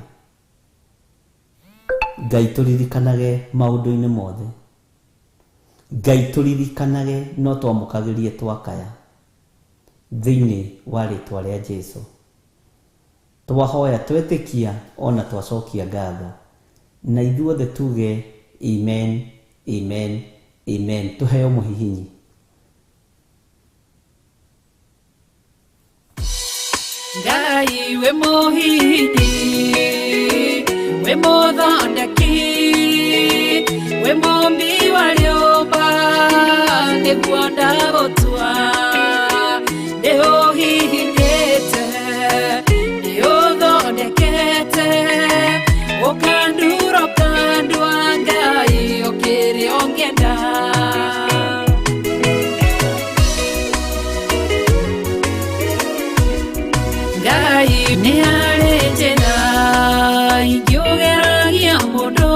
Ngai tũririkanage maũndũ-inĩ mothe. Ngai tũririkanage no twamũkagĩrie twakaya thĩinĩ wa rĩtwa rĩa Jesu. Twahoya twetĩkia ona twacokia ngatho. Na ithuothe tuge amen, amen, amen. Tuheo mũhihinyi. Ngai we mũhihinyi, we mũthondeki, we mũmbi wa rĩũmba, nĩguo ndagũtua. Nĩũhihinyĩte, nĩũthondekete, ũkandura ũkandua Ngai ũkĩrĩ ũngĩenda. Ngai nĩ harĩ njĩra ingĩũgeragia mũndũ,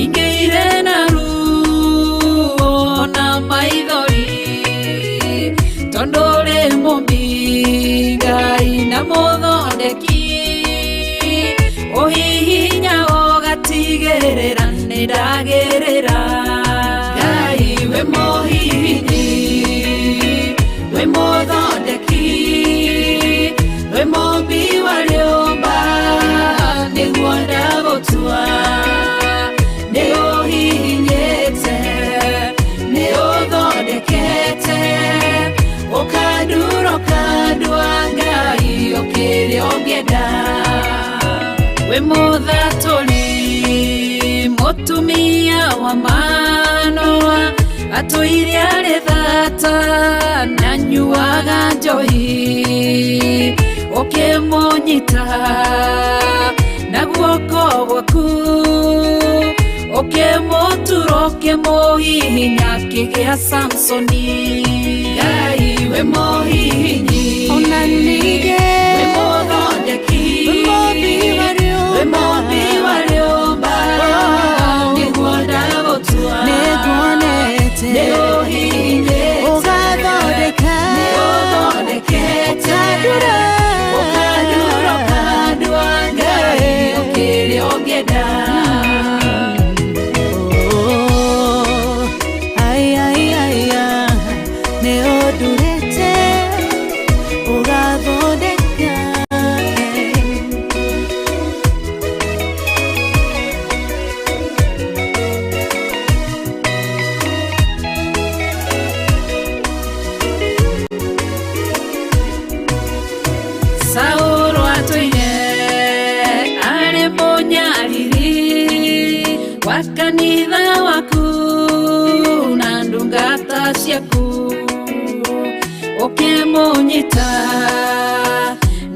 ingĩire na ruo na maithori, tondũ ũrĩ mũmbi Ngai na mũthondeki, ũhihinya ũgatigĩrĩra nĩ ndagĩrĩra. Ngai we mũhihinyi, we mũthondeki, we mũmbi wa rĩũmba, nĩguo ndagũtua. Nĩũhihinyĩte, nĩũthondekete, ũkandura ũkandua Ngai ũkĩrĩ ũngĩenda. We mũthatũri, mũtumia wa Manoa, atũire arĩ thata na anyuaga njohi, ũkĩmũnyita na guoko gwaku, ũkĩmũtura ũkĩmũhihinya akĩgĩa Samsoni. Ngai we mũhihinyi, Ona ningĩ we mũthondeki, we mũmbi wa we rĩũmba, mũmbi wa rĩũmba, nĩguo ndagũtua. Nĩnguonete Nĩũhihinyĩte, ũgathondeka, nĩũthondekete, ũkandura, ũkandura ũkandua Ngai ũkĩrĩ ũngĩenda. Oh, ai, ai, ai, ah, nĩũndurĩte Kanitha waku na ndungata ciaku ũkĩmũnyita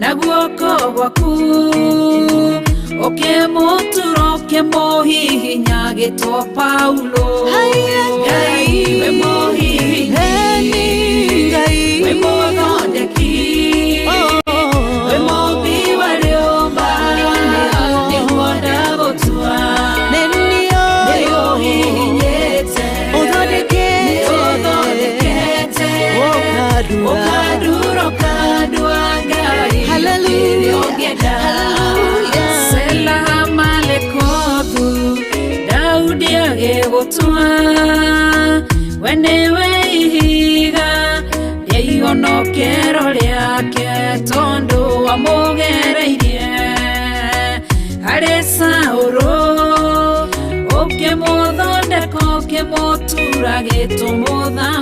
na guoko gwaku ũkĩmũtura ũkĩmũhihinya gĩtwo Paulo. Ngai we mũhihinyi, we mũthondeki, we mũmbi wa rĩũmba, nĩguo ndagũtua. Nĩũhihinyĩte, nĩũthondekete, ũkandura ũkandua Ngai kĩrĩa ũngĩenda. Sela Malekothu, Daudi agĩgũtua, we nĩwe ihiga rĩa ihonokero rĩake, tondũ wamũgereirie harĩ Saũlũ, ũkĩmũthondeka ũkĩmũtura gĩtũ mũthamaki.